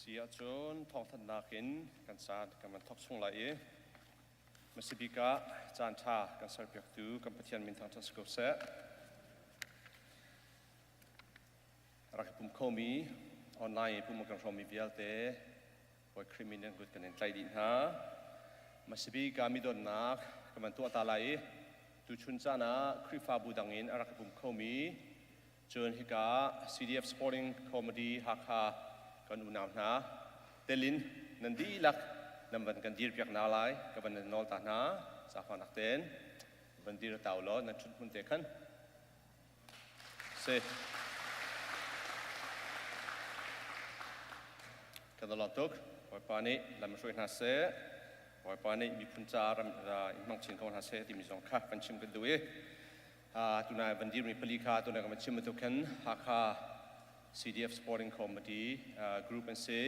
Si ahcun thawngthanhnak in kan caan kan van thawk chung lai i hmasabik ah caan ṭha kan serpiaktu kan Pathian min thangṭhat si ko seh. Rak i pum khomi online i pum a kan hrawmmi vialte Bawi Khrih min in kut kan in tlaih dih hna. Hmasabik ah mi donnak kan van tuah ta lai i tuchun caan ah Khrihfabu dang in a rak i pum khomi Cun hika CDF Sporting Comedy Hakha kan unau hna telin nan dihlak nan van kan dirpiak hna lai ka van nan nawl ta hna zaangfahnak tein van dir ta u law nan ṭhut hmun te khan si kan lawm tuk Bawipa nih lam hruai hna seh Bawipa nih miphun caah ram in hmang chin ko hna seh timi zong kha kan chim kan duh i Tunai van dirmi pali kha tunai kan van chim bantuk khan Hakha CDF Sporting Committee group an si.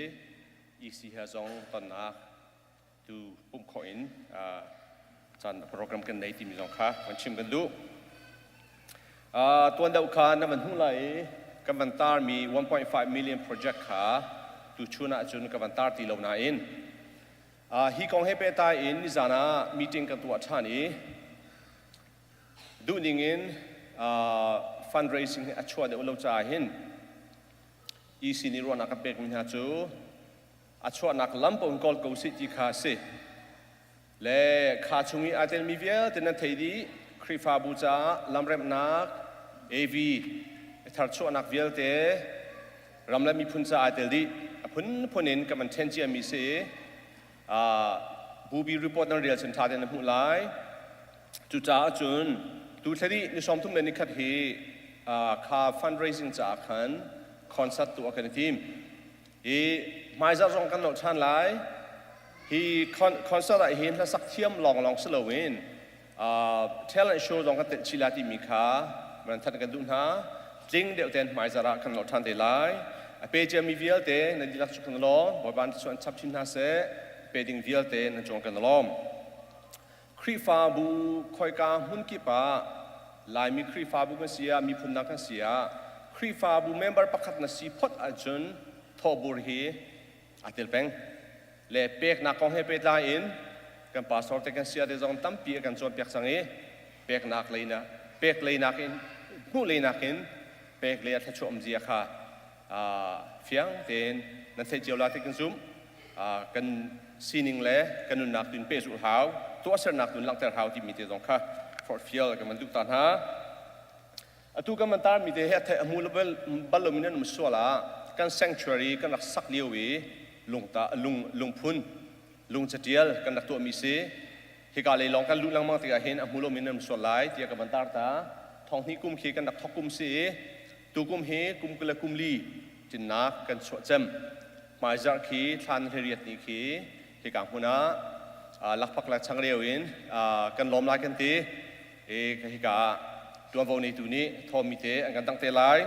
EC he zong tonnak tu pumh khawh in caan program kan nei timi zong kha van chim kan duh. Tuan deuh kha na van hmuh lai i kan van tarmi 1.5 million project kha tuchun ahcun ka van tar ti lo nain hi kong he pehtlai in nizan ah meeting kan tuah ṭhan i Duhning in fundraising hi a chuah deuh lo caah hin EC nih ruahnak a pekmi hna cu a chuahnak lam paoh in kawl ko sih ti kha a si. Le kha chung i aa telmi vialte nan thei dih. Khrihfabu caah lamremhnak, AV, tharchuahnak vialte ram le miphun caah aa tel dih. A phunphun in kan van ṭhen ciami si i bubi report nan rel cun ṭha tein na hmuh lai. Cucaah cun tu thla dih ni 31 le nikhat hi kha fundraising caah khan concert tuah kan i tim. I hmaizarh zong kan nolh ṭhan lai. Hi concert ah hin hlasak thiam lawnglawng si loin talent show zong kan telh chih lai timi kha man that kan duh hna. Tling deuh tein hmaizarh ah kan nolh ṭhan te lai. A pe ciami vialte nan dihlak cu kan lawm. Bawipa nih cu an chap chin hna seh. Pe ding vialte nan cung kan lawm. Khrihfabu khoika hmun kip ah Laimi Khrihfabu kan si ah miphun dang kan si ah Khrihfabu member pakhat na si phot ahcun thawhbur hi aa tel peng. Le peknak kong he pehtlai in kan pastor te kan sia te zong tampi a kan cawnpiak cang i peknak lei na pek lei nakin hmuh lei nakin pek lei ah thluachuah um zia kha fiang tein nan theih cio la ti kan zumh. Kan sining le kan nunnak tu in pehzulh hau, tuahsernak tu in langhter hau timi te zong kha forhfial kan van duh ta hna. Atu kan van tarmi te hi a theih a hmu bal lomi nan um sual ah kan sanctuary kan rak sak lio i lungta lung lungphun lung catial kan rak tuahmi si. Hika lei lawng kan luh lengmang tikah hin a hmu lomi nan um sual lai tiah ka van tar ta. Thonghnih kum khi kan rak thok kum si i tukum hi kum 20 le kum li cinnak kan chuah cem. Hmaizarh khi thlan hlariat ni khi hika hmun ah lakphak le changreu in kan lawm lai kan ti. I hika ah tuanvo neitu nih thawmi te an kan dang te lai.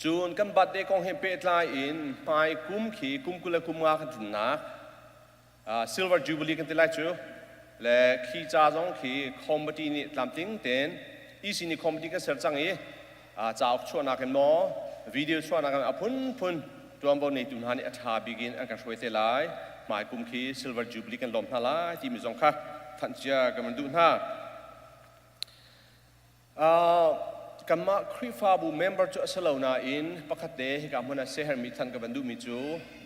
Cun kan birthday kong he pehtlai in hmai kum khi kum 20 le kum nga kan tlinnak Silver Jubilee kan ti lai cu le khi ca zong khi committee nih tlamtling tein EC nih committee kan ser cang i cauk chuahnak in maw video chuahnak in a phunphun tuanvo neitu hna nih a ṭha bik in an kan hruai te lai hmai kum khi Silver Jubilee kan lawm hna lai timi zong kha thanh cia kan van duh hna. Kanmah Khrihfabu member cu a si lo nain pakhat te hika hmun ah siaherhmi than ka van duhmi cu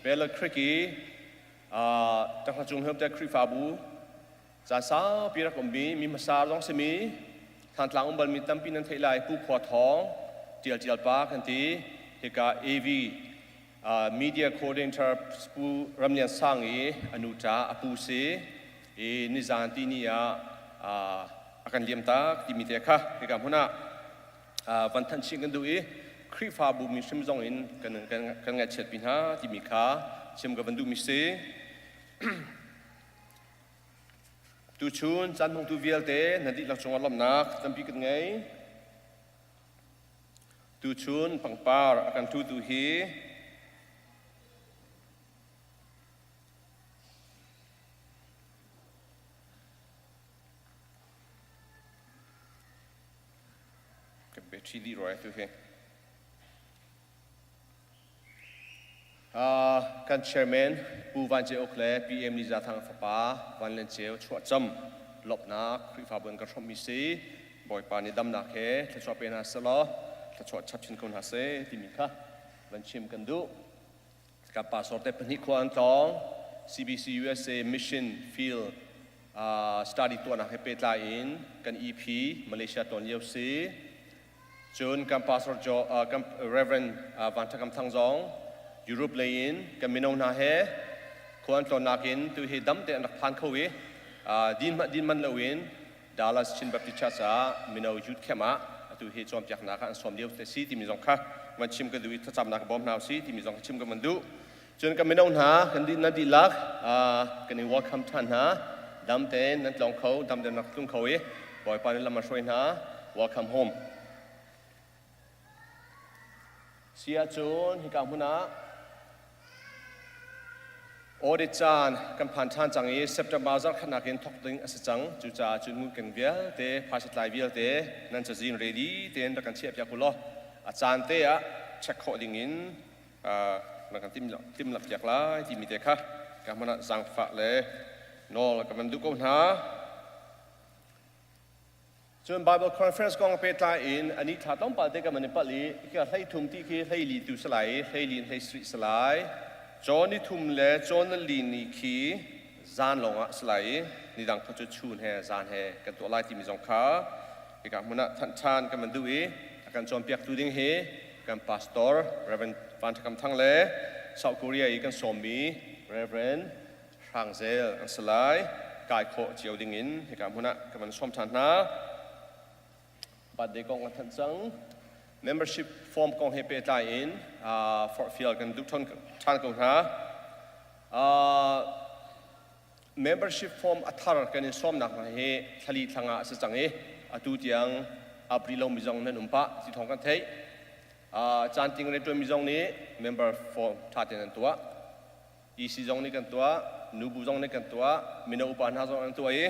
Battle Creek i Tanghra Cung Hemte Khrihfabu caan saupi rak ummi mi hmasa zong simi Thantlang um balmi tampi nan theih lai Pu Khua Thawng Tial Tial pa kan ti hika AV media coordinator Pu Ram Lian Sang i a nu ṭa a pu si i nizan ti ni ah a kan liamtak timi te kha hika hmun ah van thanh chih kan duh i Khrihfabu mi hrim zong in kan kan kan ngaihchiatpi hna timi kha chim ka van duhmi si. Tuchun caan hmangtu vialte na dihlak cungah lawmhnak tampi kan ngei. Tuchun pangpar a kan tutu hi Kan battery dih rua tu hi. Kan chairman Pu Van Ce Uk le PM Ni Za Thang fapa Van Len Ceu chuahcam lawmhnak Khrihfabu in kan hrawmhmi si. Bawipa nih damnak he thluachuah pe hna selaw thluachuah chap chin ko hna seh timi kha van chim kan duh. Kan pastor te pahnih khua an tlawng. CBC USA Mission Field study tuahnak he pehtlai in kan EP Malaysia tlawn lio si. Cun kan pastor jo, kan Reverend Van Tha Kam Thang zong Europe lei in kan mino hna he khua an tlawnnak in tu hi dam te an rak phan kho i din din man loin Dallas Chin Baptist Church ah mino youth camp ah atu hi cawnpiaknak ah an sawm lio te si timi zong kha van chim ka duh i thlacamnak bawm hna si timi zong kha chim ka van duh. Cun kan mino hna kan dih nan dihlak kan in welcome ṭhan hna. Dam tein nan tlawng kho, dam tein rak tlung kho i Bawipa nih lam a hruai hna. Welcome home. Si ahcun hika hmun ah audit caan kan phan ṭhan cang i September zarhkhatnak in thawk ding a si cang. Cucaah cun ngunkeng vialte, phaisa tlai vialte nan cazin ready tein rak kan chiahpiak u law a caan te ah check khawh ding in na kan timhlamh piak lai timi te kha ka hmun ah zaangfah le nawl ka van duh ko hna. Cun Bible Conference kong pehtlai in ani thla tlawmpal te kan van i palh i khi hlei thum ti khi hlei li tu si lai i hlei li in hlei sarih si lai. Cawn ni thum le cawn li ni khi zan lawng ah si lai i nidang kha cu chun he zan he kan tuah lai timi zong kha hika hmun ah thanh ṭhan kan van duh i a kan cawnpiaktu ding hi kan pastor Reverend Van Tha Kam Thang le South Korea i kan sawmmi Reverend Hrang Zel an si lai. Kai khawh cio ding in hika hmun ah kan van sawm ṭhan hna. Birthday kong kan thanh cang. Membership form kong he pehtlai in forhfial kan duh ṭhan ko hna. Membership form a thar kan in sawmnak hna hi thlali thlanga a si cang i atu tiang ap rih lomi zong nan um pah ti thawng kan theih. Caan ting rianṭuanmi zong nih member form ṭha tein an tuah. EC zong nih kan tuah, nubu zong nih kan tuah, mino upa hna zong an tuah i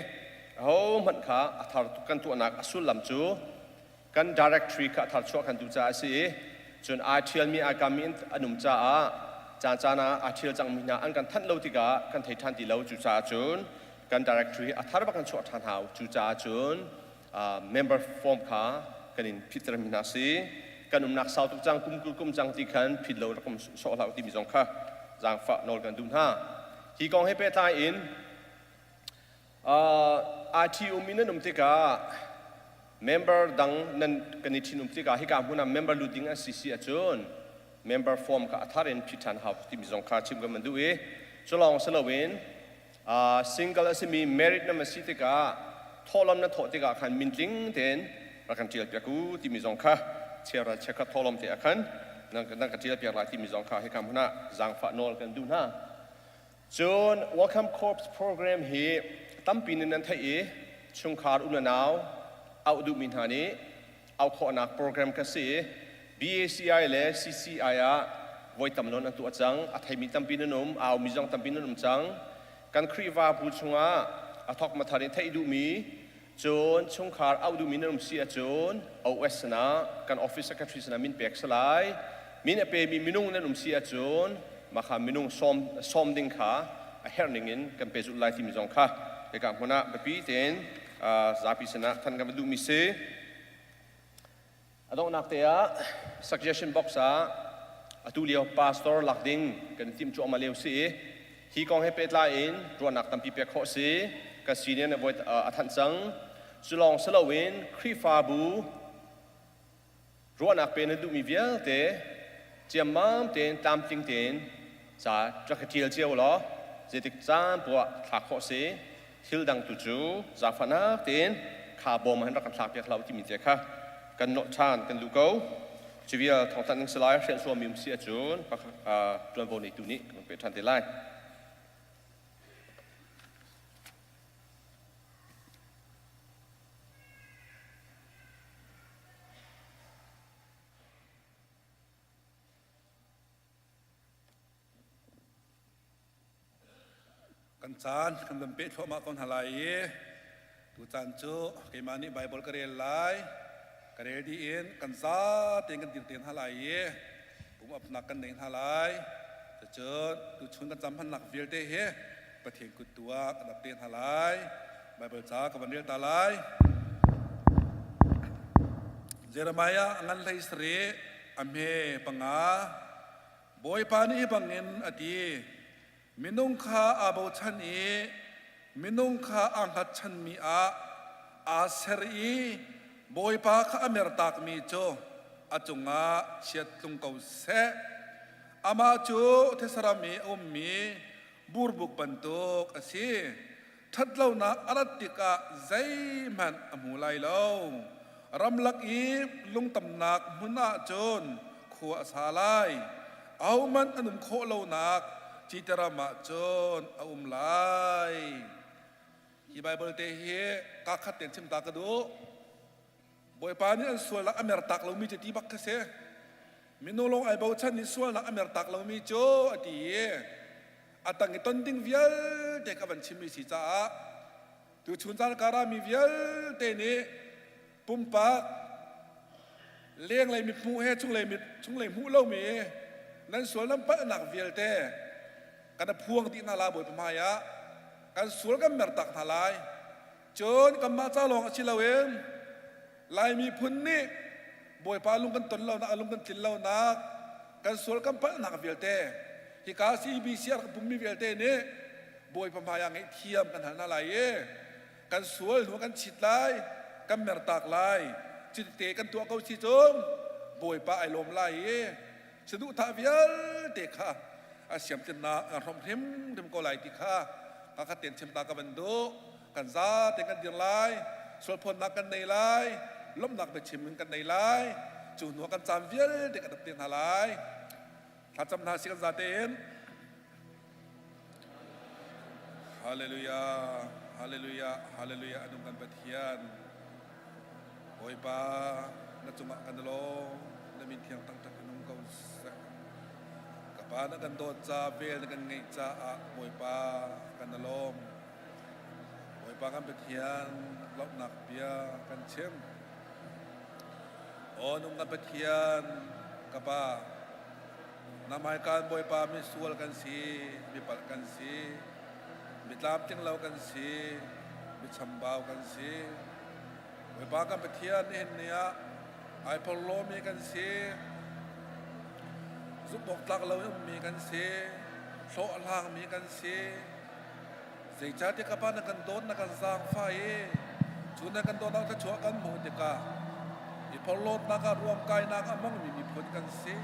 ahohmanh kha a thar kan tuahnak a sullam cu kan directory kha a thar chuah kan duh caah a si i cun aa ṭhialmi aa kammi an um caah caan caan ah aa ṭhial cangmi hna an kan thanh lo tikah kan thei ṭhan ti lo. Cucaah cun kan directory a thar bak kan chuah ṭhan hau. Cucaah cun member form kha kan in phittermi hna si. Kan umnak sau tuk cang, kum 20 kum cang ti khan phit lo rak um sawh hlah timi zong kha zaangfah nawl kan duh hna. Hi kong he pehtlai in IT um in nan um tikah member dang nan kan i ṭhin um tikah hika hmun ah member lut ding an si si ahcun member form kha a thar in phit ṭhan hau timi zong kha chim kan van duh i cu lawng si loin single a simi married na si tikah thawhlawm na thawh tikah khan mintling tein rak kan ṭial piak u timi zong kha chiara chiakhat thawhlawm te ah khan nan ka ṭial piak lai timi zong kha hika hmun ah zaangfah nawl kan duh hna. Cun Welcome Corps program hi tampi in nan theih i chungkhar u le nau auh duhmi hna nih auh khawhnak program kha si i BACI le CCI ah voi tam nawn an tuah cang. A theimi tampi nan um, a aumi zong tampi nan um cang. Kan Khrihfabu chungah a thawk mathar in theih duhmi Cun chungkhar auh duhmi nan um si ahcun OS sinah kan office secretary sinah min pek si lai. Min a pemi minung nan um si ahcun mah kha minung sawm, sawm ding kha a herh ning in kan pe zulh lai timi zong kha hika hmun ah biapi tein zapi sinah than kan va duhmi si. A donghnak te ah suggestion box ah atu lio pastor lak ding kan i timh cuahmah lio si i hi kong he pehtlai in ruahnak tampi pek khawh si. Kan senior nih voi a thanh cang. Cu lawng si loin Khrihfabu ruahnak pe na duhmi vialte ciammam tein tlamtling tein ca rak i ṭial cio law zeitik caan poah thlak khawh si. Thil dang tu cu zaangfahnak tein kha bawm ah hin rak kan thlak piak hlah u timi te kha kan nawh ṭhan kan duh ko. Cu vial thawngthanh ding si lai hrial suami um si ahcun ṭuanvo neitu nih kan pe ṭhan te lai. Kan caan kan van peh thluahmah ko hna lai i tucaan cu keimah nih Baibal ka rel lai. Ka rel dih in kan za tein kan dir te hna lai i pum apnak kan nei hna lai. Cucun tuchun kan cam hmannak vialte hi Pathian kut tu ah kan ap te hna lai. Baibal ca ka van rel ta lai. Jeremiah a ngan hlei sarih a hme panga Bawipa nih hi bangin a ti minung kha aa bochan i minung kha aa hngatchanmi ah aa ser i Bawipa kha a mertakmi cu a cungah chiat tlung ko seh. Amah cu thesaram i a ummi burbuk bantuk a si. Ṭhatlonak a rat tikah zeihmanh a hmu lai lo. Ramlak i lungtamnak hmun ah cun khua a sa lai. Ahohmanh an um khawh lonak cite ram ah cun a um lai. Hi Baibal te hi kaa khat tein chim ta ka duh. Bawipa nih an sualnak a mertak lomi cu ti bak kha si. Minung lawng ai bochan i sualnak a mertak lomi cu a ti i a tang i ton ding vialte ka van chimmi si caah tuchun caan kara mi vialte nih pumpak lenglei mithmuh he chunglei mit chunglei hmuh lomi nan sual nan palhnak vialte kan phuang dih hna la Bawipa hmai ah kan sual kan mertak hna lai. Cun kanmah ca lawng a si loin Lai miphun nih Bawipa lung kan ton lonak, a lung kan tlin lonak, kan sual kan palhnak vialte hika CBC a rak pummi vialte nih Bawipa hmai ah ngaihthiam kan hal hna lai i kan sual hnu kan chit lai, kan mertak lai. Cuti kan tuah ko si cun Bawipa ai lawm lai i saduhthah vialte kha a siamtlinnak an hrawmh hrimhrim ko lai ti kha ka khat tein chim ta ka van duh. Kan zate kan dir lai, sualphawnnak kan nei lai, lawmhnak biachim in kan nei lai. Cu hnu ah kan caan vialte kan ap te hna lai. Thlacam hna si kan zate in. Hallelujah, hallelujah, hallelujah, anung kan Pathian. Bawipa, na cungah kan lawm, na min thiang taktak in um ko seh. Ka Pa na kan dawt ca, vel na kan ngeih caah Bawipa kan lawm. Bawipa kan Pathian lawmhnak bia kan chim. Aw nung kan Pathian, ka Pa, na hmaikaan Bawipa misual kan si, mipalh kan si, mitlamtling lo kan si, michambau kan si. Bawipa kan Pathian nihin ni ah ai porhlawmi kan si, zumhawktlak lo in ummi kan si, hlawhhlangmi kan si. Zeicahtiah ka Pa na kan dawt, na kan zaangfah i cu na kan dawtnak thluachuah kan hmuh tikah i porhlawtnak ah ruamkainak a hmangmi miphun kan si.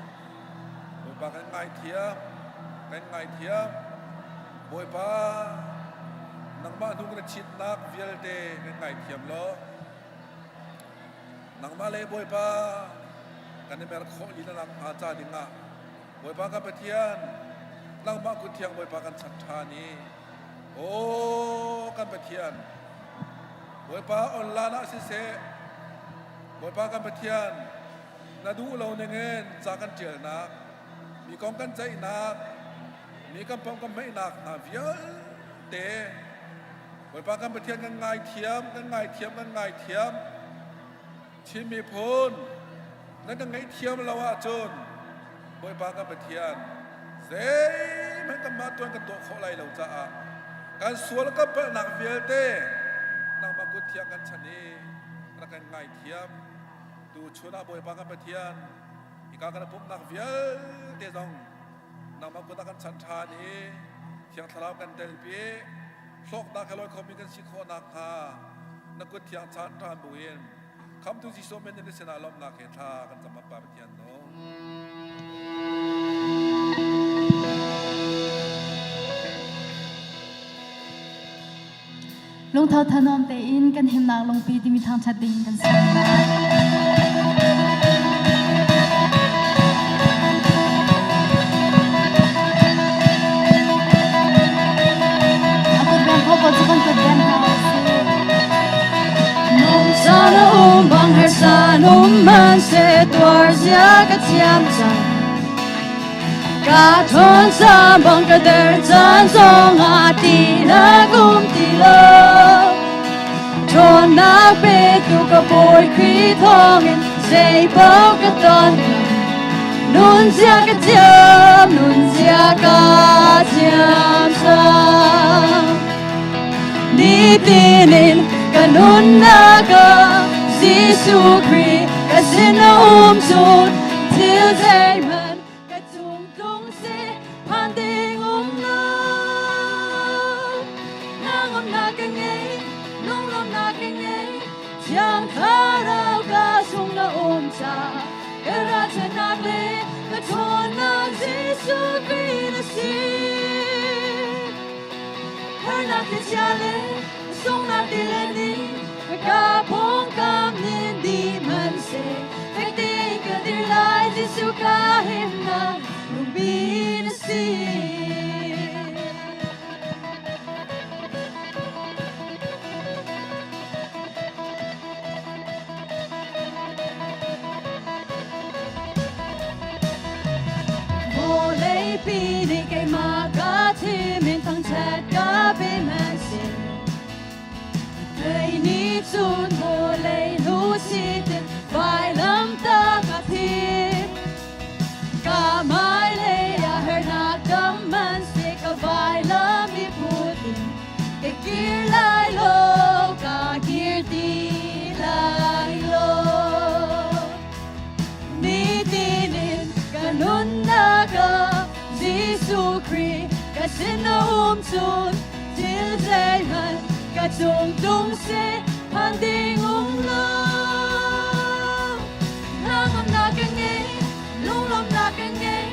Bawipa kan ngaithiam, kan ngaithiam. Bawipa, nangmah hnu kan chitnak vialte kan ngaithiam law, nangmah le Bawipa kan i mer khawh lila nakhnga ca dingah Bawipa kan Pathian, nangmah kut thiang Bawipa kan chak ṭhan i, aw kan Pathian, Bawipa online ah siseh, Bawipa kan Pathian, na duh lo ningin ca kan ṭialnak, mi kong kan ceihnak, mi kan pom kan hmeihnak hna vialte, Bawipa kan Pathian kan ngaithiam, kan ngaithiam, kan ngaithiam. Chin miphun nan kan ngaihthiam lo ahcun Bawipa kan Pathian zeihmanh kanmah tuan kan tuah khawh lai lo caah kan sual kan palhnak vialte nangmah kut thiang kan chan i rak kan ngaithiam. Tu chun ah Bawipa kan Pathian hika kan pumhnak vialte zong nangmah kut ah kan chan ṭhan i Thiang Thlarau kan telpi hlawknak he lawi khomi kan si khawh nakhnga na kut thiang chan ṭhan buin khamtu Jesuh min in na sinah lawmhnak he thla kan cam Pa Pathian no. Lungtho thanuam tein kan himnak lungpi timi thangṭhat ding kan si. A kut beng kho pawl cu kan kut beng hna usih. Nung na um bang harsa num man se tuar zia ka thiam cang Ka ṭhawn caan bang ka der caan zongah ti na kum ti lo. Ṭhawnnak petu ka Bawi Khrih thawngin zei paoh ka ton. Nun zia ka thiam, nun zia ka thiam cang. Nitin in ka nunnak ah Jesuh Khrih ka sin a um cun thil zeihmanh ka cung tlung seh phan ding um lo. Hnangamnak ka ngei, lunglawmhnak ka ngei, Thiang Thlarau ka sung na um ca ka ralchannak le ka ṭhawnnak Jesuh Khrih na si. Harnak thlichia le sunghnak tilet nih ka pawngkam nin dih hmanhseh fek tein ka dir lai Jesuh ka himnak lungpi na si. Vawleipi nih keimah ka thim in thangṭhat ka pe hmanhseh Kei nih cun vawlei lu sitin vailamtah ka thim. Ka hmailei ah harnak tam hmanhseh ka vailam i put in Ka kir lai lo, ka kir ti lai lo. Nitin in ka nunnak ah Jesuh Khrih ka sin a um cun thil zeihmanh ka cung tung seh phan ding um lo. Hnangamnak ka ngei, lunglawmhnak ka ngei,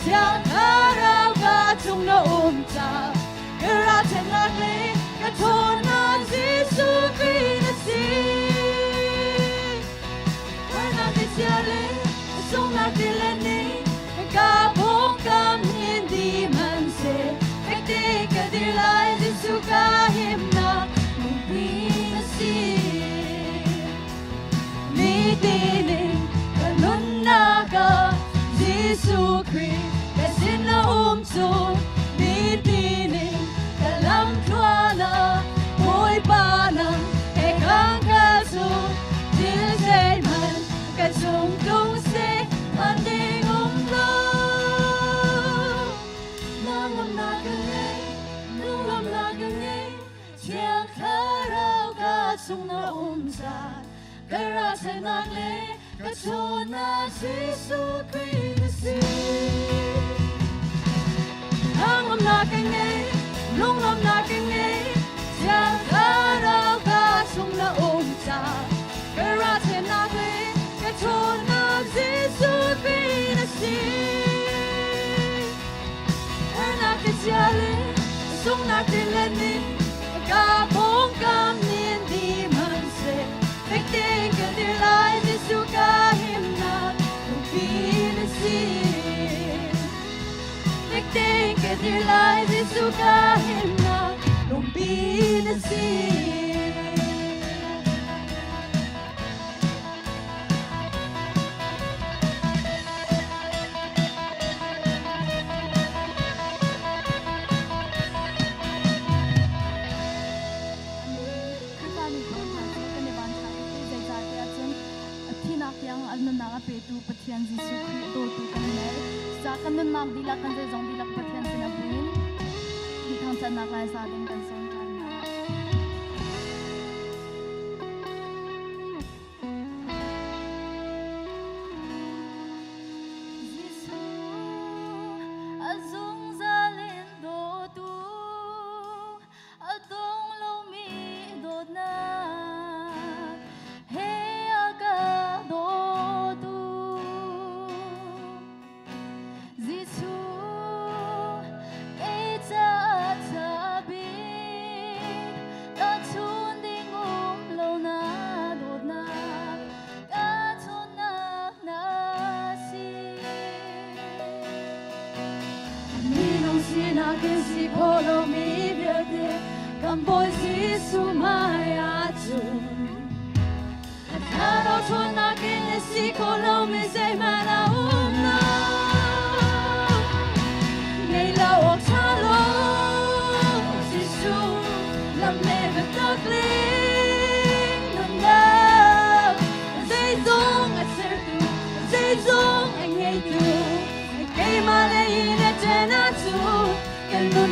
Thiang Thlarau ka chung na um ca. Ka ralchanhnak le ka ṭhawnnak Jesuh Khrih na si. Harnak thlichia le sunghnak tilet nih ka pawngkam hin dih hmanhseh fek tein ka dir lai Jesuh ka himnak lungpi na si. Nitin in ka nunnak ah Jesuh Khrih ka sin na um cun nitin in ka lamthluan ah Bawipa nang he kan kal cu thil zeihmanh ka cung tlung seh phan ding um lo. Nangmah ka ngei, lunglawmhnak ka ngei, Thiang Thlarau ka chung na um caan ka ralchanhnak le ka ṭhawnnak Jesuh Khrih na si. Hnangamnak ka ngei, lunglawmhnak ka ngei, Thiang Thlarau ka chung na um caan ka ralchanhnak le ka ṭhawnnak Jesuh Khrih na si. Harnak te chia le sunghnak te le nih ka pawngkam nin di hmanhseh fek tein ka dir lai Jesuh ka himnak lungpi na si. Fek tein ka dir lai Jesuh ka himnak lungpi na si. Khrihfa miphun hna cu kan i vanṭha tuk i zeicahtiah cun thihnak tiang a nunnak a petu Pathian Jesuh Khrih a dawtu kan ngei. Cucaah kan nunnak dihlak kan zeizong dihlak Pathian sinah buin hi thangṭhatnak lai za ding kan sawm ṭhan hna. Jesuh a zungzal in dawtu a dong lomi dawtnak he a ka dawtu Jesuh kei caah ṭha bik tahchun ding um lo na dawtnak ka ṭhawnnak na si. Minung sinak in si khawh lomi vialte kan Bawi Jesuh hmai ahcun Thlarau ṭhawnnak in na si khawh lomi zeihmanh a um lo. Ngei lo awk ṭha lo, Jesuh lam le biatak ling nunnak. Zeizong a sertu, zeizong a ngeitu.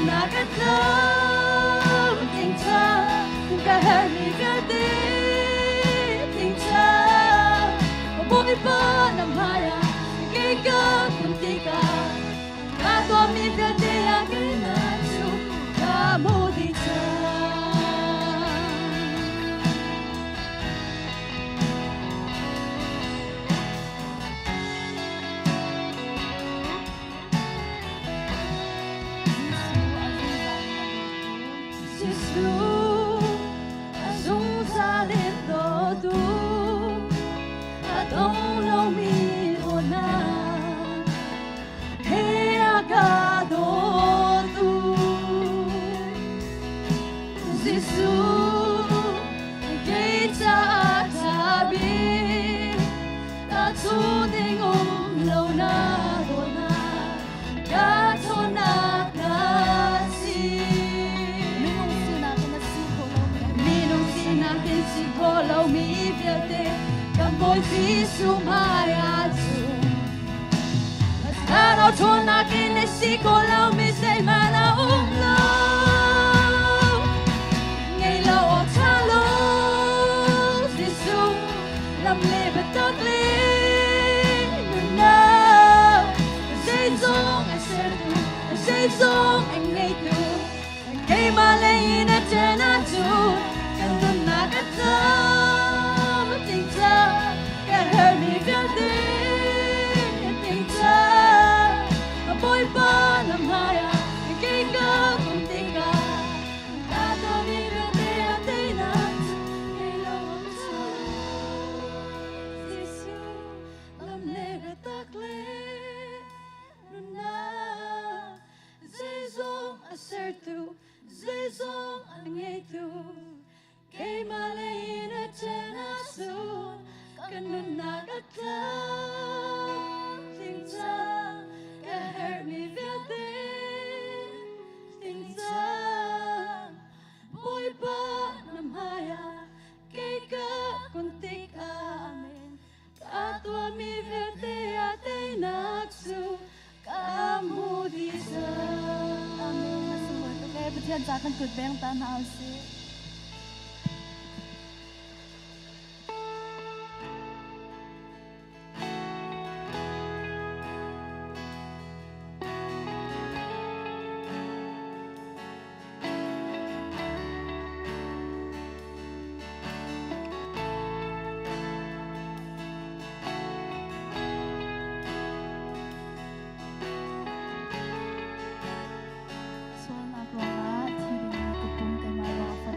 nunnak a tlam tling cang ka herhmi vialte tling cang Bawipa na hmaiah kei ka kun tikah ka tuahmi vialte ah keimah cu ka hmu dih cang. Jesuh a zungzal in dawtu a dong lomi dawtnak he a ka dawtu Jesuh kei caah ṭha bik Ta cu ding um lo na dawtnak ka ṭhawnnak na si. Minung sinak in a si kho lomi Minung sinak in si kho lomi vialte kan Bawi Jesuh hmai ah cun Thlarau ṭhawnnak in a si kho lomi zeihmanh a um lo. Ngei lo awk ṭha lo Jesuh lam le biatak le nunnak zeizong a sertu zeizong a ngeitu keimah lei in a ṭen ahcun kan nunnak a tlam a tling cang ka herhmi vialte a tling cang Bawipa na hmaiah kei ka um tikah Zeizong a sertu, zeizong a ngeitu, keimah lei in a ṭen ahcun kan nunnak a tlamtling cang, ka herhmi vialte tling cang. Bawipa na hmaiah kei ka kun tikah ka tuahmi vialte a teinak cu ka hmu dih cang. Amen. Na sunglawi tuk ee. Pathian ca kan kut beng ta hna usih. Sualnak ruangah thi dingah ka pum keimah ruangah.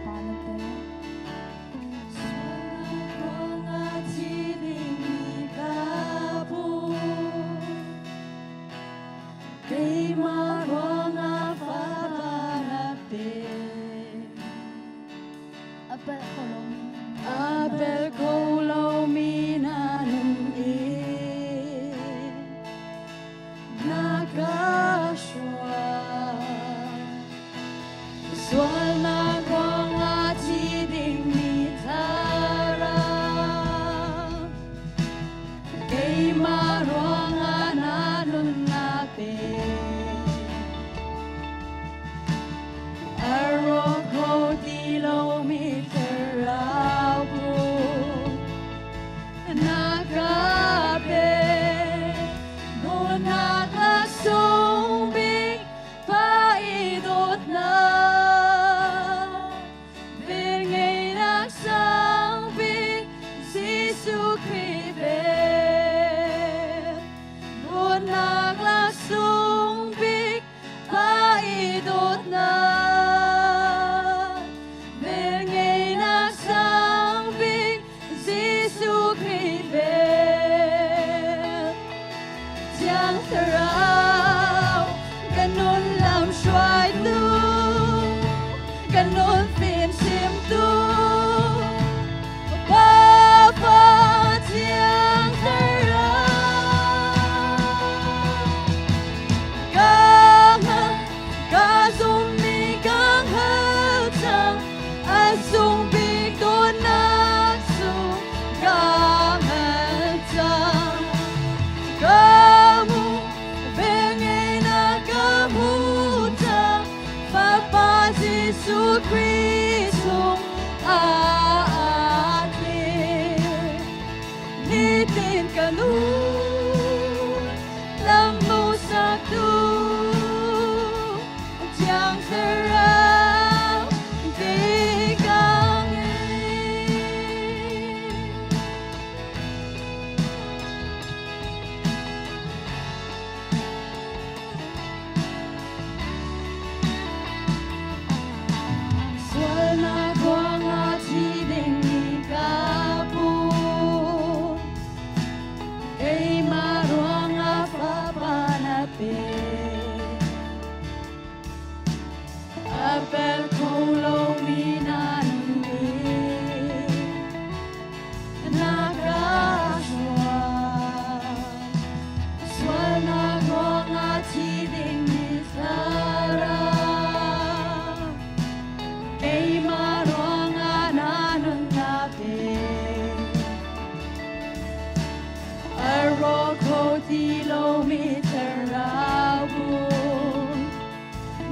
thi lomi thlarau hmun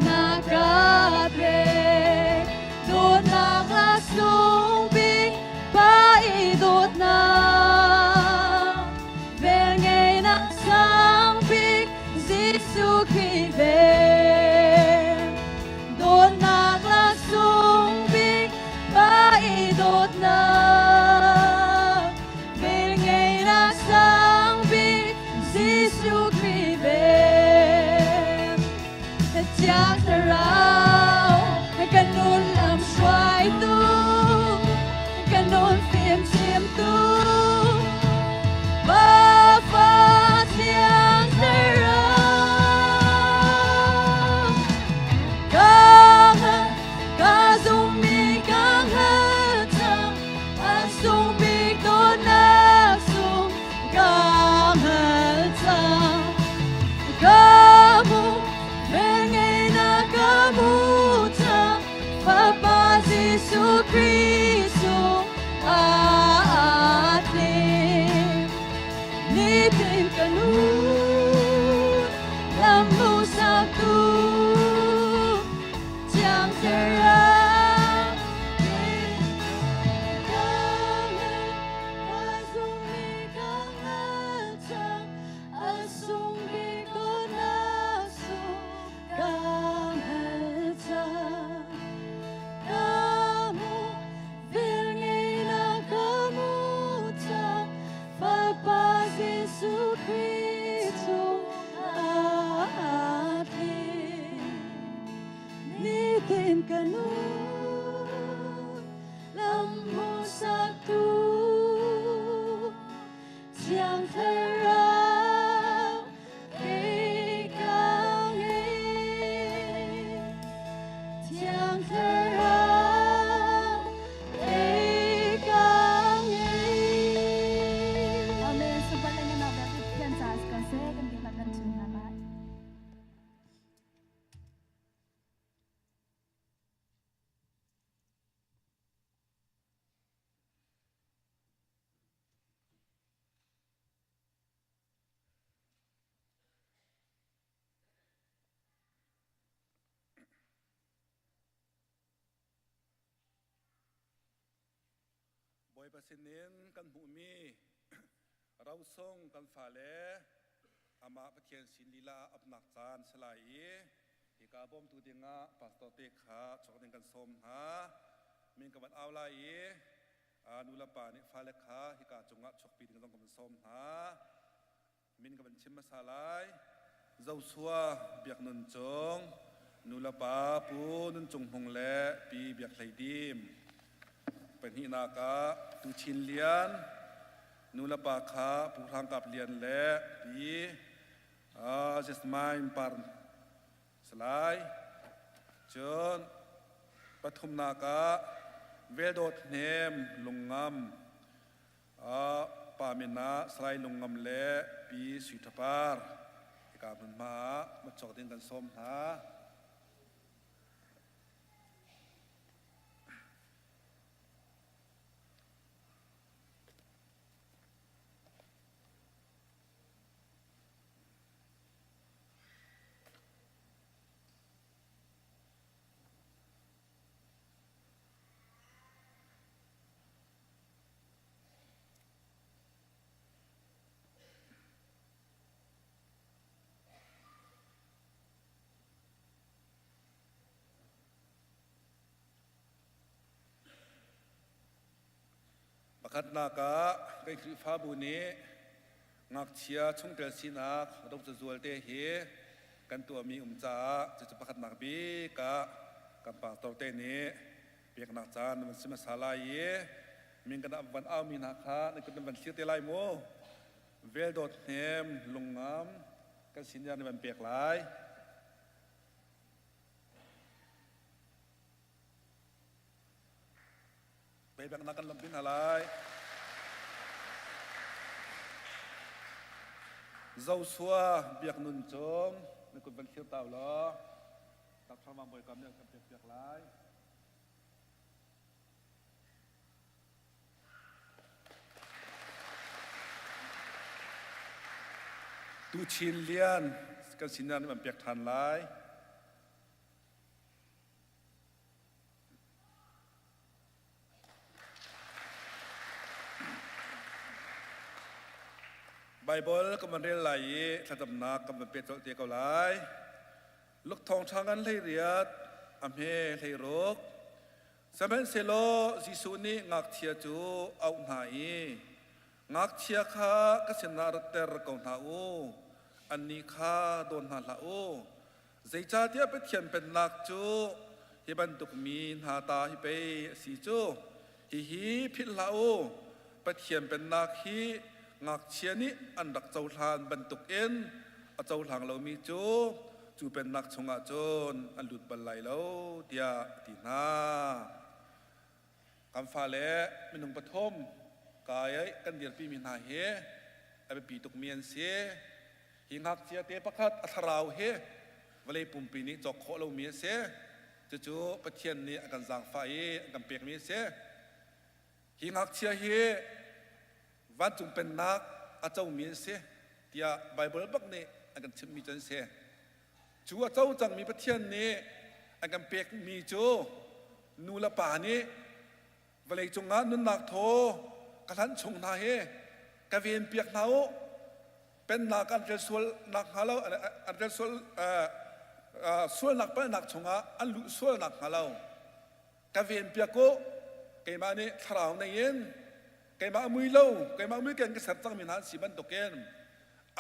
na ka pek. Dawtnak a sung bik pa i dawtnak velngeihnak sang bik Jesuh Khrih vel. Dawtnak la sung bik pa i dawtnak velngeihnak sang bik Jesuh Khrih vel. Thiang Thlarau ka nun lam hruaitu ka nun fimchimtu Bafa Thiang Thlarau ka ka zummi ka hngal cang a sung bik dawtnak sung ka hngal cang ka mu velngeihnak ka mu cang Fapa Jesuh Khrih sung aa tling nitin ka nun lam hmuhsaktu Thiang Thlarau ka ka zummi ka hngal cang a sung bik dawtnak sung ka hngal cang ka mu velngeihnak ka mu cang Fapa Jesuh Khrih chung aa tling nitin ka nun lam hmuhsaktu Thiang Thlarau kei ka ngei. Thiang Thlarau kei ka ngei. Amen. Sunparnak na vialte Pathian caah si ko seh. Kan dihlak kan chung hna lai. Bawipa sinin kan hmuhmi rosung kan fale amah Pathian sin lila ah apnak caan si lai i hika bawmtu dingah pastor te kha chuak ding kan sawm hna. Min ka van au lai i nu le pa nih fale kha hika cungah chuakpi ding zong ka van sawm hna. Min ka van chim hmasa lai. Joshua Biak Nun Cung, nu le pa Pu Nun Cung Hmung le Pi Biak Hlei Dim. Pahnihnak ah Tu Chin Lian, nu le pa kha Pu Hrang Kap Lian le Pi Jasmine Par Salai. Cun pathumnak ah Veldawt Hnem Lungngam pa min ah Salai Lungngam le Pi Sui Tha Par hika hmunhma ah matchok ding kan sawm hna. Pakhatnak ah kan Khrihfabu nih ngakchia chungtel sinak rocazual te hi kan tuahmi um caah cucu pakhatnak bik ah kan pastor te nih peknak caan nan si hmasa lai i min kan van aumi hna kha nan kut nan van thlir te lai mu. Veldawt hnem lungngam kan senior nih van pek lai. Peibeknak kan lampi hna lai. Joshua biak nun cung na kut van thlir tau law Takthawng Bawi kam nih kan pek piak lai. Tuchin Lian kan sinah nih an pek ṭhan lai. Baibal kan van rel lai i thlacamnak kan van peh colh te ko lai. Luke thawngṭha ngan 18 a hme 16 Sihmanhsehlaw Jesuh nih ngakchia cu auh hna i ngakchia kha ka sinah ratter ko hna u, annih kha dawn hna hlah u. Zeicahtiah Pathian Pennak cu hi bantuk mi hna ta hi pei a si cu. Hihi philh hlah u, Pathian Pennak hi ngakchia nih an rak cohlan bantukin a cohlang lomi cu cu pennak chungah cun an lut bal lai lo, tiah a ti hna. Kan fale minung pathum kai ai kan dirpimi hna hi a biapi tukmi an si. Hi ngakchia te pakhat a thlarau hi vawlei pumpi nih cawk khawh lomi a si. Cucu Pathian nih a kan zaangfah i a kan pekmi a si. Hi ngakchia hi vancung pennak a comi an si tiah Baibal bak nih an kan chimhmi cu an si. Cu a co cangmi Pathian nih an kan pekmi cu nu le pa nih vawleicung ah nunnak thaw ka hlanh chung hna hi ka ven piak hna u pennak an rel sual nak hnga lo an rel sual sualnak palhnak chungah an luh sual nak hnga lo ka ven piak u keimah nih thlarau nei in keimah mui lo keimah mui ken ka ser cangmi hna an si bantukin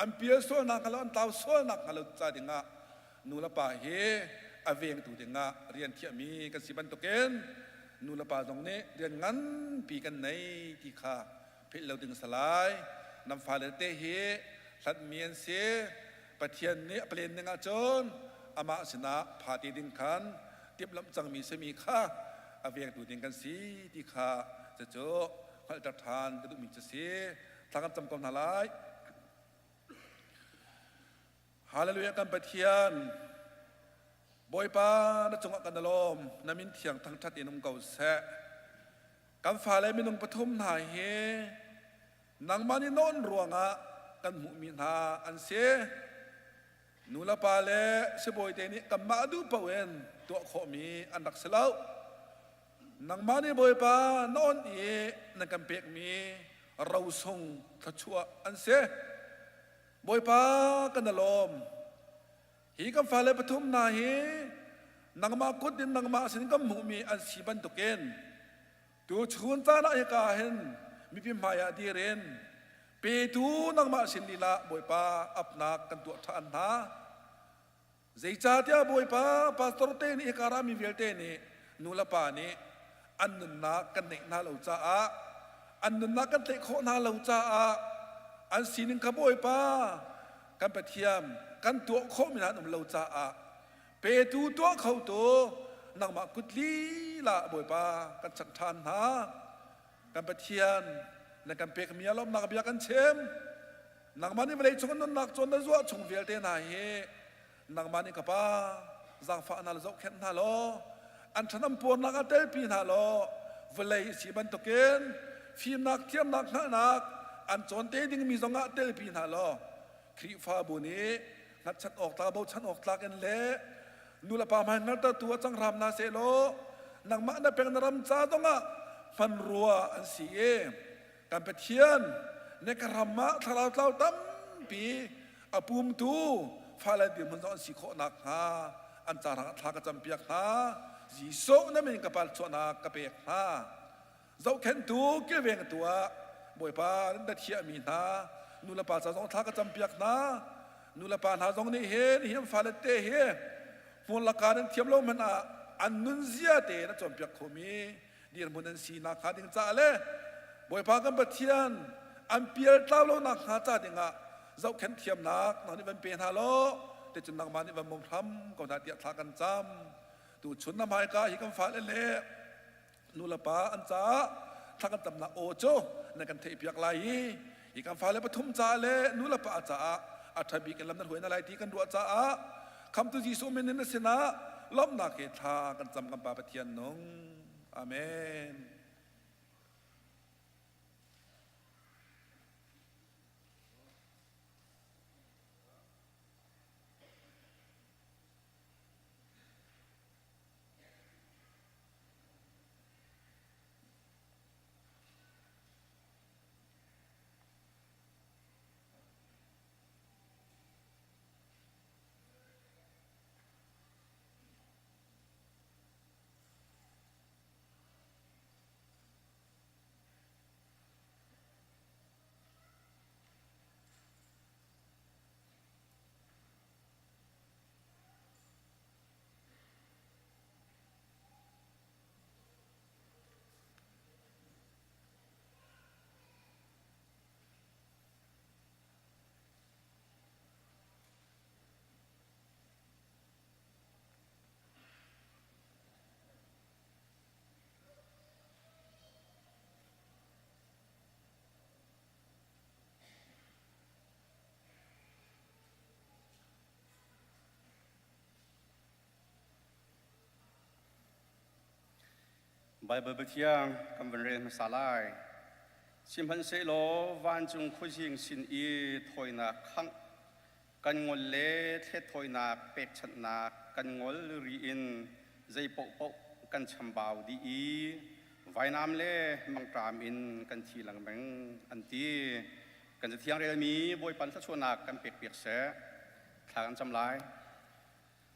an pial sualnak hnga lo an tlau sualnak hnga lo ca dingah nu le pa hi a vengtu dingah rian thiahmi kan si bantukin nu le pa zong nih rian nganpi kan nei ti kha philh lo ding salai nan fale te hi hlatmi an si Pathian nih a plen ning ahcun amah sinah pha te ding khan timhlamh cangmi simi kha a vengtu ding kan si ti kha cucu hngalhter ṭhan ka duhmi cu si. Thla kan cam ko hna lai. Hallelujah kan Pathian Bawipa na cungah kan lawm na min thiang thangṭhat in um ko seh. Kan fale minung pathum hna hi nangmah nih nawn ruangah kan hmuhmi hna an si. Nu le pa le sibawi te nih kanmah duh paoh in tuah khawhmi an rak si lo. Nangmah nih Bawipa na on i na kan pekmi rosung thluachuah an si. Bawipa kan i lawm. Hi kan fale pathum hna hi nangmah kut in nangmah sin kan hmuhmi an si bantukin tuchun caan ah hika hin mipi hmai ah dir in petu nangmah sin lila Bawipa apnak kan tuah ṭhan hna. Zeicahtiah Bawipa pastor te nih hika rami vialte nih nu le pa nih an nunnak kan neih hna lo caah an nunnak kan tlaih khawh hna lo caah an sining kha Bawipa kan Pathian kan tuah khawhmi hna an um lo caah petu tuah khotu nangmah kut lila Bawipa kan chanh ṭhan hna. Kan Pathian na kan pekmi a lawmhnak bia kan chim. Nangmah nih vawlei cung nunnak cawn na zuah chung vialte hna hi nangmah nih ka pa zaangfah hna le zohkhenh hna law an ṭhanam puarnak ah telpi hna law vawlei si bantukin fimnak thiamnak hngalhnak an cawn te dingmi zongah telpi hna law Khrihfabu nih hngatchan awk tlak bochan awk tlak in le nulepa hmai hngaltertu ah cang hram hna seh law nangmah na peng na ram ca zongah hmanrua an si i Kan Pathian ne ka ram ah thlarau tlau tampi a pumtu fale dirhmun zong an si khawh nakhnga an ca rang thla ka campiak hna. Jesuh na min ka pal chuahnak ka pek hna. Zohkhenhtu kilvengtu ah Bawipa na thiahmi hna nu le pa ca zong thla ka campiak hna. Nu le pa hna zong nih hin hi an fale te hi hmun laka nan thiam lo hmanh ah an nunzia te na cawnpiak khomi dirhmun an si nakhnga ding caah le Bawipa kan Pathian an pial tlau lo nakhnga ca dingah zohkhenh thiamnak nang nih van pe hna law ticun nangmah nih van bawm hram ko hna tiah thla kan cam tuchun na hmaika hi kan fale le nu le pa an caah thla kan tamnak aw cu na kan theihpiak lai i hi kan fale pathum caah le nu le pa caah a ṭha bik in lam nan hruai hna lai ti kan ruah caah khamtu Jesuh min in na sinah lawmhnak he thla kan cam kan Pa Pathian nung. Amen. Baibal Biathiang kan van rel hmasa lai. Sihmanhsehlaw vancung khuazing sin i thawinak khangh kan ngol le thlet thawinak pekchanhnak kan ngol ri in zei paohpaoh kan chambau dih i vainam le mangṭam in kan thi lengmang an ti. Kan Cathiang relmi Bawipa thluachuahnak kan pekpiak seh. Thla kan cam lai.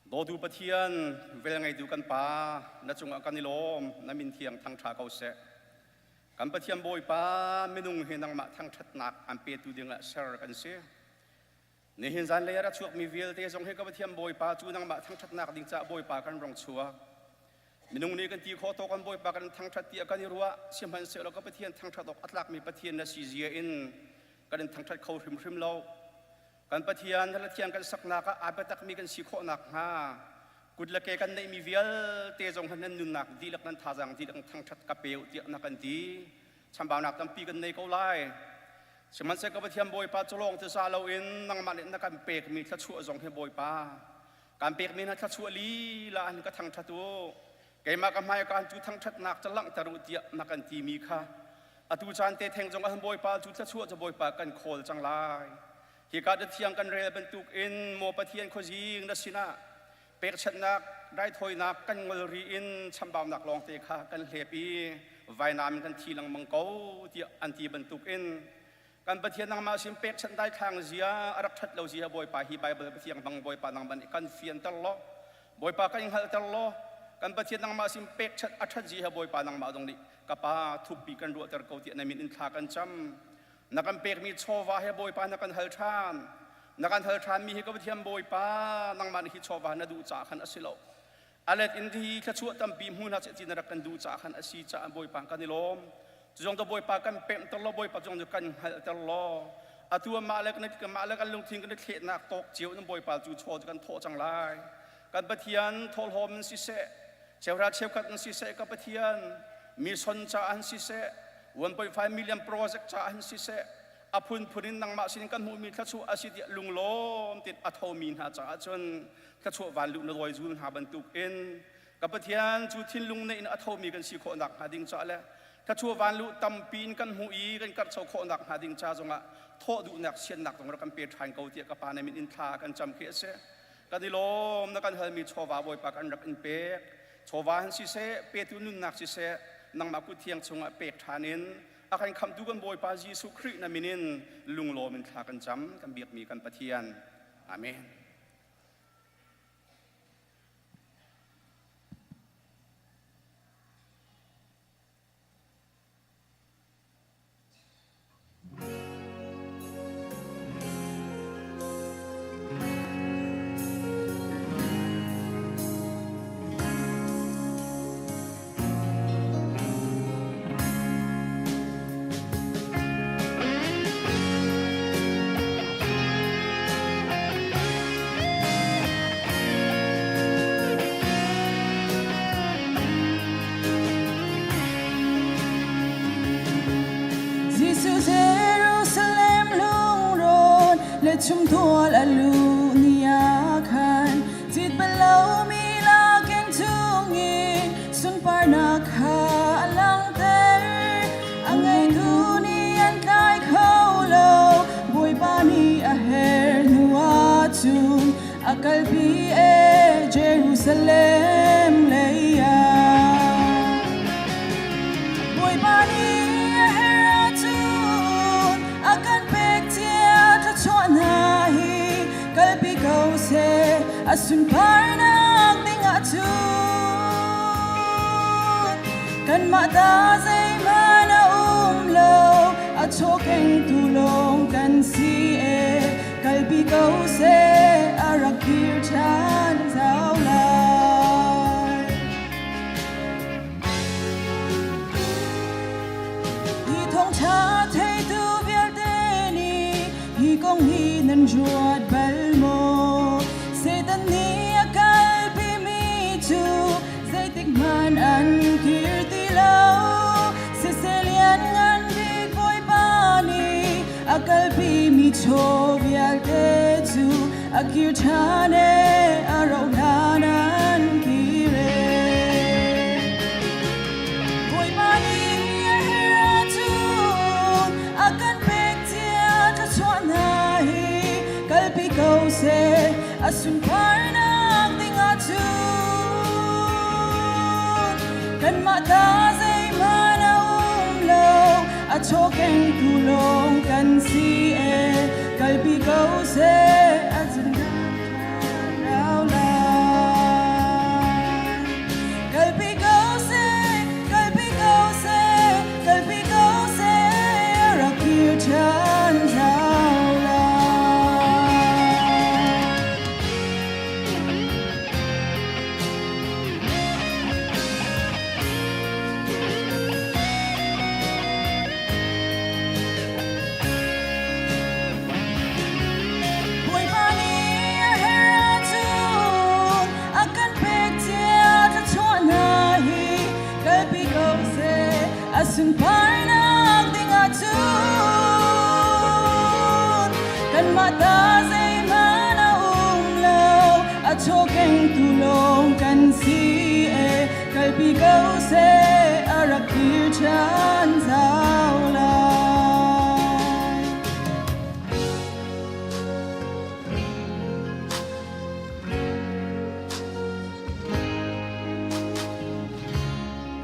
Dawtu Pathian, velngeitu kan Pa, na cungah kan i lawm, na min thiang thangṭha ko seh. Kan Pathian Bawipa, minung hi nangmah thangṭhatnak an petu dingah ser kan si. Nihin zanlei ah ra chuakmi vialte zong hi ka Pathian Bawipa cu nangmah thangṭhatnak ding caah Bawipa kan rong chuak. Minung nih kan ti khawh tawk kan Bawipa kan thangṭhat tiah kan i ruah, sihmanhsehlaw ka Pathian thangṭhat awk a tlakmi Pathian na si zia in kan in thangṭhat kho hrimhrim lo. Kan Pathian hla thiang kan saknak ah aa biatakmi kan si khawh nakhnga kut le ke kan neihmi vialte zong han nan nunnak dihlak nan thazaang dihlak thangṭhat ka pe u tiah na kan ti. Chambaunak tampi kan nei ko lai. Sihmanhsehlaw ka Pathian Bawipa cu lawng ti za loin nangmah nih na kan pekmi thluachuah zong hi Bawipa kan pekmi hna thluachuah lila hin ka thangṭhat u. Keimah ka hmai ka cu thangṭhatnak ca langhter u tiah na kan timi kha atu caan te theng zong ah Bawipa cu thluachuah cu Bawipa kan khawl cang lai. Hika thiang kan rel bantuk in maw Pathian khuazing na sinah pekchanhnak raithawinak kan ngol ri in chambaunak lawngte kha kan hlep i vainam in kan thi lengmang ko tiah an ti bantuk in kan Pathian nangmah sin pekchanh daithlang zia a rak ṭhat lo zia Bawipa hi Baibal Pathian bang Bawipa nangmah nih kan fianter law Bawipa kan hngalhter law kan Pathian nangmah sin pekchanh a ṭhat zia Bawipa nangmah zong nih ka pa thuppi kan ruahter ko tiah na min in thla kan cam na kan pekmi chawva he Bawipa na kan hal ṭhan na kan hal ṭhanmi hi ka Pathian Bawipa nangmah nih hi chawva na duh caah khan a si lo a let in hi thluachuah tampi hmu hna seh ti na rak kan duh caah khan a si caah Bawipa kan i lawm cu zong Bawipa kan pemhter law Bawipa zong cu kan hngalhter law atu mah le kan mah le kan lungthin kan i thlehnak tawk cio in Bawipa cu chaw cu kan thawh cang lai kan Pathian thawhlawm in siseh cheuhra cheukhat in siseh ka Pathian mission caah in siseh 1.5 million project caah in siseh a phunphun in nangmah sin kan hmuhmi thluachuah a si tiah lunglawm tin a thomi hna caah cun thluachuah van luh na dawi zul hna bantuk in ka Pathian cu thinlung neih in a thomi kan si khawh nak hnga ding caah le thluachuah van luh tampi in kan hmuh i kan karhcho khawh nak hnga ding ca zongah thawh duhnak siannak zong rak kan pe ṭhan ko tiah ka Pa na min in thla kan cam khi a si. Kan i lawm na kan halmi chawva Bawipa kan rak in pek. Chawva hin siseh, petu nunnak siseh, nangmah kut thiang chungah pek ṭhan in a kan khamhtu kan Bawipa Jesuh Khrih na min in lunglawm in thla kan cam kan biakmi kan Pathian. Amen. Jesuh Jerusalem lungrawn le chumtual a lu ni ah khan cit bal lomi lakeng chungin sunparnak kha a langhter. A ngeitu nih an tlai kho lo, Bawipa nih a her hnu ahcun a kalpi e Jerusalem lei ah. Bawipa nih a her ahcun a kan pek cia thluachuah hna hi kalpi ko seh a sunparnak ding ahcun kanmah ta zeihmanh a um lo a chawkengtu lawng kan si e kalpi ko seh a rak kir ṭhan zau lai. Hi thawngṭha theitu vialte nih hi kong hi nan ruat bal maw? Satan nih a kalpimi cu zeitik hmanh an kir ti lo. Sicilian ngan bik Bawipa nih a kalpimi chaw vialte cu a kir ṭhan e a rauh hlan an kir e. seh a sunparnak ding ahcun kanmah ta zeihmanh a um lo a chawkengtu lawng kan si e kalpi ko seh a rau lai. Kalpi ko seh, kalpi ko seh, kalpi ko seh, rak kir ṭhan zau lai. Bawipa nih a herh ahcun a kan pek cia thluachuah hna hi kalpi ko seh a sunparnak ding ahcun kanmah ta zeihmanh a um lo a chawkengtu lawng kan si e kalpi ko seh a rak kir ṭhan zau lai.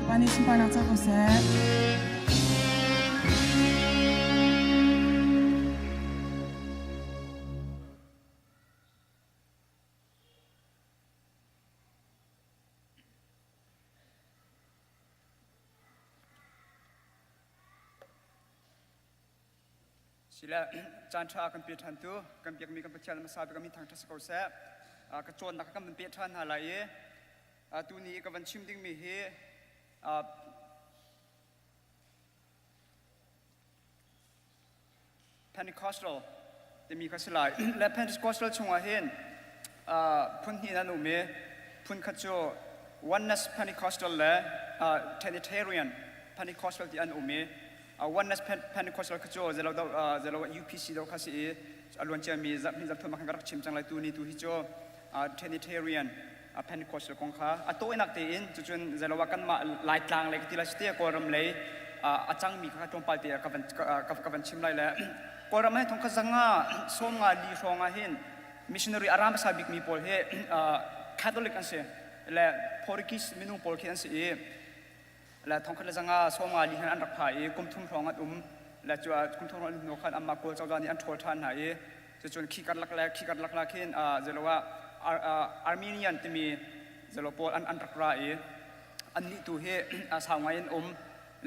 Pa nih sunparnak ca ko seh. Sile caan ṭha kan pe ṭhan tu kan biakmi kan Pathian hmasa bik min thangṭhat si ko seh. Ka cawnnak kan van pe ṭhan hna lai i tuni ka van chim dingmi hi Pentecostal timi kha si lai. Le Pentecostal chungah hin phun hnih an um i phun khat cu Oneness Pentecostal le Trinitarian Pentecostal ti an um i Oneness Pentecostal kha cu zelo zelo UPC do kha si i a luan ciami zarhhnih zarhthum ah khan ka rak chim cang lai tu ni tu hi cu Trinitarian Pentecostal kong kha a tawinak tein cucun zeiloah kanmah Laitlang lei ka ti lai si te Kawlram lei a cangmi kha tlawmpal te ka van ka van chim lai le Kawlram ah thong kha zanga sawmnga li hrawng ah hin missionary a ra hmasa bikmi pawl hi Catholic an si le Portuguese minung pawl khi an si i le thongkhat le zanga sawmnga li han an rak pha i kum thum hrawng an um le cu kum thum hrawng an um hnu khan anmah Kawl cozah nih an ṭhawl ṭhan hna i cucun khi karlak le khi karlak la khin zeilo ah Armenian timi zelo pawl an an rak ra i annih tu hi sau ngai in um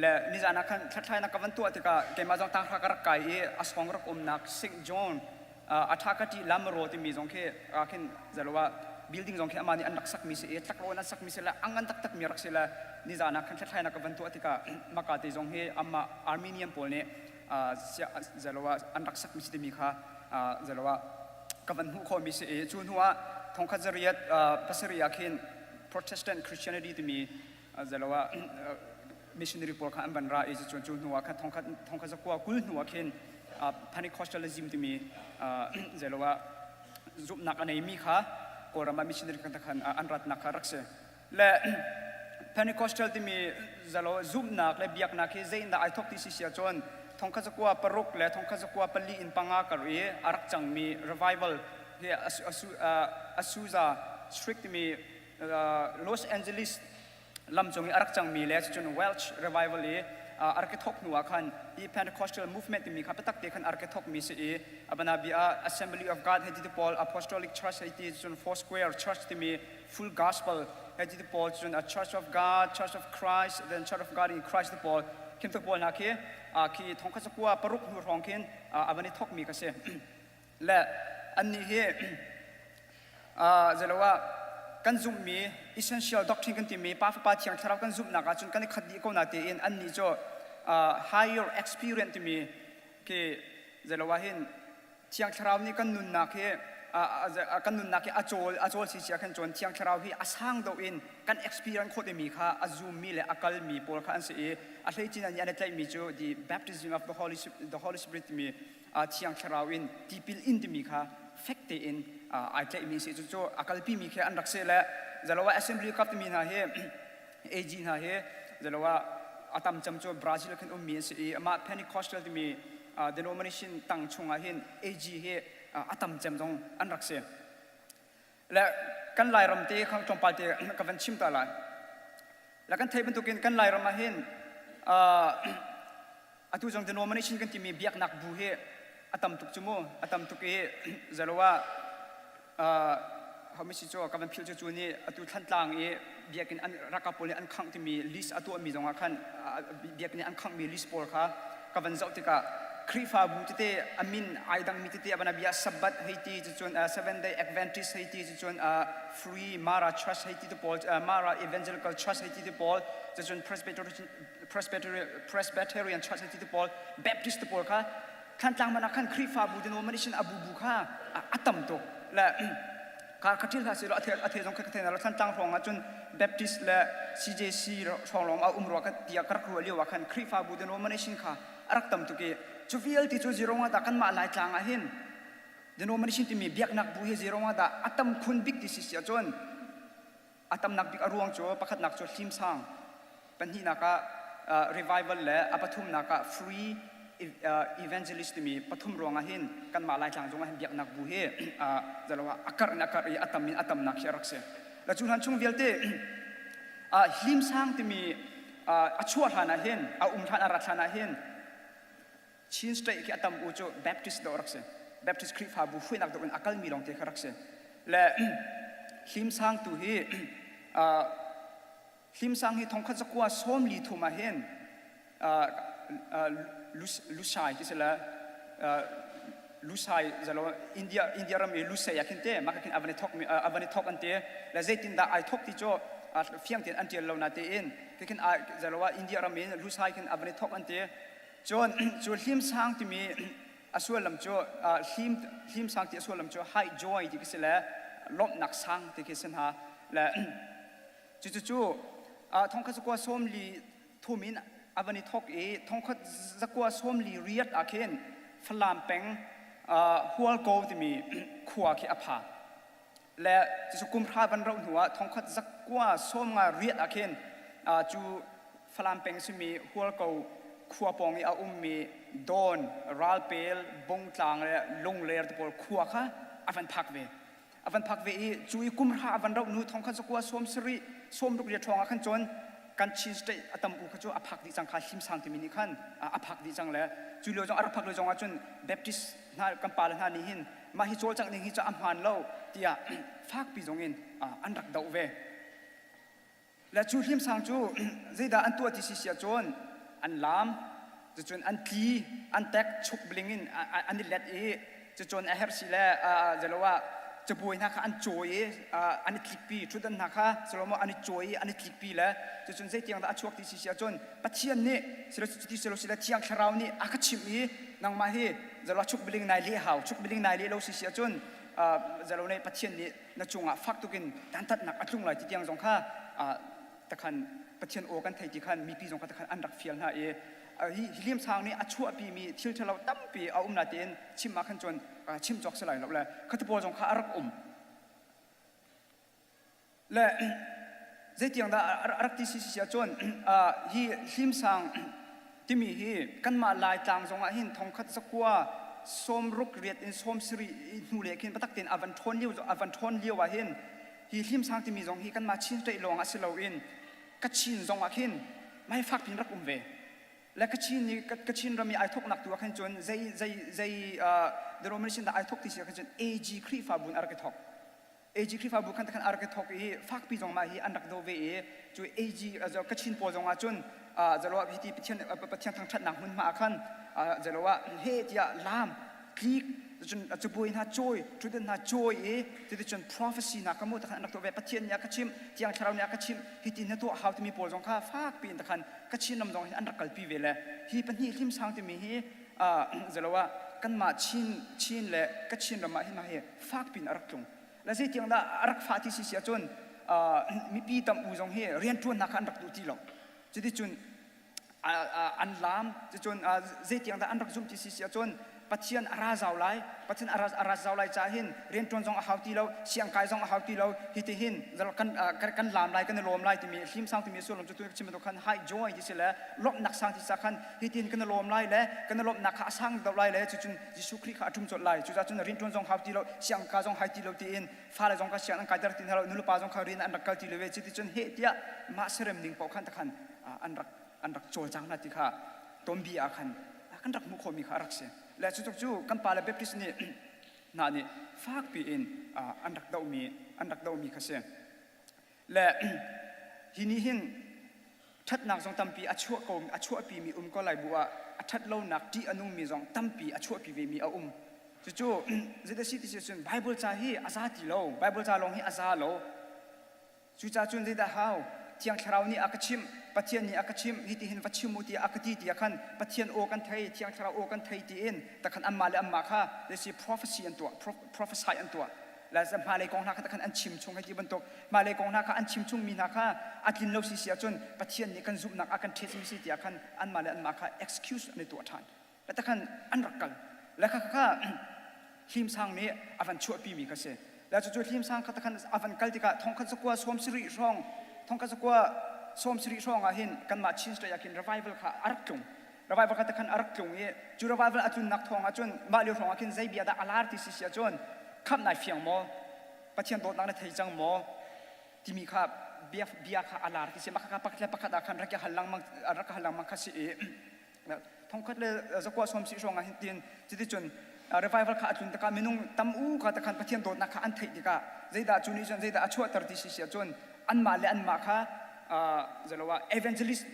le nizan ah khan hlathlainak ka van tuah tikah keimah zong tanghra ka rak kai i a song rak umnak St. John Athakati Lamro timi zong khi khin zelo ah building zong khi amah nih an rak sakmi si i tlaklawn an sakmi si le a ngan taktakmi rak si le nizan ah khan hlathlainak ka van tuah tikah maka te zong hi amah Armenian pawl nih zelo ah an rak sakmi si timi kha zelo ah ka van hmuh khawhmi si i cu hnu ah thongkhat zariat pasarih ah khin Protestant Christianity timi zelo ah missionary pawl kha an van ra i cucun cu hnu ah khan thongkhat thongkhat zakua 20 hnu ah khin Pentecostalism timi zeilo ah zumhnak a neimi kha Kawlram ah missionary kan khan an ratnak kha rak si le Pentecostal timi zalo zumhnak le biaknak hi zeiindah ai thok ti si sia cun thongkhat zakua paruk le thongkhat zakua pali in panga kar i a rak cangmi revival hi Azusa Street timi Los Angeles lamcung i a rak cangmi le cucun Welsh revival i a rak i thawk hnu ah khan hi Pentecostal movement timi kha biatak te khan a rak i thawkmi si i abanabi ah Assembly of God hei ti pawl Apostolic Church hei ti cun Four Square Church timi Full Gospel hei ti pawl cun a Church of God Church of Christ then Church of God in Christ te pawl khim te pawl hna khi khi thongkhat zakua paruk hnu hrawng khin a van i thawkmi kha si le annih hi zeilo ah kan zumhmi essential doctrine kan timi Pa Fapa Thiang Thlarau kan zumhnak ahcun kan i khat dih ko na tein annih cu higher experience timi khi zeilo ah hin Thiang Thlarau nih kan nunnak hi kan nunnak hi a cawl a cawl si sia khan cun Thiang Thlarau hi a sang deuh in kan experience khawh timi kha a zummi le a kalmi pawl kha an si i a hleicin an i tlaihmi cu the baptism of the Holy, the Holy Spirit timi Thiang Thlarau in tipil in timi kha fek tein ai tlaihmi si cucu a kalpimi khi an rak si le zalo ah assembly cup timi hna hi AG hna hi zalo ah a tam cem cu Brazil khan ummi an si i amah Pentecostal timi denomination tang chungah hin AG hi a tam cem zong an rak si. Le kan Lairam te khang tlawmpal te ka van chim ta lai. Le kan theih bantukin kan Lairam ah hin atu zong denomination kan timi biaknak bu hi a tam tuk cu mu a tam tuk i zalo ah homisi cu ka van philh cu cu nih atu Thlantlang i biakinn an ralkap pawl nih an khangh timi list a tuahmi zongah khan biakinn an khanghmi list pawl kha ka van zoh tikah Khrihfabu tete a min ai dangmi tete a van bia Sabbath hei ti cucun Seven Day Adventist hei ti cucun Free Mara Church hei ti te pawl Mara Evangelical Church hei ti te pawl cucun Presbyterian Presbyterian Church hei ti te pawl Baptist te pawl kha Thlantlang man ah khan Khrihfabu denomination a bubu kha a tam tuk le ka ka ṭil hlah seh law a the zong kha ka thei hna lo Thlantlang hrawng ah cun Baptist le CJC hrawng lawng a um rua ka tiah ka rak ruah lio ah khan Khrihfabu denomination kha a rak tam tuk i cu vialte cu zero ah dah kanmah Laitlang ah hin denomination timi biaknak bu hi zero ah dah a tam khun bik ti si si ahcun A tamnak bik a ruang cu pakhatnak cu hlimsang, pahnihnak ah revival le a pathumnak ah free evangelist timi pathum ruangah hin kanmah Laitlang zongah hin biaknak bu hi zalo ah a karh in a karh i a tam in a tamnak hi a rak si. Le cu hlan chung vialte hlimsang timi a chuah hlan ah hin a um hlan a rat hlan ah hin Chin State khi a tam u cu Baptist dawh rak si. Baptist Khrihfabu hruainak dawh in a kalmi lawngte kha rak si. Le hlimsang tu hi hlimsang hi thongkhat zakua sawm li thum ah hin Lusai ti si le Lusai zalo India India ram i Lusai ah khin te maka khin avan i thok mi avan i thok an ti le zeitindah ai thok ti cu fiang tein an tial lo na tein khin zalo ah India ram in Lusai khin avan i thok an ti Cun cu hlimsang timi a sullam cu hlim hlimsang ti a sullam cu high joy ti khi si le lawmhnak sang ti khi si hna le cucu thongkhat zakua 43 in a van i thawk i thongkhat zakua 48 ah khin Falam peng Hualko timi khua khi a pha. Le cucu kum hra van rauh hnu ah thongkhat zakua 58 ah khin cu Falam peng simi Hualko khua pawng i a ummi Dawn, Ralpel, Bungtlang le Lungler te pawl khua kha a van phak ve. A van phak ve i cu i kum hra a van rauh hnu thongkhat zakua 70 60 riat hrawng ah khan cun kan Chin state a tam u kha cu a phak dih cang kha hlimsang timi nih khan a phak dih cang le cu lio zong a rak phak lio zong ah cun Baptist hna kan pale hna nih hin mah hi cawlcangh ning hi cu a hmaan lo tiah fakpi zong in an rak doh ve. Le cu hlimsang cu zeidah an tuah ti si si ahcun an laam, cucun an tli, an tek chuk bling in an i let i cucun a herh si le zelo ah cabuai hna kha an cawi i an i tlikpi, ṭhutdan hna kha silo maw an i cawi i an i tlikpi le cucun zeitiang dah a chuak ti si si ahcun Pathian nih silo cuti silo sile Thiang Thlarau nih a ka chimh i nangmah hi zalo chuk biling nai leh hau chuk biling nai leh lo si si ahcun zalo nih Pathian nih na cungah fak tukin dantatnak a tlung lai ti tiang zong kha takhan Pathian aw kan thei ti khan mipi zong kha takhan an rak fial hna i hi hliamsang nih a chuahpimi thil ṭhalo tampi a um na tein chim ah khan cun chim cawk si lai lo le khati pawl zong kha a rak um Le zeitiang dah a rak ti si si ahcun hi hlimsang timi hi kanmah Laitlang zongah hin thongkhat zakua 68 in 70 hnu le khin biatak tein a van ṭhawn lio a van ṭhawn lio ah hin hi hlimsang timi zong hi kanmah Chin state lawng ah si loin Kachin zong ah khin mai fak piin rak um ve. Le Kachin i Kachin ram i ai thawknak tu ah khin cun zei zei zei denomination dah ai thawk ti si ah khin cun AG Khrihfabu in a rak i thawk. AG Khrihfabu khan khan a rak i thawk i fakpi zong mah hi an rak do ve i cu AG Kachin pawl zong ah cun zalo ah hiti Pathian Pathian thangṭhatnak hmunhma ah khan zalo ah he tiah laam tlik cun cabuai hna cawi ṭhutdan hna cawi i cuticun prophecy hna kha mu takhan an rak tuah ve Pathian nih a ka chimh Thiang Thlarau nih a ka chimh hiti na tuah hau timi pawl zong kha fakpi in takhan Kachin ram zong hin an rak kalpi ve le hi pahnih hlimsang timi hi zalo ah kanmah Chin Chin le Kachin ram ah hin mah hi fakpi in a rak tlung. Le zeitiang dah a rak fah ti si si ahcun mipi tam u zong hi rianṭuannak kha an rak duh ti lo. Cuticun An laam cucun zeitiang dah an rak zumh ti si si ahcun Pathian a ra zau lai, Pathian a ra zau lai caah hin rianṭuan zong a hau ti lo, siangkai zong a hau ti lo, hi ti hin kan kan laam lai, kan i lawm lai timi hlimsang timi sullam cu tu chim bantuk khan high joy ti si le lawmhnak sang ti sa khan hi tin kan i lawm lai le kan i lawmhnak kha a sang deuh lai le cucun Jesuh Khrih kha a ṭum colh lai. Cucaah cun rianṭuan zong hau ti lo, siangka zong hai ti lo tiin fale zong kha siang an kaiter ti hna lo, nulepa zong kha rian an rak kal ti lo ve. Cuticun heh tiah mah serem ning paoh khan takhan an rak an rak cawlcang hna ti kha tonbi ah khan kan rak hmuh khawhmi kha a rak si. Le cu cu kan pale Baptist nih hna nih fakpi in an rak dohmi an rak dohmi kha si. Le hi nih hin ṭhatnak zong tampi a chuah ko a chuahpimi um ko lai bu ah a ṭhat lonak ṭih a nungmi zong tampi a chuahpi vemi a um. Cucu zeidah si ti si cun Bible ca hi a za ti lo. Bible ca lawng hi a za lo. Cucaah cun zeidah hau? Thiang Thlarau nih a ka chimh, Pathian nih a ka chimh, hitihin va chim u tiah a ka ti tiah khan Pathian aw kan thei, Thiang Thlarau aw kan thei tiin takhan anmah le anmah kha zeisi prophecy an tuah, prophesy an tuah. Le hmailei kong hna kha takhan an chim chung hei ti bantuk hmailei kong hna kha an chim chungmi hna kha a tlin lo si si ahcun Pathian nih kan zumhnak a kan ṭhecmi si tiah khan anmah le anmah kha excuse an i tuah ṭhan. Le takhan an rak kal. Le kha kha Hlimsang nih a van chuahpimi kha si. Le cucu Hlimsang kha takhan a van kal tikah thongkhat zakua sawm sarih hrawng thongkhat zakua sawm sarih hrawng ah hin kanmah Chin State ah khin revival kha a rak tlung. Revival kha takhan a rak tlung i cu revival a tlunnak thawng ah cun mah lio hrawng ah khin zei bia dah a lar ti si si ahcun khamh nai fiang maw? Pathian dawtnak na thei cang maw? timi kha bia bia kha a lar ti si. Mah kha pakhat le pakhat ah khan rak i hal lengmang rak hal lengmang kha si i thongkhat le zakua sawm si hrawng ah hin tin cuticun revival kha a tlun tikah minung tam u kha takhan Pathian dawtnak kha an theih tikah zeidah cu nih cun zeidah a chuahter ti si si ahcun anmah le anmah kha zaloah evangelist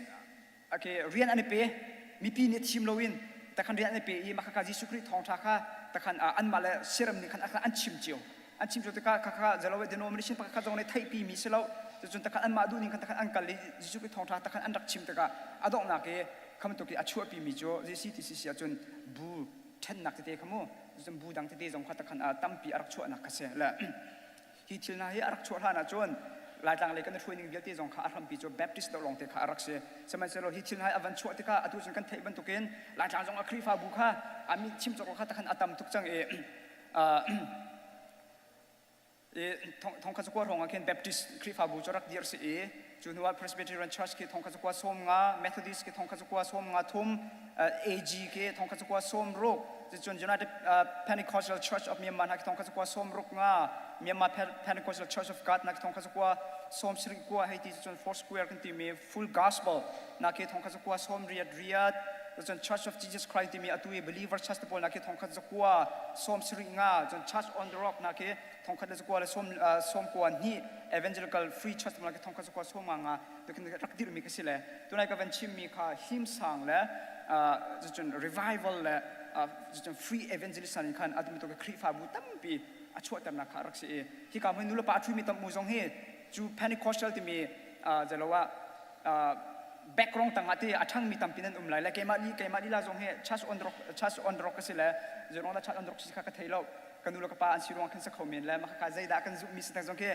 okay, rian an i pe mipi nih thim loin takhan rian an i pe i mah kha Jesuh Khrih thawngṭha kha takhan anmah le siram nih khan an chim cio an chim cio tikah kha kha zaloah denomination pakhat khat zong nih theihpi mi si lo cucun takhan anmah duh ning khan takhan an kal i Jesuh Khrih thawngṭha takhan an rak chim tikah a donghnak i kha bantuk i a chuahpi mi cu JCTCC ahcun bu ṭhennak tete kha mu cun bu dang tete zong kha takhan tampi a rak chuahnak kha si le hi thil hna hi a rak chuah hlan ahcun Laitlang lei kan i hruai ning vialte zong kha a hrampi cu Baptist deuh lawngte kha a rak si. Sihmanhsehlaw hi thil hna hi a van chuah tikah atu cun kan theih bantukin Laitlang zong a Khrihfabu kha a mi chim cawk kha takhan a tam tuk cang i thongkhat zakua hrawng ah khin Baptist Khrihfabu cu rak dir si i cu hnu ah Presbyterian Church khi thongkhat zakua sawm nga Methodist khi thongkhat zakua sawm nga thum AG khi thongkhat zakua sawm ruk cun United Pentecostal Church of Myanmar hna khi thongkhat zakua sawm ruk nga Myanmar Pentecostal Church of God na khi thongkhat zakua sawm sarih kua hei ti cun Four Square kan timi Full Gospel na khi thongkhat zakua sawm riat riat cun Church of Jesus Christ timi atu i Believer Church te pawl na khi thongkhat zakua sawm sarih nga cun Church on the Rock na khi thongkhat le zakua le sawm sawm kua hnih Evangelical Free Church na khi thongkhat zakua sawm nga nga tukin rak dirhmi ka si le tunai ka van chimmi kha himsang le cun revival le cun free evangelist in khan atu to Khrihfabu tampi a chuahternak kha rak si i hika hmun nu le pa a ṭhuimi tam mu zong hi cu Pentecostal timi zeloah background tangah ti a ṭhangmi tampi nan um lai le keimah li keimah lila zong hi church on rock church on rock ka si le zeirong dah church on rock si kha ka thei lo ka nu le ka pa an si ruang khin sa kho men le mah kha zeidah kan zumhmi si tak zong khi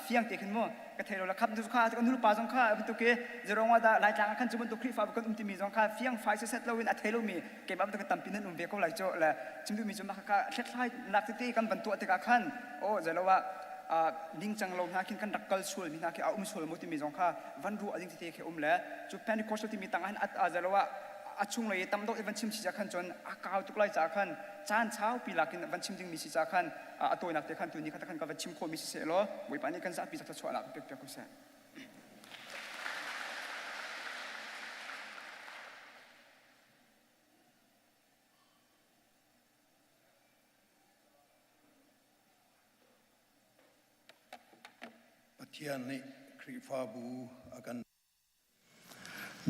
fiang te khin mu ka thei lo le khap nu kha ka nu le pa zong kha bantuk khi zeirong ah dah laitlang ah khan cu bantuk Khrihfa kan um timi zong kha fiang fai set lo in a thei lomi keimah bantuk tampi nan um ve ko lai cu le chim duhmi cu mah kha hlethlai nak tete kan van tuah tikah khan oh zeilo ah ningcang lo hna khin kan rak kal sual mi hna khi a um sual maw timi zong kha van ruah ding tete khi um le cu Pentecostal timi tang ah hin zelo ah a chunglei i tam deuh i van chim si ca khan cun a kau tuk lai caah khan caan saupi lak in van chim dingmi si ca khan a tawinak te khan tuni kha khan ka van chim khawhmi si seh law Bawipa nih kan zapi thluachuahnak pek piak ko seh. Pathian nih Khrihfabu a kan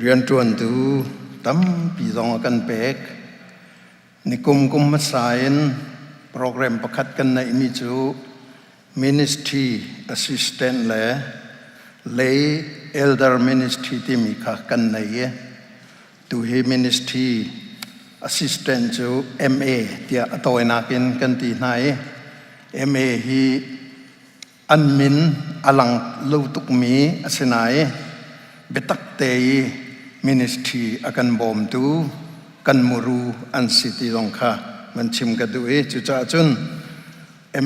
rianṭuantu tampi zong a kan pek. Nikum kum hmasa in program pakhat kan neihmi cu ministry assistant le lay elder ministry timi kha kan nei i tuhi ministry assistant cu MA tiah a tawinak in kan ti hna i MA hi an min a lang lo tukmi a si nain biatak te i ministry a kan bawmtu kan muru an si ti zong kha van chim ka duh i cucaah cun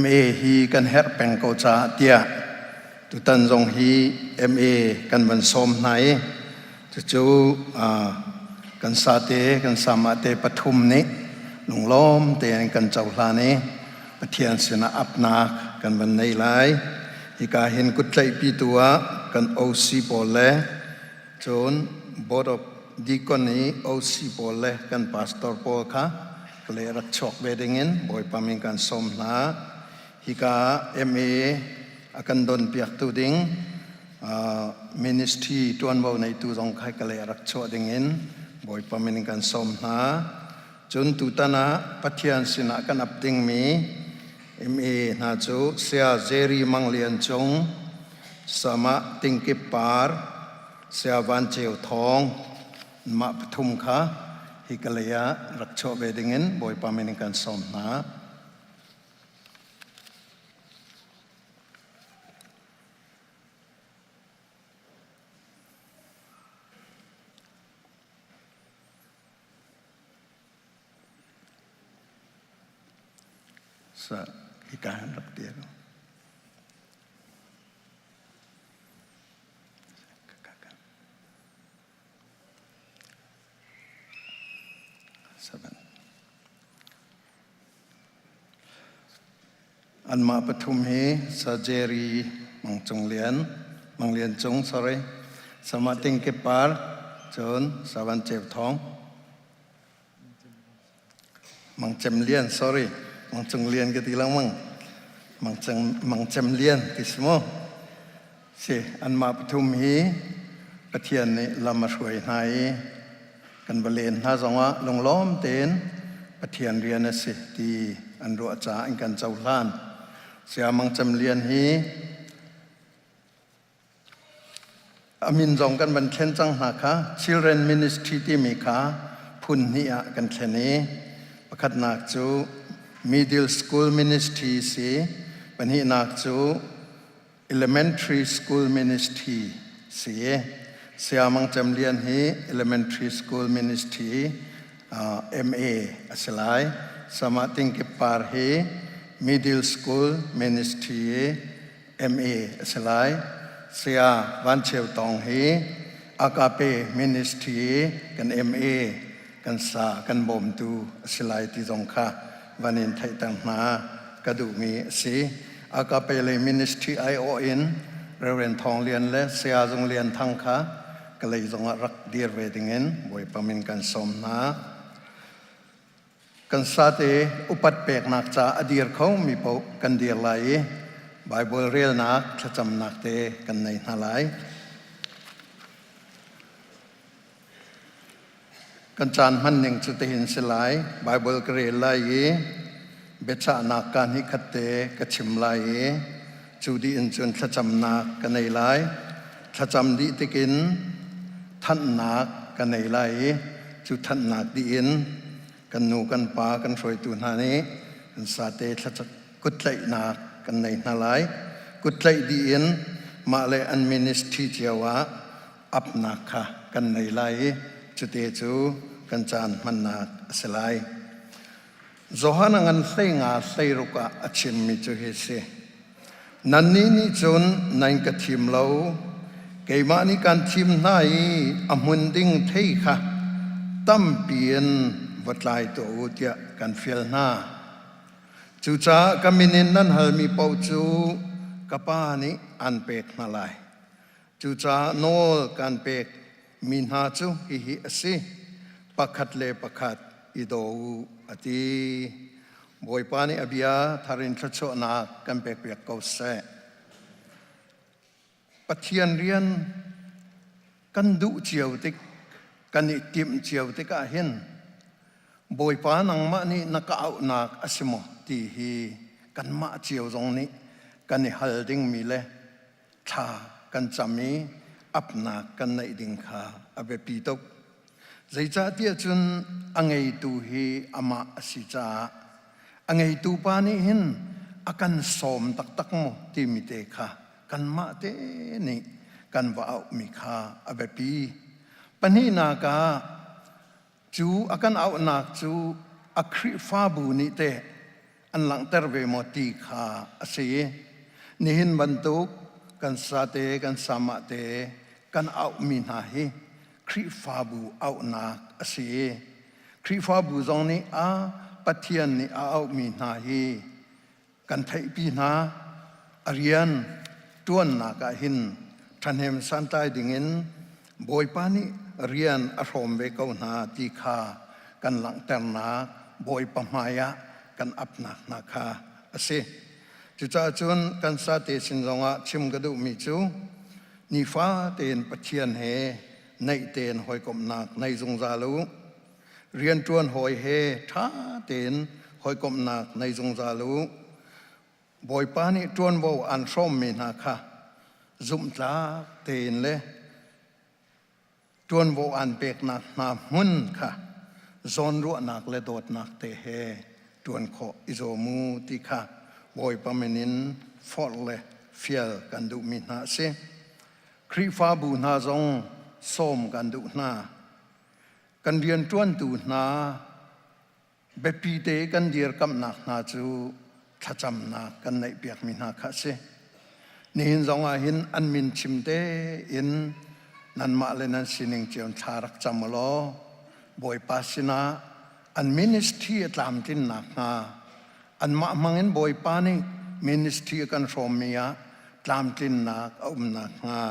MA hi kan herh peng ko caah tiah tutan zong hi MA kan van sawm hna i cucu kan sate kan sama te pathum nih lunglawm tein kan cohlan i Pathian sinah apnak kan van nei lai. Hika hin kuttlaihpitu ah kan OC pawl le cun Board of Deacon i OC pawl le kan pastor pawl kha le rak chuak ve dingin Bawipa min kan sawm hna. Hika ah MA a kan don piaktu ding ministry tuanvo neitu zong kha ka le rak chuah dingin Bawipa min kan sawm hna. Cun tutan ah Pathian sinah kan ap dingmi MA hna cu Saya Jerry Mang Lian Cung, Sama Tingkip Par, Saya Van Ceu Thawng, mah pathum kha hi ka lei ah rak chuah ve dingin Bawipa min in kan sawm hna. Sa hika hin rak dir. Seven. Anmah pathum hi Sir Jerry Mang Cung Lian, Mang Lian Cung, sorry, Sama Ting Kip Par, cun Savan Ceu Thawng. Mang Cem Lian, sorry, Mang Cung Lian ka ti lengmang. Mang Cem, Mang Cem Lian ti si mu. Si, anmah pathum hi Pathian nih lam a hruai hna i kan va len hna zongah lunglawm tein Pathian rian a si ti an ruah caah an kan cohlan. Saya Mang Cem Lian hi a min zong kan van thlen cang hna kha Children Ministry timi kha phun hnih ah kan thlen i pakhatnak cu Middle School Ministry si pahnihnak cu Elementary School Ministry si. Saya Mang Cem Lian hi Elementary School Ministry uh, MA a si lai. Sama Tingkip Par hi Middle School Ministry MA a si lai. Saya Van Cheu Tong hi Agape Ministry kan MA kan sa kan bawmtu a si lai ti zong kha van in theihter hna ka duhmi a si. Agape lei ministry aiawh in Reverend Thawng Lian le Saya Zung Lian Thang kha ka lei zongah rak dir ve dingin Bawipa min kan sawm hna. Kan sate upat peknak ca a dir kho mi paoh kan dir lai i Bible relnak thlacamnak te kan nei hna lai. Kan caan hman ning cu tihin si lai. Baibal ka rel lai i biachahnak kaa hnihkhat te ka chim lai i cu dih in cun thlacamnak ka nei lai. Thlacam dih tikin thanhnak ka nei lai i cu thanhnak dih in kan nu kan pa kan hruaitu hna nih kan sate thlacam kuttlaihnak kan nei hna lai. Kuttlaih dih in mah le an ministry cio ah apnak kha kan nei lai i cute cu kan caan hmannak a si lai. Johan a ngan hlei nga hleiruk ah a chimmi cu hi si. Nannih nih cun nan ka thim lo, keimah nih kan thim hna i a hmun ding thei kha tampi in va tlai tuah u tiah kan fial hna. Cucaah ka min in nan halmi paoh cu ka Pa nih an pek hna lai. Cucaah nawl kan pek mi hna cu hihi a si, pakhat le pakhat i daw u, a ti. Bawipa nih a bia thar in thluachuahnak kan pekpiak ko seh. Pathian rian kan duh cio tik, kan i timh cio tikah hin Bawipa nangmah nih na ka auhnak a si maw ti hi kanmah cio zong nih kan i hal dingmi le thla kan cam i apnak kan neih ding kha a biapi tuk. Zeicahtiah cun a ngeitu hi amah a si caah a ngeitu pa nih hin a kan sawm taktak maw timi te kha kanmah te nih kan va auhmi kha a biapi. Pahnihnak ah cu a kan auhnak cu a Khrihfabu nih teh an langhter ve maw ti kha a si. Nihin bantuk kan sate kan samah te kan auhmi hna hi Khrihfabu auhnak a si. Khrihfabu zong nih a Pathian nih a auhmi hna hi kan theihpi hna. A rian ṭuannak ah hin ṭhahnem santlai dingin Bawipa nih rian a hrawm ve ko hna ti kha kan langhternak Bawipa hmaiah kan apnak hna kha a si. Cucaah cun kan sate sin zongah chim ka duhmi cu nifa tein Pathian he naih tein hawikomhnak nei zungzal u. Rianṭuan hawi he ṭha tein hawikomhnak nei zungzal u. Bawipa nih ṭuanvo aan hrawmmi hna kha zumhtlak tein le ṭuanvo aan peknak hna hmun kha zawnruahnak le dawtnak te he ṭuan khawh i zuam u ti kha Bawipa min in forh le fial kan duhmi hna a si. Khrihfabu hna zong sawm kan duh hna. Kan rianṭuantu hna biapi te kan dirkamhnak hna cu thlacamnak kan neihpiakmi hna kha a si. Nihin zong ah hin an min chim tein nanmah le nan sining cio thla rak cam u law Bawipa sinah an ministry a tlamtlinnak hnga anmah hmangin Bawipa nih ministry a kan hrawmmi ah tlamtlinnak a umnak hnga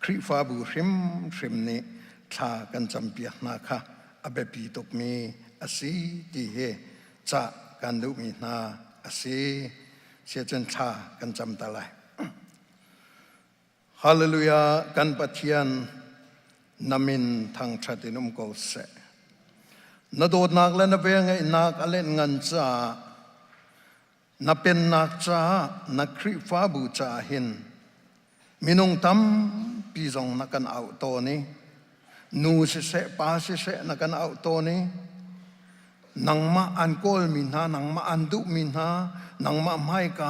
Khrihfabu hrimhrim nih thla kan campiak hna kha a biapi tukmi a si ti hi cah kan duhmi hna a si. Siacun thla kan cam ta lai. Hallelujah kan Pathian na min thangṭhat in um ko seh. Na dawtnak le na velngeihnak a lenh ngan caah na pennak caah na Khrihfabu caah hin minung tampi zong na kan auh tawn i nu siseh pa siseh na kan auh tawn i nangmah an kawlmi hna nangmah an duhmi hna nangmah hmaika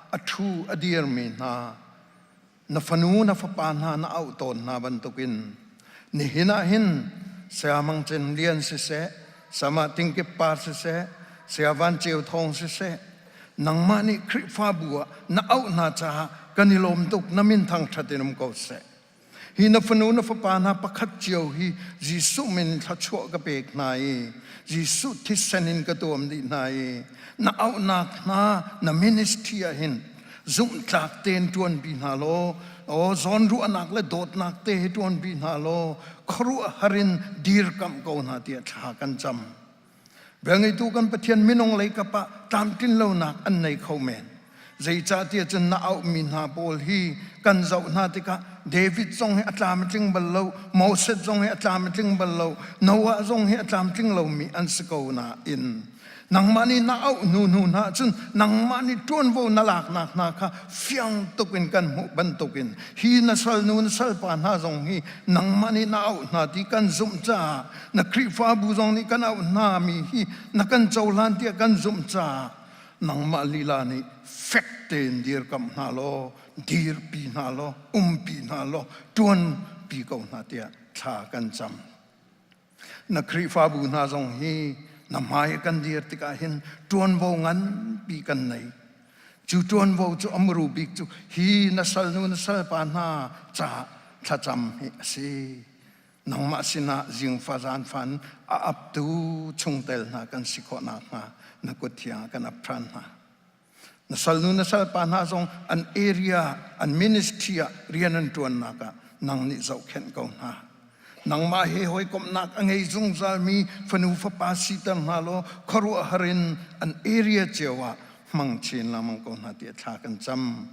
a ṭhu a dirmi hna na fanu na fapa hna na auh tawn hna bantukin nihin ah hin Saya Mang Cin Lian siseh Sama Tingkip Par siseh Saya Van Ceu Thawng siseh nangmah nih Khrihfabu ah na auh hna caah kan i lawm tuk na min thangṭhat in um ko seh Hi na fanu na fapa hna pakhat cio hi Jesuh min thluachuah ka pek hna i Jesuh thisen in ka tuam dih hna i na auhnak hna na ministry ah hin zumhtlak tein ṭuanpi hna law aw zawnruahnak le dawtnak te he ṭuanpi hna law khuaruahhar in dirkamh ko hna tiah thla kan cam. Velngeitu kan Pathian minung lei kap ah tlamtlin lonak an nei kho men. Zeicahtiah cun na auhmi hna pawl hi kan zoh hna tikah David zong hi a tlam a tling bal lo, Moses zong hi a tlam a tling bal lo, Noah zong hi a tlamtling lomi an si ko nain nangmah nih na auh hnu hnu hna cun nangmah nih ṭuanvo na laknak hna kha fiang tuk in kan hmuh bantukin hi na salnu na salpa hna zong hi nangmah nih na auh hna ti kan zumh caah na Khrihfabu zong nih kan auh hna mi hi na kan cohlan tiah kan zumh caah nangmah lila nih fek tein dirkamh hna law dirpi hna law umpi hna law ṭuanpi ko hna tiah thla kan cam. Na Khrihfabu hna zong hi na hmai kan dir tikah hin ṭuanvo nganpi kan nei. Cu ṭuanvo cu a muru bik cu hi na salnu na salpa hna caah thlacam hi a si. Nangmah sinah zingfa zaanfan a aptu chungtel hna kan si khawh nakhnga na kut thiang ah kan ap ṭhan hna. Na salnu na salpa hna zong an area, an ministry ah rian an ṭuannak ah nang nih zohkhenh ko hna. Nangmah he hawikomhnak a ngei zungzalmi fanu fapa siter hna law khuaruahhar in an area cio ah hmang chin lengmang ko hna tiah thla kan cam.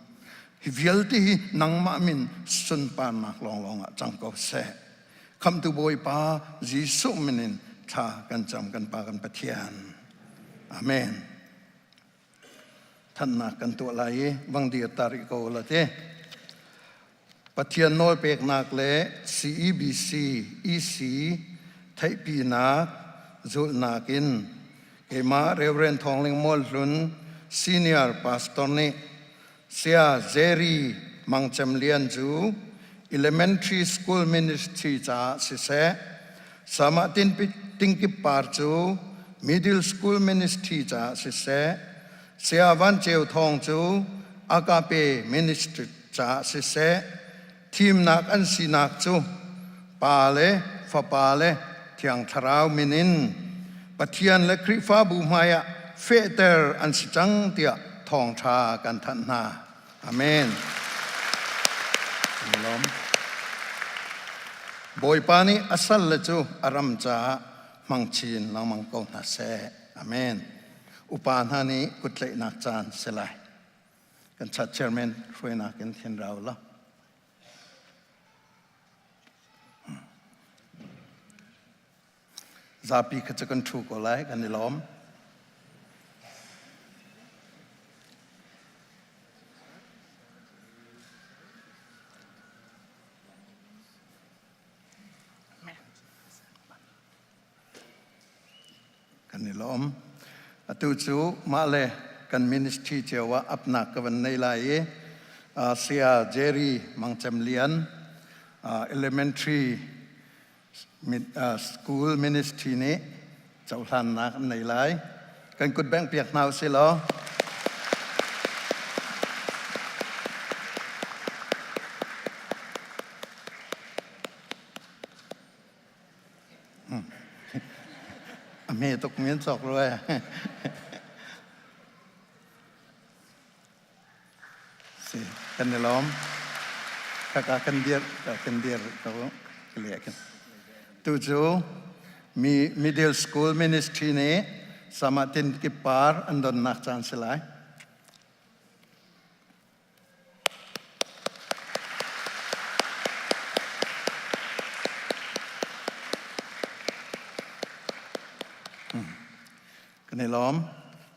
Hi vialte hi nangmah min sunparnak lawnglawng ah cang ko seh. Khamhtu Bawipa Jesuh min in thla kan cam kan Pa kan Pathian. Amen. Thannak kan tuah lai i vang dir ta rih ko la te. Pathian nawlpeknak le CEBC EC theihpinak zulhnak in keimah Reverend Thawng Ling Mual Hlun Senior Pastor nih Saya Jerry Mang Cem Lian cu Elementary School Ministry caah siseh, Sama Tingkip Par cu Middle School Ministry caah siseh, Saya Van Ceu Thawng cu Agape Ministry caah siseh, thimnak an sinak cu Pa le Fapa le Thiang Thlarau min in Pathian le Khrihfabu hmaiah fehter an si cang tiah thawngṭha kan thanh hna. Amen. Lawm. Bawipa nih a salle cu a ram caah hmang chin lengmang ko hna seh. Amen. Upa hna nih kuttlaihnak caan si lai. Kan chat chairman hruainak in thin rau la. Zapi kha cu kan ṭhu ko lai, kan i lawm. Kan i lawm. Atu cu mah le kan ministry cio ah apnak ka van nei lai i Saya Jerry Mang Cem Lian Elementary School Ministry nih cohlannak an nei lai. Kan kut bengh piak hna usih law. A hme tuk mi an cawk rua. Si, kan i lawm. Kaka kan dir, kan dir ko le kan. Tu cu mi middle school ministry nih sama tin kip par an donnak caan si lai. Kan i lawm.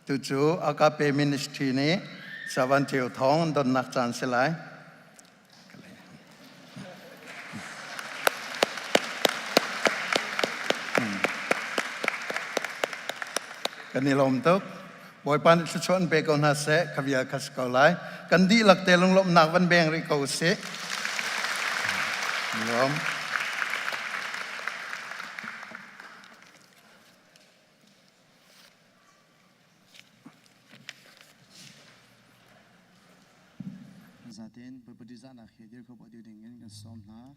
Tucu Agape Ministry nih Savan Ceu Thawng donnak caan si lai. Kan i lawm tuk. Bawipa nih thluachuah an pe ko hna seh, kha vial kha si ko lai. Kan dihlak te lunglawmhnak van beng rih ko usih. Lawm. Zaten Bawipa ṭihzahnak he dir kho ding in kan sawm hna.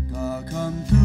Ka khamtu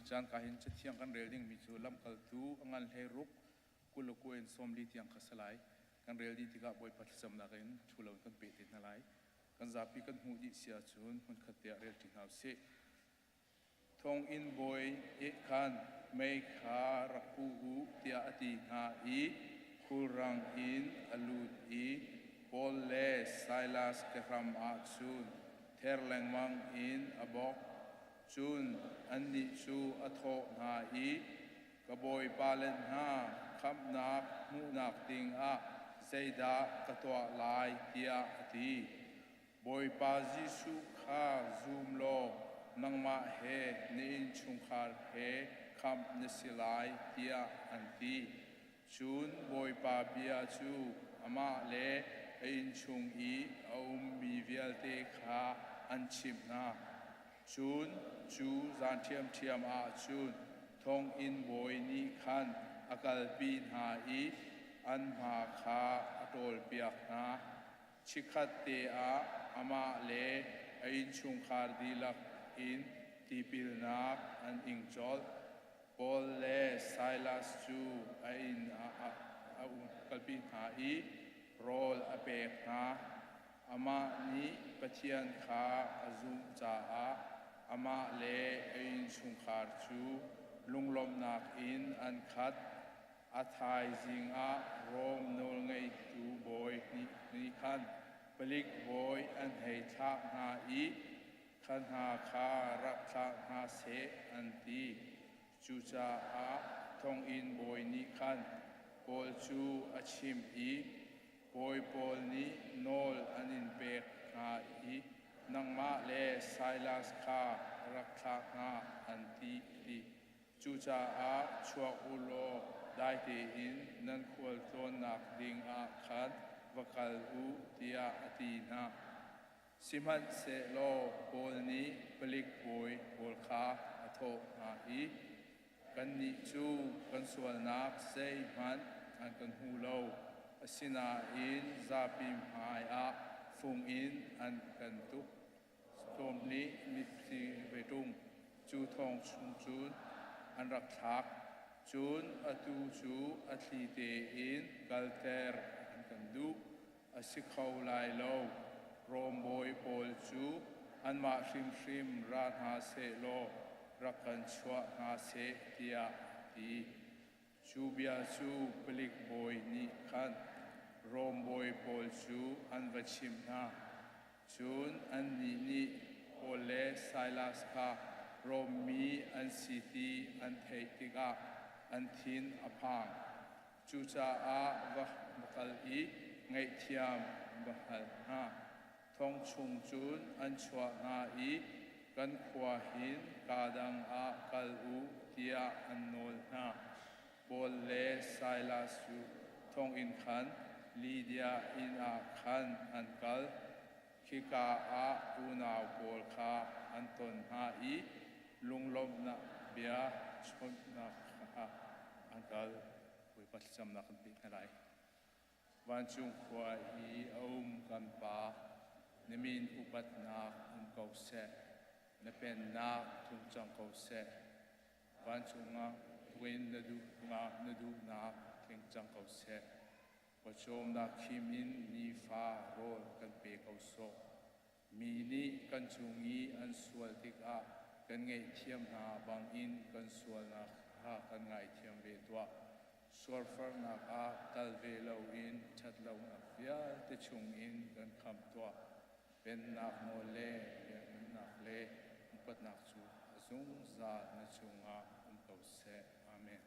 Tuzik caan ka hin cathiang kan rel dingmi cu lamkaltu a ngan 16 21 in 40 tiang kha si lai. Kan rel dih tikah Bawipa thlacamnak in ṭhu lo in kan peh te hna lai. Kan zapi kan hmuh dih si ahcun hmunkhat te ah rel ṭi hna usih. Thonginn bawi nih khan mei kha rak pu u tiah a ti hna i khulrang in a lut i Paul le Silas kehram ah cun ther lengmang in a bawk. Cun annih cu a thawh hna i, Ka bawipa le hna, khamhnak hmuhnak dingah zeidah ka tuah lai? tiah a ti. Bawipa Jesuh kha zum law nangmah he na innchungkhar he khamh na si lai tiah an ti. Cun Bawipa bia cu amah le a innchung i a ummi vialte kha an chimh hna. Cun cu zan ṭhiamṭhiam ah cun thonginn bawi nih khan a kalpi hna i an hma kha a ṭawlpiak hna. Chikkhatte ah amah le a innchungkhar dihlak in tipilnak an ing colh. Paul le Silas cu a inn ah a kalpi hna i rawl a pek hna. Amah nih Pathian kha a zumh caah amah le a innchungkhar cu lunglawmhnak in an khat. A thaizing ah Rom nawlngeitu bawi nih khan palik bawi an hei thlah hna i kha hna kha rak thlah hna seh an ti. Cucaah thonginn bawi nih khan Paul cu a chimh i bawi pawl nih nawl an in pek hna i nangmah le Silas kha rak thlah hna an ti ti. Cucaah chuak u law dai tein nan khualtlawnnak ding ah khan va kal u, tiah a ti hna. Sihmanhsehlaw Paul nih palik bawi pawl kha a thawh hna i, Kannih cu kan sualnak zeihmanh an kan hmu lo, asinain zapi hmaiah fung in an kan tuk. Storm nih mitthli ve ṭung cu thawng chung cun an rak thlak. Cun atu cu a thli tein kalter an kan duh. A si kho lai lo. Rom bawi pawl cu anmah hrimhrim ra hna sehlaw rak kan chuah hna seh tiah a ti. Cu bia cu palik bawi nih khan Rom bawi pawl cu an va chimh hna. Cun annih nih Paul le Silas kha Rom mi an si ti an theih tikah an thin a phang. Cucaah va kal i ngaihthiam va hal hna. Thong chung cun an chuah hna i kan khua hin kaa dang ah kal u tiah an nawl hna. Paul le Silas cu thonginn khan Lydia inn ah khan an kal. Khika ah unau pawl kha an ton hna i lunglawmhnak bia chawnhnak kha an kal. Bawipa thlacamnak kan pek hna lai. Vancung khua i a um kan Pa, na min upatnak um ko seh, na pennak tlung cang ko seh. Vancung ah tuin na duh na duhnak tling cang ko seh. Pawcawmnak khim in nifa rawl kan pe ko sawh. Mi nih kan cung i an sual tikah kan ngaihthiam hna bangin kan sualnak kha kan ngaithiam ve tuah. Sualfarnak ah tal ve loin ṭhatlonak vialte chungin kan khamh tuah. Pennak nawl le biaknak le upatnak cu a zungzal na cungah um ko seh. Amen.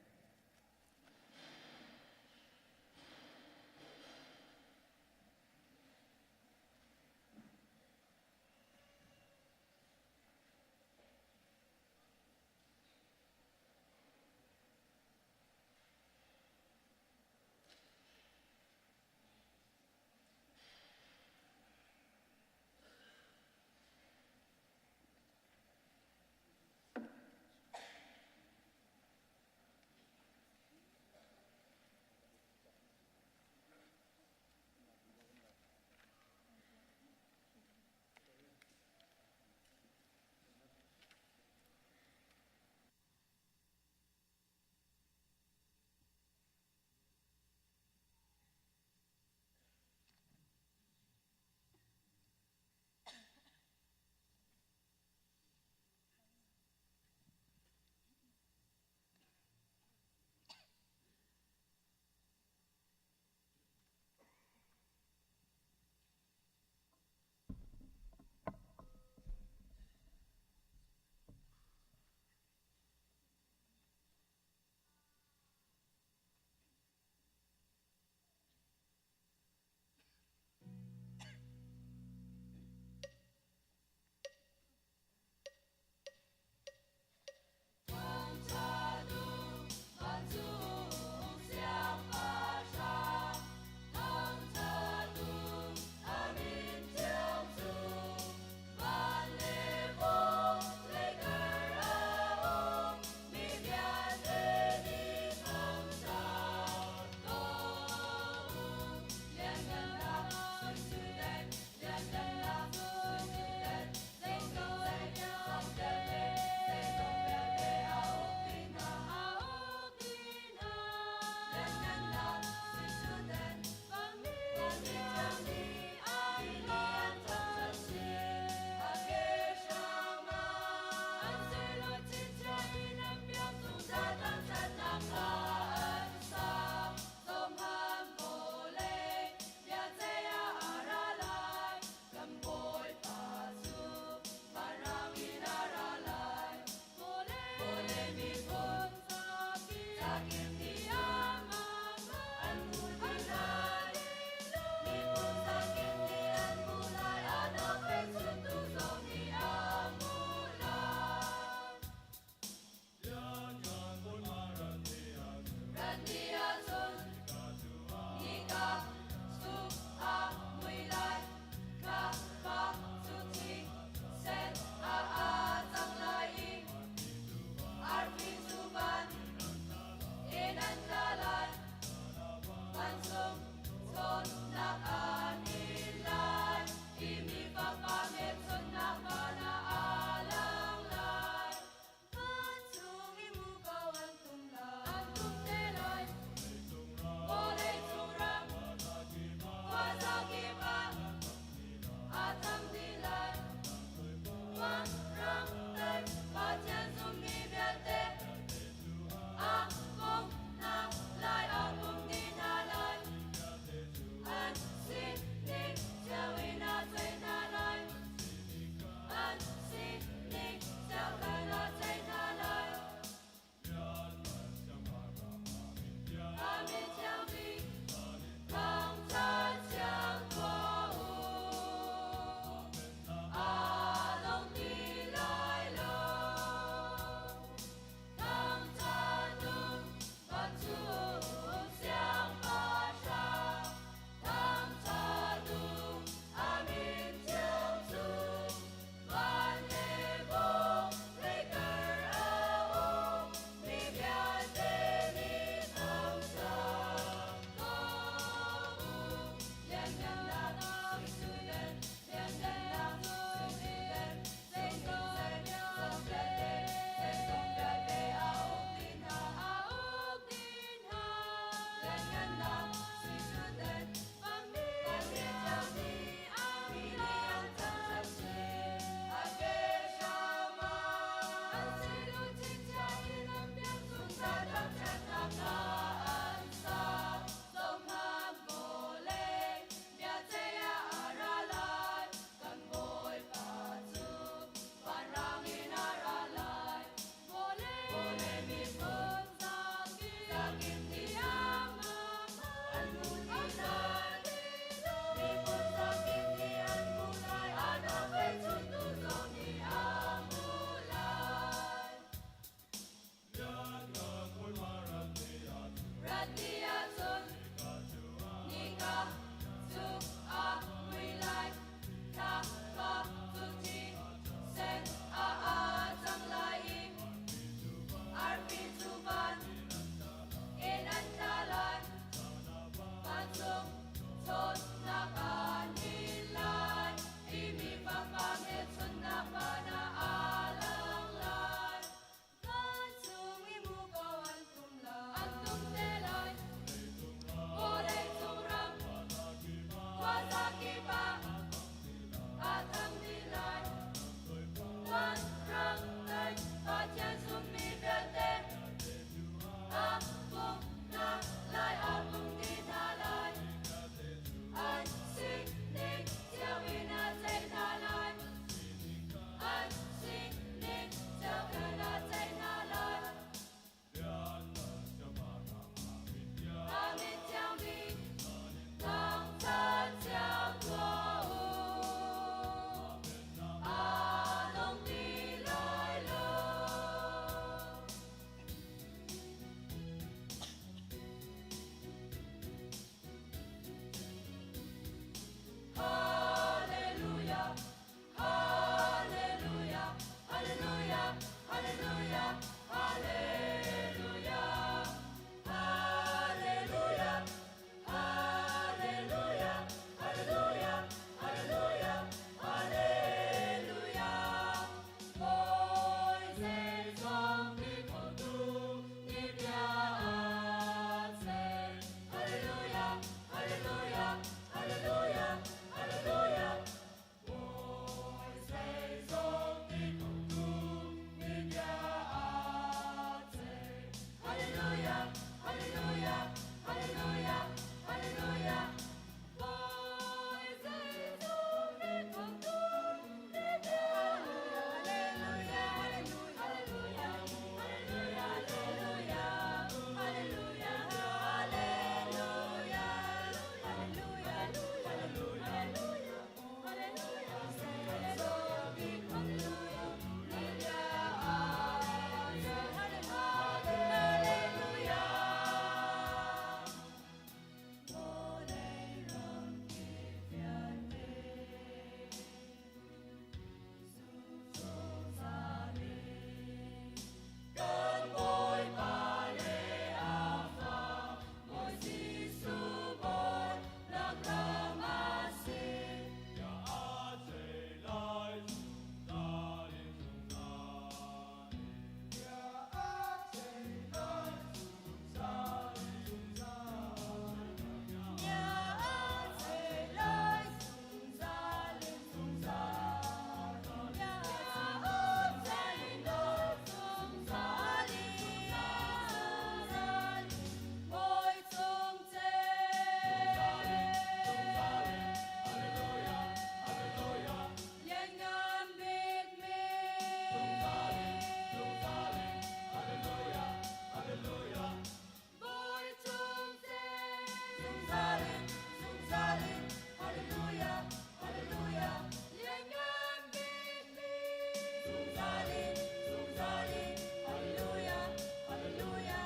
Zungzal in, zungzal in, Hallelujah, Hallelujah.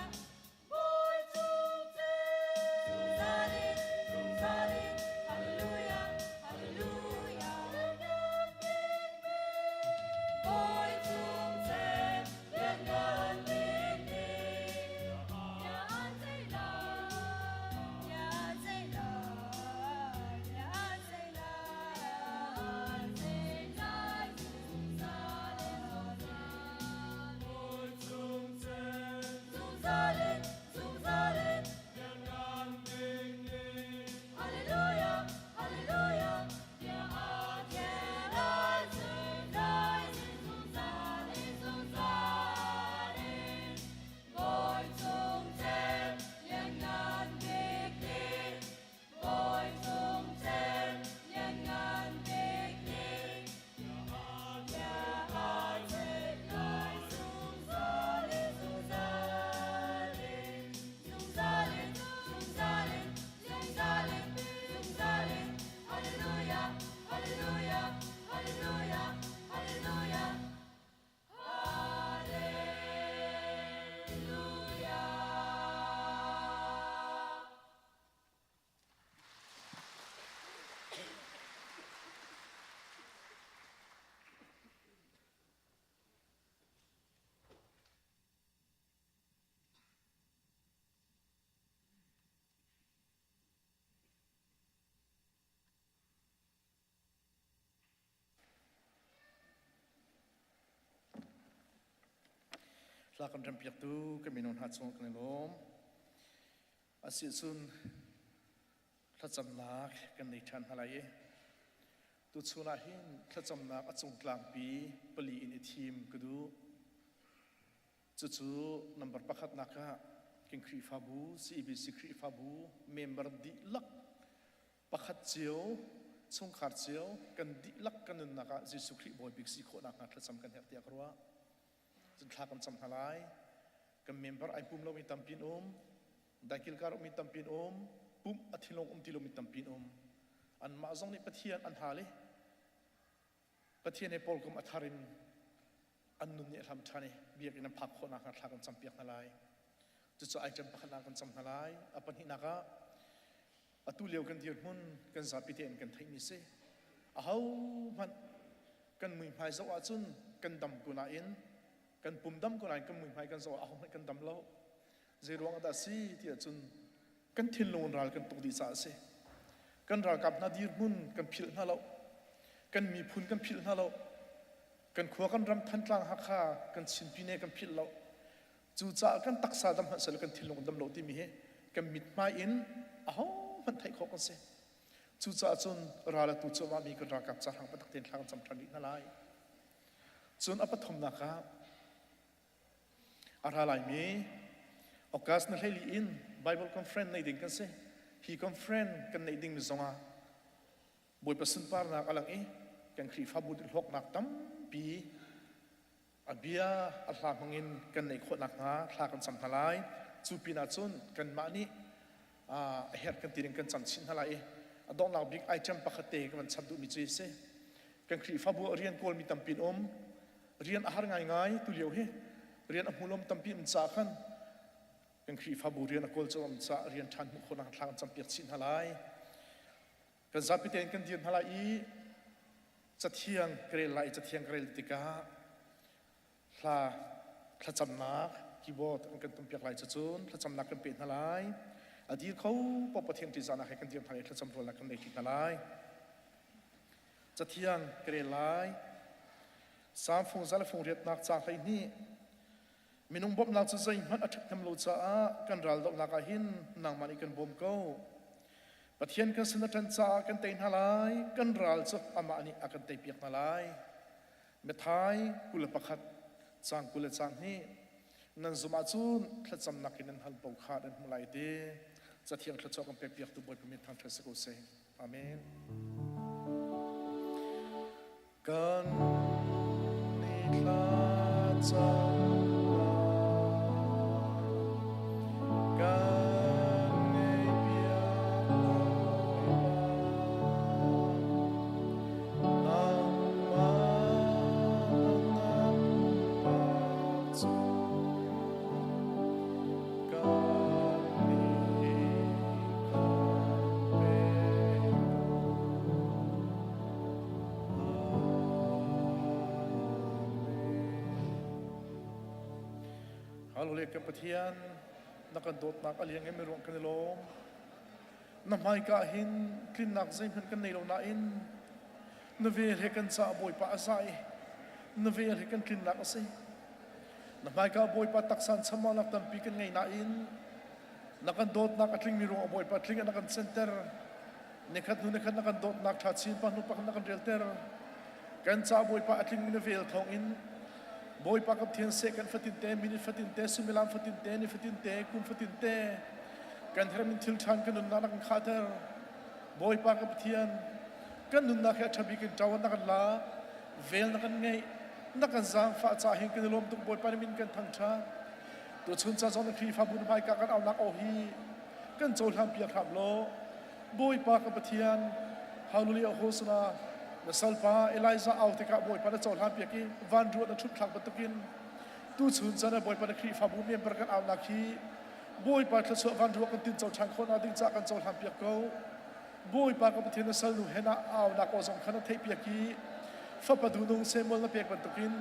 Bawi cung ceu. Zungzal in, zungzal in, Hallelujah, Hallelujah. Lianngan bikmi. Bawi cung ceu, lianngan bikmi. Bia an ceih lai, bia an ceih lai, bia an ceih lai, ceih lai zungzal in zungzal. Bawi cung ceu, zungzal in, zungzal in, lianngan bikmi. Hallelujah, Hallelujah, bia a ceih lai, ceih lai, zungzal in, zungzal in. Bawi cung ceu, lianngan bik ni. Bawi cung ceu, lianngan bik ni. Bia a ceih lai zungzal in, zungzal in. Zungzal in, zungzal in, zungzal in, zungzal in. Hallelujah, hallelujah, hallelujah, hallelujah. Hallelujah. Hla kan rempiaktu kan mino hna cung kan i lawm. Asi cun thlacamnak kan nei ṭhan hna lai i tuchun ah hin thlacamnak a cungtlangpi pali in i thim ka duh. Cucu number pakhatnak ah kan Khrihfabu CEBC Khrihfabu member dihlak pakhat cio chungkhar cio kan dihlak kan nunnak ah Jesuh Khrih Bawi bik si khawh nakhnga thlacam kan herh tiah ka ruah. Cun thla kan cam hna lai. Kan member ai pum lomi tampi an um. Daikilkar ummi tampi an um. Pumh a thinlung um ti lomi tampi an um. Anmah zong nih Pathian an hal i Pathian he pawlkom a thar in an nun nih a hlam ṭhan i biakinn an phak khawh nakhnga thla kan campiak hna lai. Cucu item pakhat ah kan cam hna lai. A pahnihnak ah atu lio kan dirhmun kan zapi tein kan theihmi si. Ahohmanh kan muihmai zoh ahcun kan dam ko nain kan pum dam ko nain kan muihmai kan zoh ah ahohmanh kan dam lo. Zei ruang ah dah si ti ahcun kan thinlung in ral kan tuk dih caah a si. Kan ralkap hna dirhmun kan philh hna lo. Kan miphun kan philh hna lo. Kan khua kan ram Thantlang Hakha kan Chin Pine kan philh lo. Cucaah kan taksa dam hmanh seh kan thinlung dam lo timi hi kan mithmai in ahohmanh theih khawh kan si. Cucaah cun ral atu cuahmah mi kan ralkap ca hrang patak tein thla kan cam ṭhan rih hna lai. Cun a pathumnak ah a ra laimi August na hleili in Bible conference nei ding kan si. Hi conference kan neih ding mi zongah Bawipa sunparnak a lang i kan Khrihfabu hlawknak tampi a bia a hla hmangin kan neih khawh nakhnga thla kan cam hna lai. Cu pinah cun kanmah nih a herh kan ti ding kan cam chin hna lai i a donghnak bik item pakhat te kan van chap duhmi cu a si. Kan Khrihfabu ah rian kawlmi tampi an um. Rian a har ngaingai tu lio hi. Rian a hmulom tampi um caah khan kan Khrihfabu rian a kawl cawm caah rian ṭhan hmuh khawhnak thla kan campiak chih hna lai. Kan zapi tein kan dir hna lai i cathiang ka rel lai i cathiang ka rel tikah hla thlacamnak keyboard an kan tumpiak lai cucun thlacamnak kan pe hna lai. A dir kho paoh Pathian ṭihzahnak he kan dir hna i thlacam rualnak kan nei ṭi hna lai. Cathiang ka rel lai. Salm fung za le fung riatnak caang 12 Minung bawmhnak cu zeihmanh a ṭhathnem lo caah kan ral dohnak ah hin nangmah nih kan bawm ko. Pathian kan sin a ṭan caah kan tei hna lai, kan ral cu amah nih a kan teipiak hna lai. Matthai 21 caang 20 le caang hnih nan zumh ahcun thlacamnak in nan hal paoh kha nan hmuh lai ti. Cathiang thluachuah kan pekpiaktu Bawipa min thangṭhat si ko seh. Amen. Kan ni thlacamnak kan ngaihpiak Bawipa. Nangmah nangmah. Hallelujah kan Pathian na kan dawtnak a liang em ruang kan i lawm. Na hmaika hin tlinnak zeihmanh kan nei lo nain na vel he kan caah Bawipa a za i na vel he kan tlinnak a si. Na hmaika Bawipa taksa chamaunak tampi kan ngei nain na kan dawtnak a tlingmi ruang ah Bawipa tling na kan center. Nikhat hnu nikhat na kan dawtnak ṭha chin pa hnu pak na kan relter. Kan ca Bawipa a tlingmi na vel thawng in Bawipa kan Pathian seh kan fatin te, minute fatin te, suimilam fatin te, ni fatin te, kum fatin te, kan herhmi thil ṭhan kan nunnak na kan khahter. Bawipa kan Pathian, kan nunnak hi a ṭha bik in ṭawan na kan la, vel na kan ngeih, na kan zaangfah caah hin kan i lawm tuk Bawipa na min kan thangṭhat. Tuchun ca zong na Khrihfabu na hmaika kan aunak aw hi kan cohlan piak hram law Bawipa ka Pathian, Hallelujah Hosana, na salpa Elijah au tikah Bawipa na cohlan piak i van ruah na ṭhut thlak bantukin tuchun caan ah Bawipa na Khrihfabu member kan aunak hi Bawipa thluachuah van ruah kan tinco ṭhan khawhnak ding caah kan cohlan piak ko. Bawipa ka Pathian na salnu hen ah aunak aw zong kha na theih piak i fapa duhnung Samuel na pek bantukin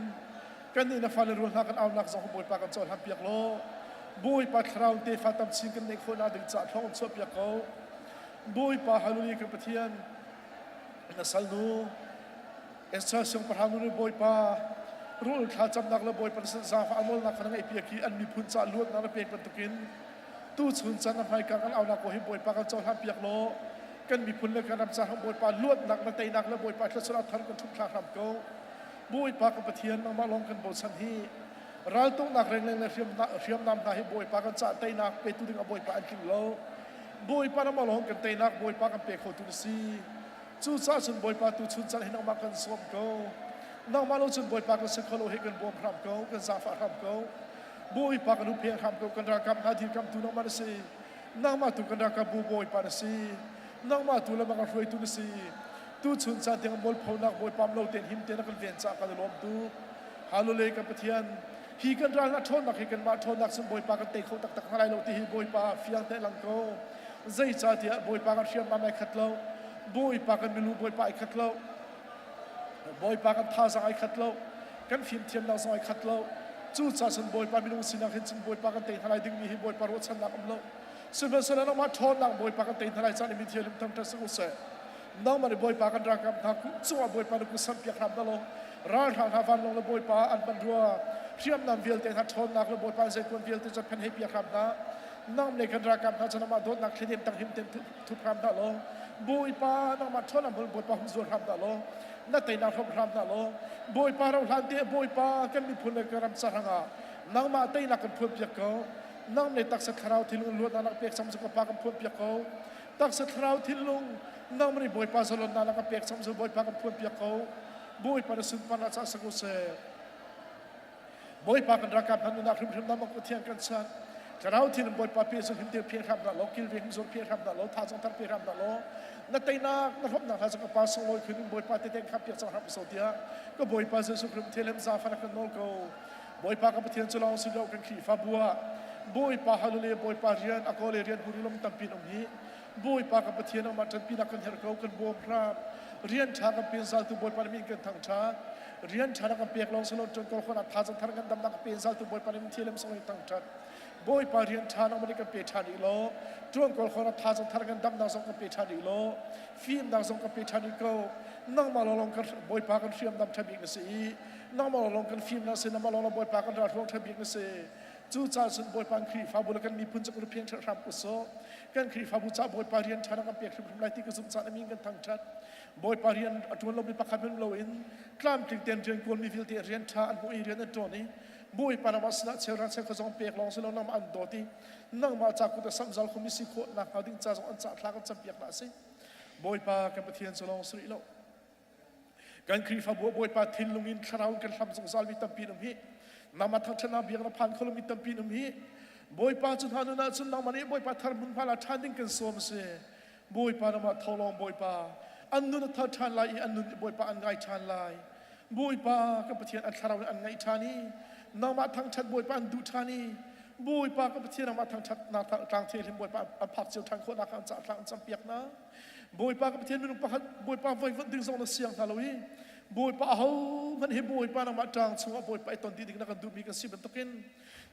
kannih na fale rual hna kan aunak zong Bawipa kan cohlan piak law Bawipa thlarau tefa tam chin kan neih khawhnak ding caah thlawng chuah piak ko. Bawipa hallelujah kan Pathian na salnu Esther siangpahrang nu nih Bawipa rul thla camnak le Bawipa na zaangfah nawlnak kha na ngaih piak i an miphun caah luatnak na pek bantukin tuchun caan na hmaika kan aunak ko hi Bawipa kan cohlan piak law kan miphun le kan ram caah Bawipa luatnak na teinak le Bawipa thluachuah thar kan ṭhumh thla hram ko. Bawipa kan Pathian nangmah lawng kan bochan hi raltuknak rengleng le hriamnam hna hi Bawipa kan cah teinak petu ding ah Bawipa an tling lo. Bawipa nangmah lawng kan teinak Bawipa kan pe khotu na si. Cucaah cun Bawipa tu chun caan hi nangmah kan sawm ko. Nangmah lo cun Bawipa kan si kho lo hi kan bawm hram ko, kan zaangfah hram ko. Bawipa kan hupheng hram ko, kan ralkap hna dirkamtu nangmah na si. Nangmah tu kan ralkap bu Bawipa na si. Nangmah tu lam a kan hruaitu na si. Tuchun caan tiang mualphonak Bawipa lo tein him tein a kan ven caah kan i lawm tuk. Hallelujah kan Pathian, hi kan ral hna ṭhawnnak hi kanmah ṭhawnnak cun Bawipa kan tei kho taktak hna lai lo ti hi Bawipa fiang te lang ko. Zeicahtiah Bawipa kan hriamnam ai khat lo. Bawipa kan milu Bawipa ai khat lo. Bawipa kan thazaang ai khat lo. Kan fimthiamnak zong ai khat lo. Cucaah cun Bawipa minung sinak hin cun Bawipa kan tei hna lai dingmi hi Bawipa ruahchannak um lo. Sihmanhsehlaw nangmah ṭhawnnak Bawipa kan tei hna lai caan i mi thianghlim thangṭhat si ko seh. Nangmah nih Bawipa kan ralkap hna cungah Bawipa na kut sampiak hram hna law ralhrang hna vanlawng le Bawipa an hman rua hriamnam vialte hna ṭhawnnak le Bawipa an zeikuan vialte cu phen hei piak hram hna. Nang le kan ralkap hna cu nangmah dawtnak thladem tang him ten thup hram hna law Bawipa nangmah ṭhawnnak hmul Bawipa hum zual hram hna law na teinak hrawm hram hna law Bawipa ro hlan te Bawipa kan miphun le kan ram cahrang ah nangmah teinak kan phuan piak ko. Nang le taksa thlarau thinlung luatnak nak pek cang cu ka pa kan phuan piak ko. Taksa thlarau thinlung nang nih Bawipa zalonnak nak kan pek cang cu Bawipa kan phuan piak ko. Bawipa na sunparnak caah sa ko seh. Bawipa kan ralkap hna nunnak hrimhrim na mak Pathian kan chan. Thlarau thinlung Bawipa pe zung him te phe hram dah lo kilveng him zor phe hram dah lo tha zong thar pe hram dah lo na teinak na hlawpnak hna cu ka pa sunglawi khun in Bawipa te ten kha piak cang hram so tiah ka Bawipa Jesuh Khrist thianhlim zaangfah na kan nawl ko. Bawipa ka Pathian cu lawng si lo kan Khrihfabu ah Bawipa hallelujah Bawipa rian a kawl i rian hmu rilom tampi um hi Bawipa ka Pathian nangmah ṭanpinak kan herh ko kan bawm hram rian ṭha kan pen zaltu Bawipa na min kan thangṭhat rian ṭha na kan pek lawng si lo ṭuan kol khawhnak thazaang thar kan damnak ka pen zaltu Bawipa na min thialem song in thangṭhat Bawipa rian ṭha nangmah nih kan pe ṭhan rih law ṭuan kawl khawhnak thazaang thar kan damnak zong kan pe ṭhan rih law fimnak zong kan pe ṭhan rih ko nangmah lawnglawng kan Bawipa kan hriamnam ṭha bik na si i nangmah lawnglawng kan fimnak si nangmah lawnglawng Bawipa kan ralhruang ṭha bik na si cucaah cun Bawipa kan Khrihfabu le kan miphun cu kan phiang ṭhat hram usawh kan Khrihfabu ca Bawipa rian ṭha na kan pek hrimhrim lai ti ka zumh caah na min kan thangṭhat Bawipa rian a ṭuan lomi pakhat hmanh loin tlamtling tein rian kawlmi vialte rian ṭha an hmuh i rian an ṭuan i Bawipa nangmah sinah cheuhra cheukhat zong pek lawng si lo nangmah an dawt i nangmah ca kut a samhzal khomi si khawh nakhnga ding ca zong an cah thla kan campiak hna a si Bawipa kan Pathian cu lawng si rih lo kan Khrihfabu ah Bawipa thinlung in thlarau in kan hlam zungzal mi tampi an um hi nangmah thangṭhatnak biak na phan kho lomi tampi an um hi Bawipa cu hna nun ah cun nangmah nih Bawipa thar hmunhma la ṭhan ding kan sawm a si Bawipa nangmah tho lawng Bawipa an nun a thar ṭhan lai i an nun Bawipa an ngai ṭhan lai Bawipa kan Pathian an thlarau in an ngaih ṭhan i nangmah thangṭhat Bawipa an duh ṭhan i Bawipa kan Pathian nangmah thangṭhatnak tlang thianghlim Bawipa an phak cio ṭhan khawhnak an cah thla an campiak hna. Bawipa kan Pathian minung pakhat Bawipa voivanh ding zong na siang hna lo i. Bawipa ahohmanh hi Bawipa nangmah ṭang chungah Bawipa i ton dih ding na kan duhmi kan si bantukin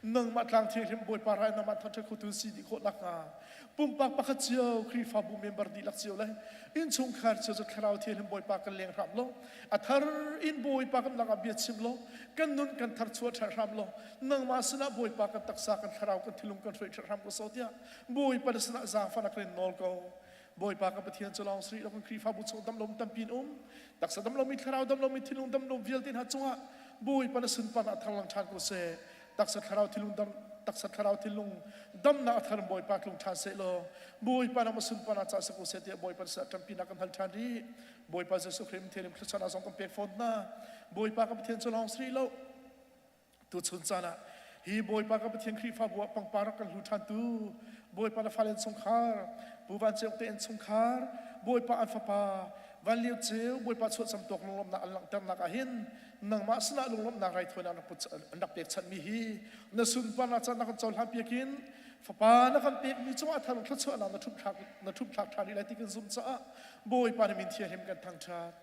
nangmah tlang thianghlim Bawipa rai nangmah thangṭhat khotu si dih khawh nakhnga pumpak pakhat cio Khrihfabu member dihlak cio le innchungkhar cio cu Thlarau Thianghlim Bawipa kan leng hram lo a thar in Bawipa kan lakah bia chim lo kan nun kan tharchuah ṭhan hram lo nangmah sinah Bawipa kan taksa kan thlarau kan thilung kan hruai ṭhan hram ko so tiah Bawipa na sinah zaangfahnak kan in nawl ko. Bawipa kan Pathian cu lawng sri lo kan Khrihfabu chung dam lo tampi in um taksa dam lomi thlarau dam lomi thinlung dam lo vialte hna cungah Bawipa na sunparnak thar lang ṭhan ko seh. Taksa thlarau thinlung dam taksa thlarau thinlung damnak a thar Bawipa tlung ṭhan seh law Bawipa na sunparnak ca si ko seh tiah Bawipa na sinah ṭampinak kan hal ṭhan rih. Bawipa Jesuh Khrih min thluachuahnak zong kan pek fawn hna. Bawipa kan Pathian cu lawng sri lo Tuchun caan ah hi Bawipa ka Pathian Khrihfabu ah pangpar rak kan hlu ṭhantu Bawipa na fale chungkhar Pu Van Ceu te innchungkhar Bawipa an fapa Van Liu Ceu Bawipa chuahcam tuak lunglawmhnak an langhternak ah hin nangmah sinah lunglawmhnak raithawinak an rak pekchanhmi hi na sunparnak caan na kan cohlan piak in fapa na kan pekmi cungah thar thluachuahnak na ṭhumthlak na ṭhumthlak ṭhan rih lai ti kan zumh caah Bawipa na min thianghlim kan thangṭhat.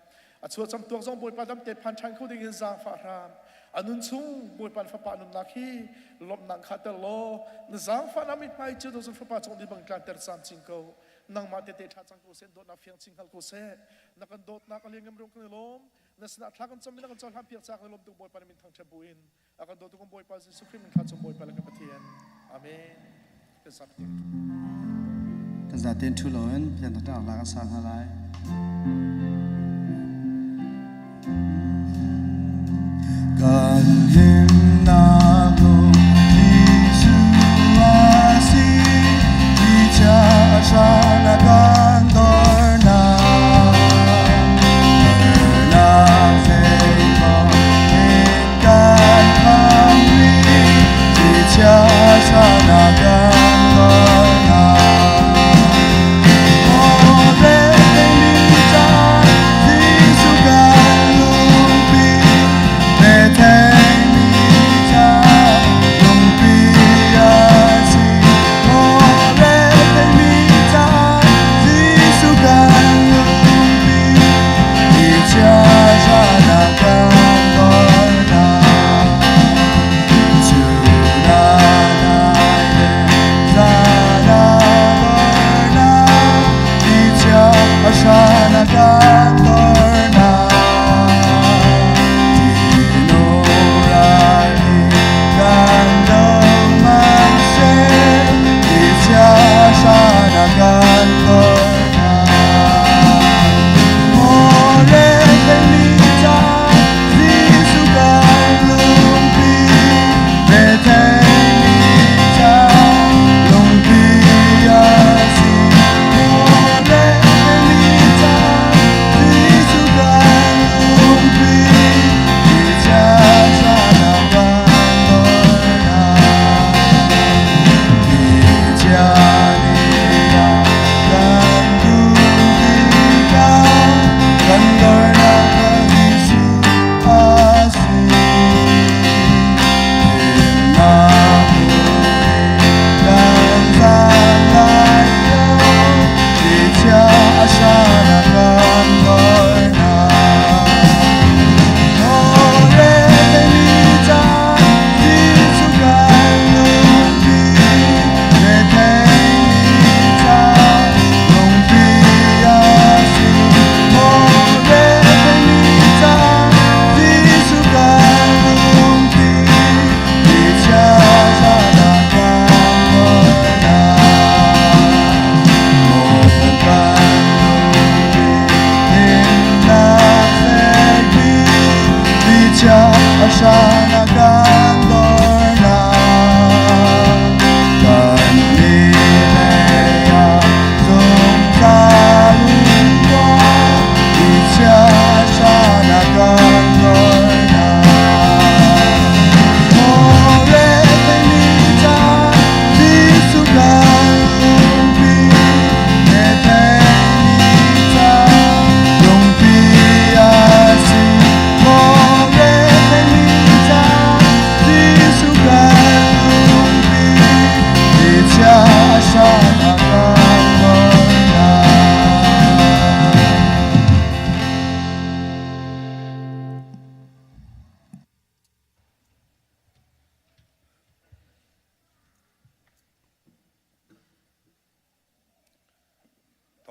A chuahcam tuak zong Bawipa damte phan ṭhan kho dingin zaangfah hram. A nun chung Bawipa na fapa nunnak hi lawmhnak khahter law na zaangfahnak mithmai cu dozun fapa cung di bang tlanter camcin ko. Nangmah tete ṭha cang ko seh, dawtnak fiang cing hngal ko seh. Na kan dawtnak a liangam rung kan i lawm. Na sinah thla kan cam i na kan cohlan piak caah kan i lawm tuk Bawipa na min thangṭhat buin a kan dawtu kan Bawipa Jesuh Khrih min thla cung Bawipa le kan Pathian. Amen. Kan sak tiang. Kan zaten ṭhu loin Pathian thangṭhatnak hla kan sa hna lai. Kan himnak Jesuh a si, Ti chia a kan dornak. Nak zeimaw in kan khamri, Ti chia na kan dornak.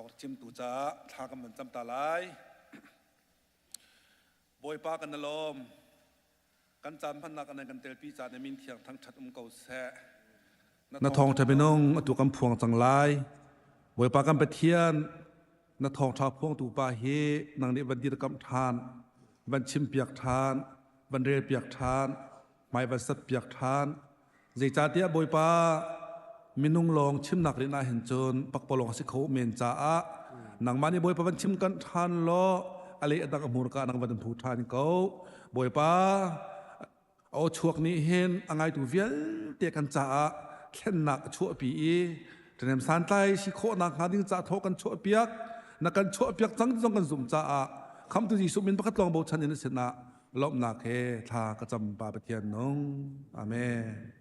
Thawngṭha chimtu caah thla kan van cam ta lai. Bawipa kan i lawm. Kan caan hmannak an kan telpi caan na min thiang thangṭhat um ko seh. Na thawngṭha minung atu kan phuang cang lai. Bawipa kan Pathian, na thawngṭha phuangtu pa hi nang nih van dirkamh ṭhan, van chimpiak ṭhan, van relpiak ṭhan, hmai van satpiak ṭhan. Zeicahtiah Bawipa minung lawng chimnak rian ah hin cun pakpalawng a si kho men caah nangmah nih Bawipa van chim kan ṭhan law a lei a dang a hmurka nang van phu ṭhan ko. Bawipa aw chuak nih hin a ngaitu vialte kan caah thlennak a chuahpi i ṭhahnem santlai si khawhnak hnga ding ca thaw kan chuahpiak na kan chuahpiak cang ti zong kan zumh caah khamtu Jesuh min pakhat lawng bochan in a sinah lawmhnak he thla ka cam Pa Pathian nung. Amen.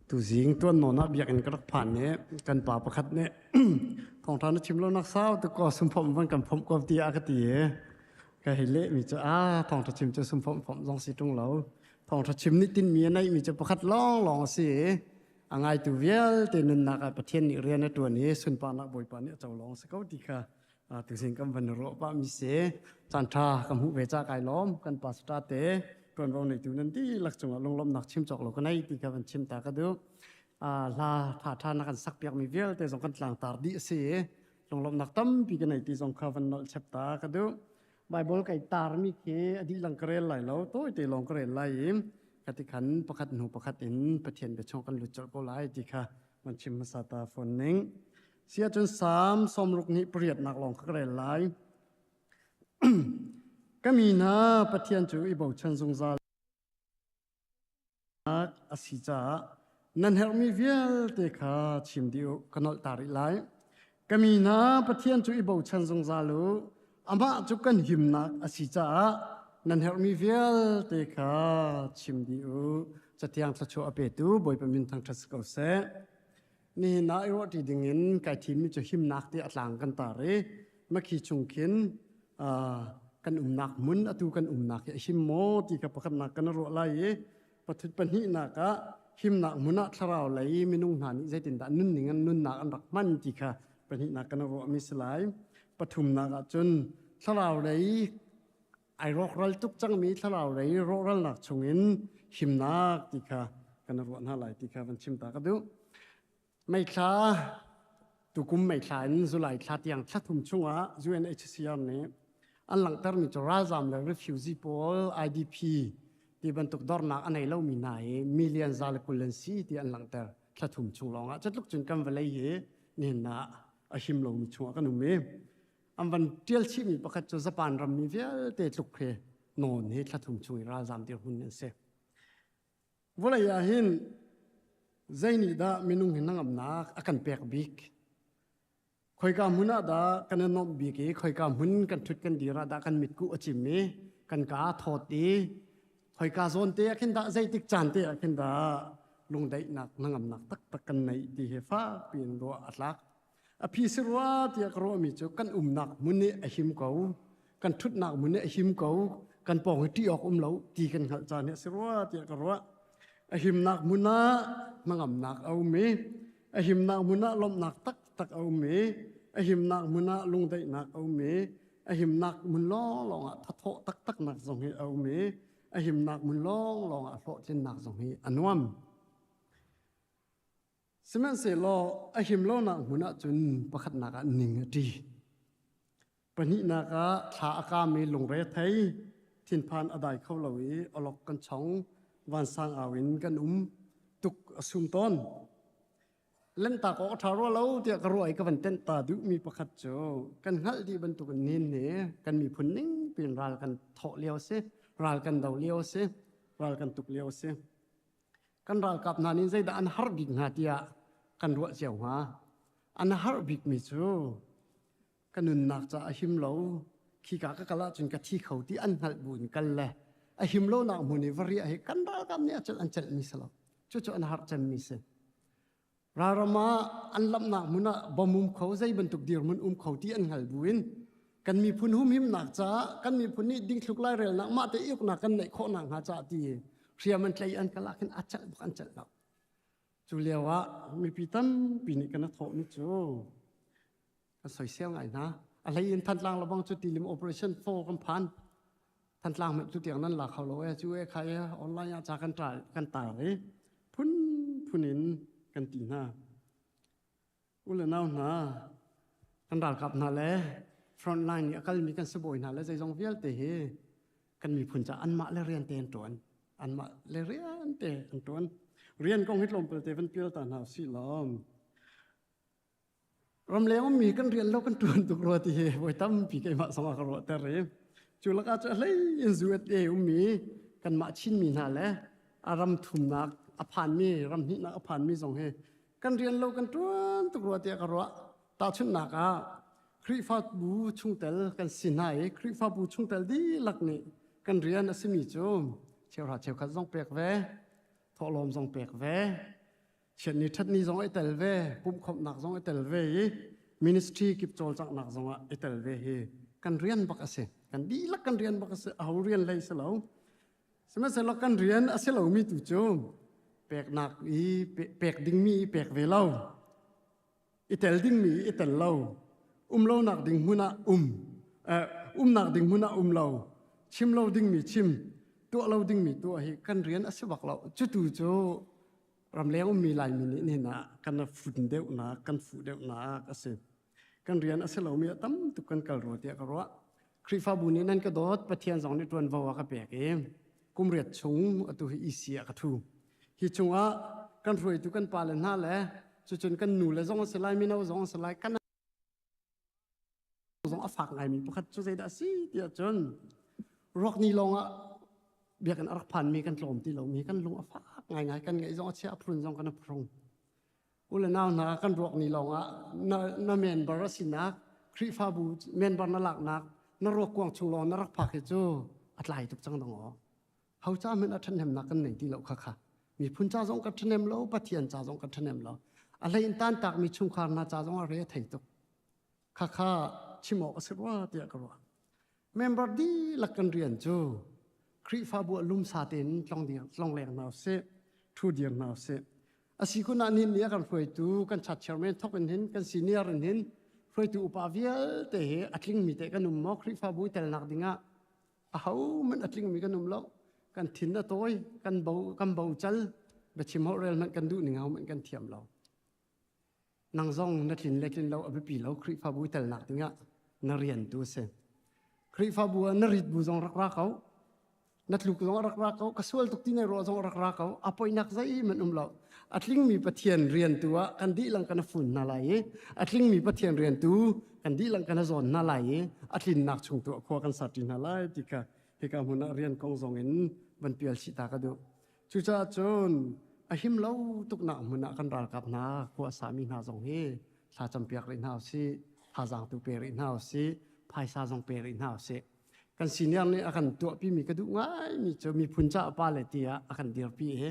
Tuzing tuan nawn ah biakinn ka rak phan i kan pa pakhat nih thawngṭha na chim lo nak sau tu ko sumphom van kan phomh ko tiah a ka ti i ka hei leh mi cu a thawngṭha chim cu sumphom phomh zong si ṭung lo thawngṭha chim nih tinmi a neih mi cu pakhat lawng lawng a si i a ngaitu vialte nunnak ah Pathian nih rian a ṭuan i sunparnak Bawipa nih a co lawng si ko ti kha tuzing kan van ruah pah mi si. Caan ṭha ka hmuh ve ca kai lawm. Kan pastor te ṭuanvo neitu nan dihlak cungah lunglawmhnak chim cawk lo ka nei ti kha van chim ta ka duh. Hla ṭha ṭha na kan sak piak mi vialte zong kan tlangtar dih a si i lunglawmhnak tampi ka nei ti zong kha van nolh chep ta ka duh. Bible kai tarmi khi a dihlak ka rel lai lo, tawite lawng ka rel lai i khati khan pakhat hnu pakhat in Pathian bia chung kan lut colh ko lai ti kha van chim hmasa ta fawn ning. Si ahcun Salm sawmruk nih pariatnak lawng kha ka rel lai. Ka mi hna Pathian cu i bochan zungzal a si caah nan herhmi vialte kha chim dih u ka nolh ta rih lai. Ka mi hna Pathian cu i bochan zungzal u. Amah cu kan himnak a si caah nan herhmi vialte kha chim dih u. Cathiang thluachuah a petu Bawipa min thangṭhat si ko seh. Nihin ah i ruahṭi dingin kai thimmi cu himnak ti a tlang kan tar i makhi chung khin kan umnak hmun atu kan umnak hi a him maw ti kha pakhatnak kan ruah lai i pathut pahnihnak ah himnak hmun ah thlarau lei minung hna nih zeitindah nunning an nunnak an rak hman ti kha pahnihnak kan ruahmi si lai. Pathumnak ah cun thlarau lei ai rawkral tuk cangmi thlarau lei rawhralnak chungin himnak ti kha kan ruah hna lai ti kha van chim ta ka duh. Meithla tukum meithla in July thla tiang thla thum chungah UNHCR nih an langhtermi cu ralzam le refugee pawl IDP ti bantuk dornak a nei lomi hna hi million za le 20 an si ti an langhter thla thum chung lawngah cutluk cun kan vawlei hi nihin ah a him lomi chungah kan um i an van ṭial chihmi pakhat cu Japan rammi vialte tluk hi nawn hi thla thum chung i ralzam dirhmun an si. Vawlei ah hin zei nih dah minung hi hnangamnak a kan pek bik? Khoika hmun ah dah kan i nuamh bik i khoika hmun kan ṭhut kan dir ah dah kan mitkuh a cim i kan kaa a thawt i khoika zawn te ah khin dah zeitik caan te ah khin dah lungdaihnak hnangamnak taktak kan neih ti hi fak piin ruah a tlak. A phi si rua tiah ka ruahmi cu kan umnak hmun nih a him ko, kan ṭhutnak hmun nih a him ko, kan pawng hi ṭih awk um lo ti kan hngalh caan hi a si rua tiah ka ruah. A himnak hmun ah hnangamnak a um i a himnak hmun ah lawmhnak taktak a um i a himnak hmun ah lungdaihnak a um i a himnak hmun lawnglawng ah thathawh taktaknak zong hi a um i a himnak hmun lawnglawng ah hlawhtlinnak zong hi a nuam. Sihmanhsehlaw a him lonak hmun ah cun pakhatnak ah ning a ṭi. Pahnihnak ah thla a kaam i lungre thei, thinphan a dai kho lo i awlok kan chong, vansang au in kan um, tuk a sum tawn. Lanhtak awk a ṭha rua lo tiah ka ruah i ka van tenh ta duhmi pakhat cu kan hngalh dih bantukin nin hi kan miphun ning piin ral kan thawh lio a si, ral kan do lio a si, ral kan tuk lio a si. Kan ralkap hna nih zeidah an har bik hnga tiah kan ruah cio hnga. An har bikmi cu ka nunnak ca a him lo, khika ka kal ahcun ka thi kho ti an hngalh bu in kal le a him lonak hmun i va riah hi kan ralkap nih a celh an celhmi si lo. Cucu an har cemmi si. Ralram ah an lamhnak hmun ah bom um kho zei bantuk dirhmun um kho ti an hngal buin kan miphun humhimnak caah kan miphun nih dingthluk lairelnak mah te uknak kan neih khawh nak hnga caah ti hriam an tlai an kal ah khin a celh bak an celh lo. Cu lio ah mipi tampi nih kan thawhmi cu kan soisel ngai hna. A hlei in Thantlang lebang cu tilim operation 4 kan phan. Thantlang hmanh tu tiang nan la kho lo e cu e kha e online ah ca kan tar kan tar i phun phun in kan ti hna. U le nau hna kan ralkap hna le front line i a kalmi kan sibawi hna le zeizong vialte hi kan miphun ca anmah le rian te an ṭuan. Anmah le rian te an ṭuan. Rian kong hi tlawmpal te van pial ta hna usih law ramleng ummi kan rian lo kan ṭuan tuk rua ti hi voi tampi keimah zong a ka ruahter i cu lakah cu a hlei in USA ummi kanmah Chinmi hna le a ram thumnak a phanmi ram hnihnak a phanmi zong hi kan rian lo kan ṭuan tuk rua tiah ka ruah. Tahchunhnak ah Khrihfabu chungtel kan si hna i Khrihfabu chungtel dihlak nih kan rian a simi cu cheuhra cheukhat zong pek ve, thawhlawm zong pek ve, chiatni ṭhatni zong i tel ve, pumhkhawmhnak zong i tel ve i ministry kip cawlcanghnak zong ah i tel ve hi kan rian bak a si. Kan dihlak kan rian bak a si. Aho rian hlei si lo. Sihmanhsehlaw kan rian a si lomi tu cu peknak i pek dingmi i pek ve lo, i tel dingmi i tel lo, um lonak ding hmun ah um, uh, umnak ding hmun ah um lo, chim lo dingmi chim, tuah lo dingmi tuah hi kan rian a si bak lo. Cutu cu ramleng ummi Laimi nih nihin ah kan fun deuhnak, kan fuh deuhnak a si. Kan rian a si lomi a tam tuk kan kal rua tiah ka ruah. Khrihfabu nih nan ka dawt, Pathian zong nih ṭuanvo a ka pek i kum riat chung atu hi EC ah ka ṭhu. Hi chungah kan hruaitu kan pale hna le cucun kan nu le zong a si lai, mino zong a si lai, kan zong a fak ngaimi pakhat cu zeidah a si tiah cun ruak ni lawngah biakinn a rak phanmi kan tlawm ti lomi kan lung a fak ngaingai kan ngaih zong a chia a phrun zong kan a phrung u le nau hna kan ruak ni lawngah na, na member a sinak Khrihfabu member na laknak na ruak kuang chung lawng na rak phak hi cu a tlai tuk cang dong aw ho ca hmanh a ṭhahnemnak kan nei ti lo kha kha miphun ca zong kan ṭhahnem lo Pathian ca zong kan ṭhahnem lo a hlei in tan takmi chungkhar hna ca zong a re a thei tuk kha kha chim awk a si rua tiah ka ruah member dihlak kan rian cu Khrihfabu ah lumsa tein tlong dir tlong leng hna usih ṭhu dir hna usih a si kun ah nin nih a kan hruaitu kan chat chairman thok in hin kan senior in hin hruaitu upa vialte hi a tlingmi te kan um maw Khrihfabu i telnak dingah ahohmanh a tlingmi kan um lo kan thin a tawi kan bo kan bo cal biachim holh rel hmanh kan duh ning ahohmanh kan thiam lo nang zong na tlin le tlin lo a biapi lo Khrihfabu telnak dingah na rian tu a si Khrihfabu ah na rit bu zong rak ra ko na tluk zong rak ra ko ka sual tuk ti na ruah zong rak ra ko a poinak zeihmanh um lo a tlingmi Pathian rian tu ah kan dihlak kan fun hna lai i a tlingmi Pathian rian tu kan dihlak kan zawn hna lai i a tlinnak chung tu khua kan sati hna lai ti kha hika hmun ah rian kong zong in van pial chih ta ka duh cucaah cun a him lo tuknak hmun ah kan ralkap hna khua sami hna zong hi thla campiak rih hna usih thazaang tu pe rih hna usih phaisa zong pe rih hna usih kan senior nih a kan tuahpimi ka duh ngaimi cu miphun caah pa le tiah a kan dirpi i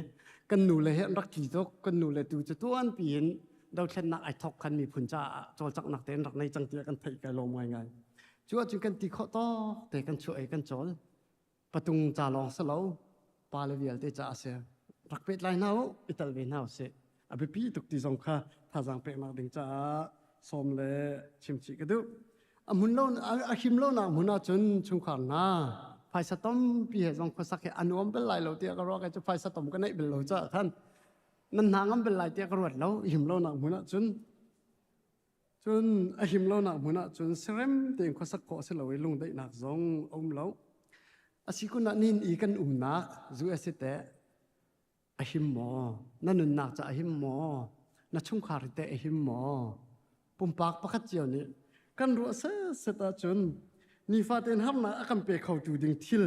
kan nu le he an rak tli tuk kan nu le tu cu tuanpi in dothlennak ai thok khan miphun caah cawlcanghnak te an rak nei cang tiah kan theih kai lawm ngaingai cu ahcun kan ti khawh tawk te kan chuah i kan cawl patung ca lawng si lo pa le vialte ca a si rak pehtlai hna u i tel ve hna usih a biapi tuk ti zong kha thazaang peknak ding caah sawm le chimchih ka duh a hmun lo a him lo nak hmun ahcun chungkhar hna phaisa tampi he zong khuasak hi a nuam bel lai lo tiah ka ruah kai cu phaisa tom ka neih bel lo caah khan nan hna ngam bel lai tiah ka ruat lo him lo nak hmun ahcun cun a him lo nak hmun ahcun serem tein khuasak khawh a si lo i lungdaihnak zong a um lo a si kun ah nin i kan umnak zu a si teh a him maw? Na nunnak ca a him maw? Na chungkhar teh a him maw? Pumpak pakhat cio nih kan ruah set ahcun nifatein harnak a kan pe khotu ding thil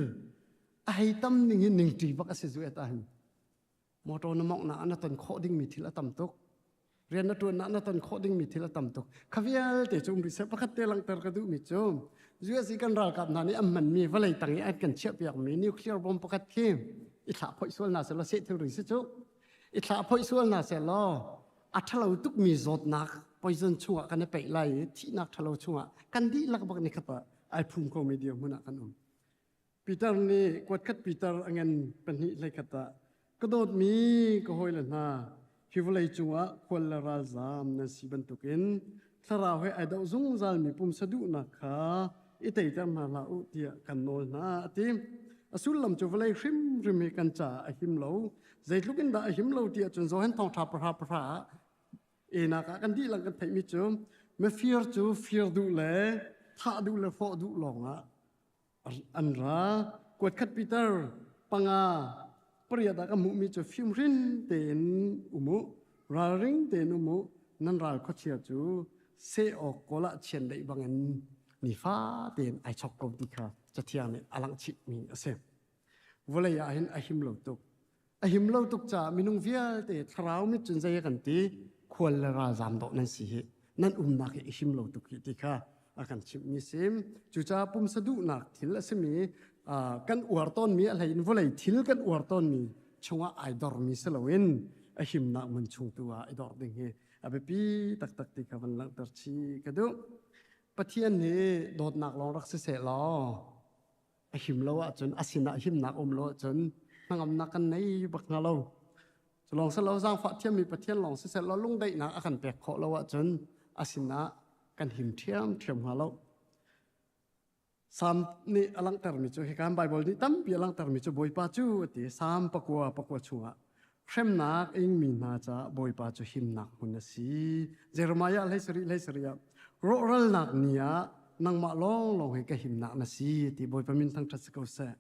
a hei tam ning hi ningṭi bak a si zu et ahhin motor na mawngh na ton khawh dingmi thil a tam tuk rian na ṭuan na ton khawh dingmi thil a tam tuk kha vialte cu um rih seh pakhat te langhter ka duhmi cu US i kan ralkap hna nih an hmanmi vawlei tang i an kan chiahpiakmi nuclear bomb pakhat khi i thlah phoih sual hna seh law seh thilri si cu i thlah phoih sual hna seh law a ṭhalo tukmi zawtnak poison chungah kan i peih lai i thihnak ṭhalo chungah kan dihlak bak ni khat ah ai phum komi dirhmun ah kan um Peter nih kuatkhat Peter a ngan pahnih hleikhat ah ka dawtmi ka hawile hna. Hi vawlei cungah khual le ralzaam nan si bantukin thlarau he ai doh zungzalmi pumsa duhnak kha i teiter hna hlah u tiah kan nawl hna a ti. A sullam cu vawlei hrimhrim hi kan caah a him lo. Zeitluk in dah a him lo ti ahcun Johan thawngṭha pahra pahra ah enak ah kan dihlak kan theihmi cu mifir cu fir duh le thah duh le hrawh duh lawngah an ra. Kuatkhat Peter panga pariat ah ka hmuhmi cu fimhrin tein um u, ralring tein um u, nan ral khuachia cu seh awk kawl ah chiandeih bangin nifa tein ai chok ko ti kha Cathiang nih a langh chihmi a si. Vawlei ah hin a him lo tuk. A him lo tuk caah minung vialte thlarau mit cun zei a kan ti khual le ralzaam dawh nan si hi nan umnak hi i him lo tuk hi ti kha a kan chimhmi si. Cucaah pumsa duhnak thil a simi kan uar tawnmi a hlei in vawlei thil kan uar tawnmi chungah ai dormi si loin a himnak hmun chung tu ah i dor ding hi a biapi taktak ti kha van langhter chih ka duh. Pathian hi dawtnak lawng rak si seh law a him lo ahcun a sinah himnak um lo ahcun hnangamnak kan nei bak hnga lo. Cu lawng si lo zaangfah thiammi Pathian lawng siseh law lungdaihnak a kan pek khawh lo ahcun a sinah kan him ṭhiamṭhiam hnga lo. Salm nih a langhtermi cu hikan Baibal nih tampi a langhtermi cu Bawipa cu a ti Salm pakua pakua chungah hremnak a ingmi hna caah Bawipa cu himnak hmun a si. Jeremiah hlei sarih hlei sarih ah rawhralnak ni ah nangmah lawnglawng hi ka himnak na si ti Bawipa min thangṭhat si ko seh.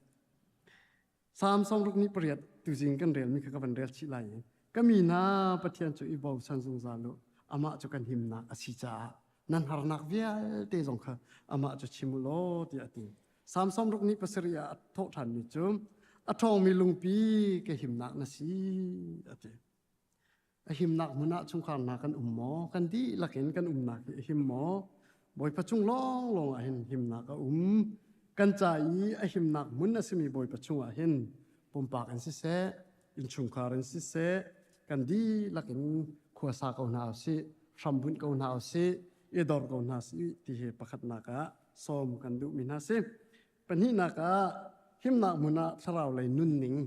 Salm sawmruk ni pariat tuzing kan relmi kha ka van rel chih lai i ka mi hna Pathian cu i bochan zungzal u amah cu kan himnak a si caah nan harnak vialte zong kha amah cu chim u law tiah a ti. Salm sawmruk ni pasarih ah a thawh ṭhanmi cu a ṭhawngmi lungpi ka himnak na si a ti. A himnak hmun ah chungkhar hna kan um maw? Kan dihlak in kan umnak hi a him maw? Bawipa chung lawnglawng ah hin himnak a um. Kan ca i a himnak hmun a simi Bawipa chungah hin pumpak in siseh, innchungkhar in siseh, kan dihlak in khuasa ko hna usih, hrambunh ko hna usih, i dor ko hna sih ti hi pakhatnak ah sawm kan duhmi hna si. Pahnihnak ah himnak hmun ah thlarau lei nunning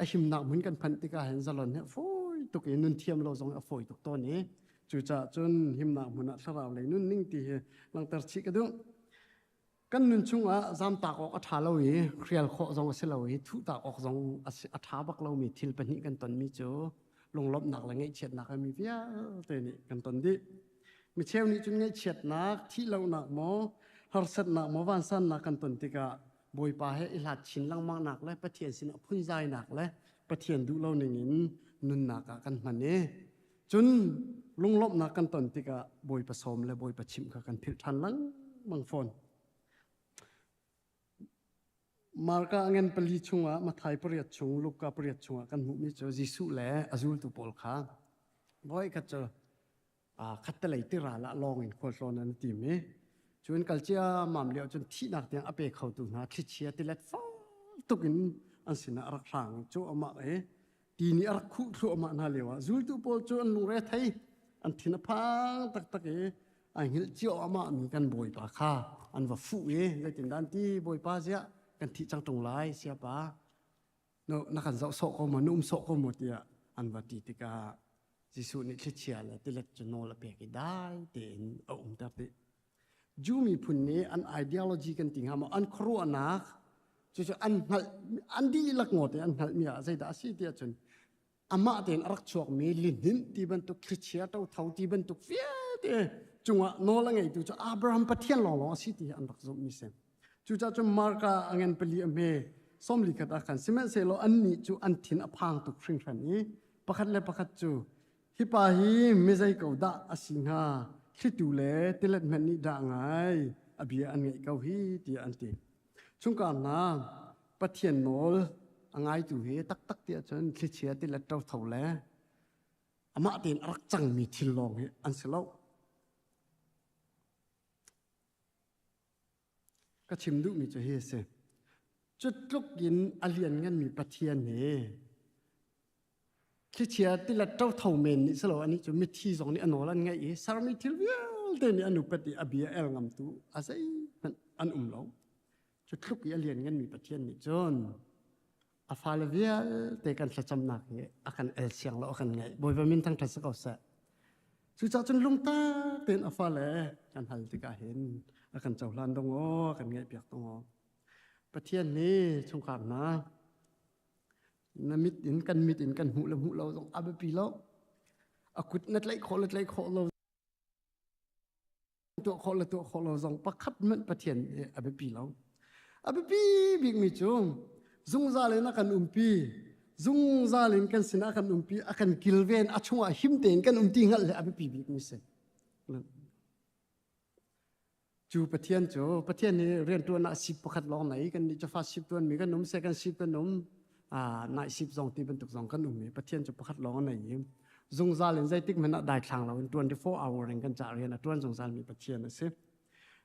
a himnak hmun kan phanh tikah hin zalon hi a fawi tuk i nun thiam lo zong a fawi tuk tawn i cucaah cun himnak hmun ah thlarau lei nunning ti hi langhter chih ka duh. Kan nun chungah zamtak awk a ṭha lo i hrial khawh zong a si lo i thuhtak awk zong a ṭha bak lomi thil pahnih kan tonmi cu lunglawmhnak le ngaihchiatnak mi vialte nih kan ton dih. Micheu nih cun ngaihchiatnak, thihlohnak maw, harsatnak maw, vansannak kan ton tikah Bawipa he i hlat chin lengmangnak le Pathian sinah phunzainak le Pathian duh lo ningin nunnak ah kan hman i cun lunglawmhnak kan ton tikah Bawipa sawm le Bawipa chimh kha kan philh ṭhan lengmang fawn. Marka ngan pali chungah Mathai pariat chung Luka pariat chungah kan hmuhmi cu Jesuh le a zultu pawl kha voikhat cu khattelei tiral ah lawng in khualtlawn an tim i cun kal ciammam lio cun thihnak tiang a pe khotu hna thlichia tilet fak tuk in an sinah a rak hrang cu amah i ti nih a rak khuh thluahmah hna lio ah zultu pawl cu an lungre thei an thin a phang taktak i ai hngilh cio amah mi kan bawipa kha an va fuh i zeitindah an ti bawipa ziah kan thih cang ṭung lai siapa no na kan zoh sawh ko maw na um sawh ko maw tiah an va ti tikah Jesuh nih thlichia le tilet cu nawl a pek i dai tein a umter dih. Jew miphun nih an ideology kan ti hnga maw an khuaruahnak cucu an hngalh an dihlak ngawt in an hngalhmi ah zeidah a si tiah cun amah tein a rak chuakmi lihninh ti bantuk thlichia ṭotho ti bantuk vialte cungah nawl a ngeitu cu Abraham Pathian lawnglawng a si ti hi an rak zumhmi si. Cucaah cun Marka a ngan pali a hme sawmli khat ah khan sihmanhsehlaw annih cu an thin a phang tuk hringhran i pakhat le pakhat cu hi pa hi mizei ko dah a si hnga thlitu le tilet hmanh nih dah ngai a bia an ngaih ko hi tiah an ti. Chungkar hna Pathian nawl a ngaitu hi taktak tiah cun thlichia tilet ṭotho le amah tein a rak cangmi thil lawng hi an si lo. Ka chim duhmi cu hi a si. Cu tluk in a liannganmi Pathian hi thlichia tilet ṭotho men nih si lo anih cu mithi zong nih a nawl an ngaih i sermi thil vialte nih an upat i a bia el ngamtu a zeihmanh an um lo. Cu tluk i a liannganmi Pathian nih cun. A fale vialte kan thlacamnak hi a kan el siang lo a kan ngaih. Bawipa min thangṭhat si ko seh. Cucaah cun lungtak tein a fale kan hal tikah hin a kan cohlan dong aw, a kan ngaihpiak dong aw. Pathian nih chungkhar hna na mit in kan mit in kan hmuh le hmuh lo zong a biapi lo. A kut na tlaih khawh le tlaih khawh lo tuah khawh le tuah khawh lo zong pakhat hmanh Pathian nih a biapi lo. A biapi bikmi cu zungzal in a kan umpi, zungzal in kan sinah a kan umpi, a kan kilven, a chungah him tein kan um ti hngalh le a biapi bikmi si. Cu Pathian cu Pathian nih rianṭuan ah sip pakhat lawng nei kan nih cu fa sip ṭuanmi kan um, second sip kan um, night sip zong ti bantuk zong kan um i Pathian cu pakhat lawng a nei i zungzal in zeitik hmanh ah daithlang loin 24 hour in kan cah rian a ṭuan zungzal mi Pathian a si.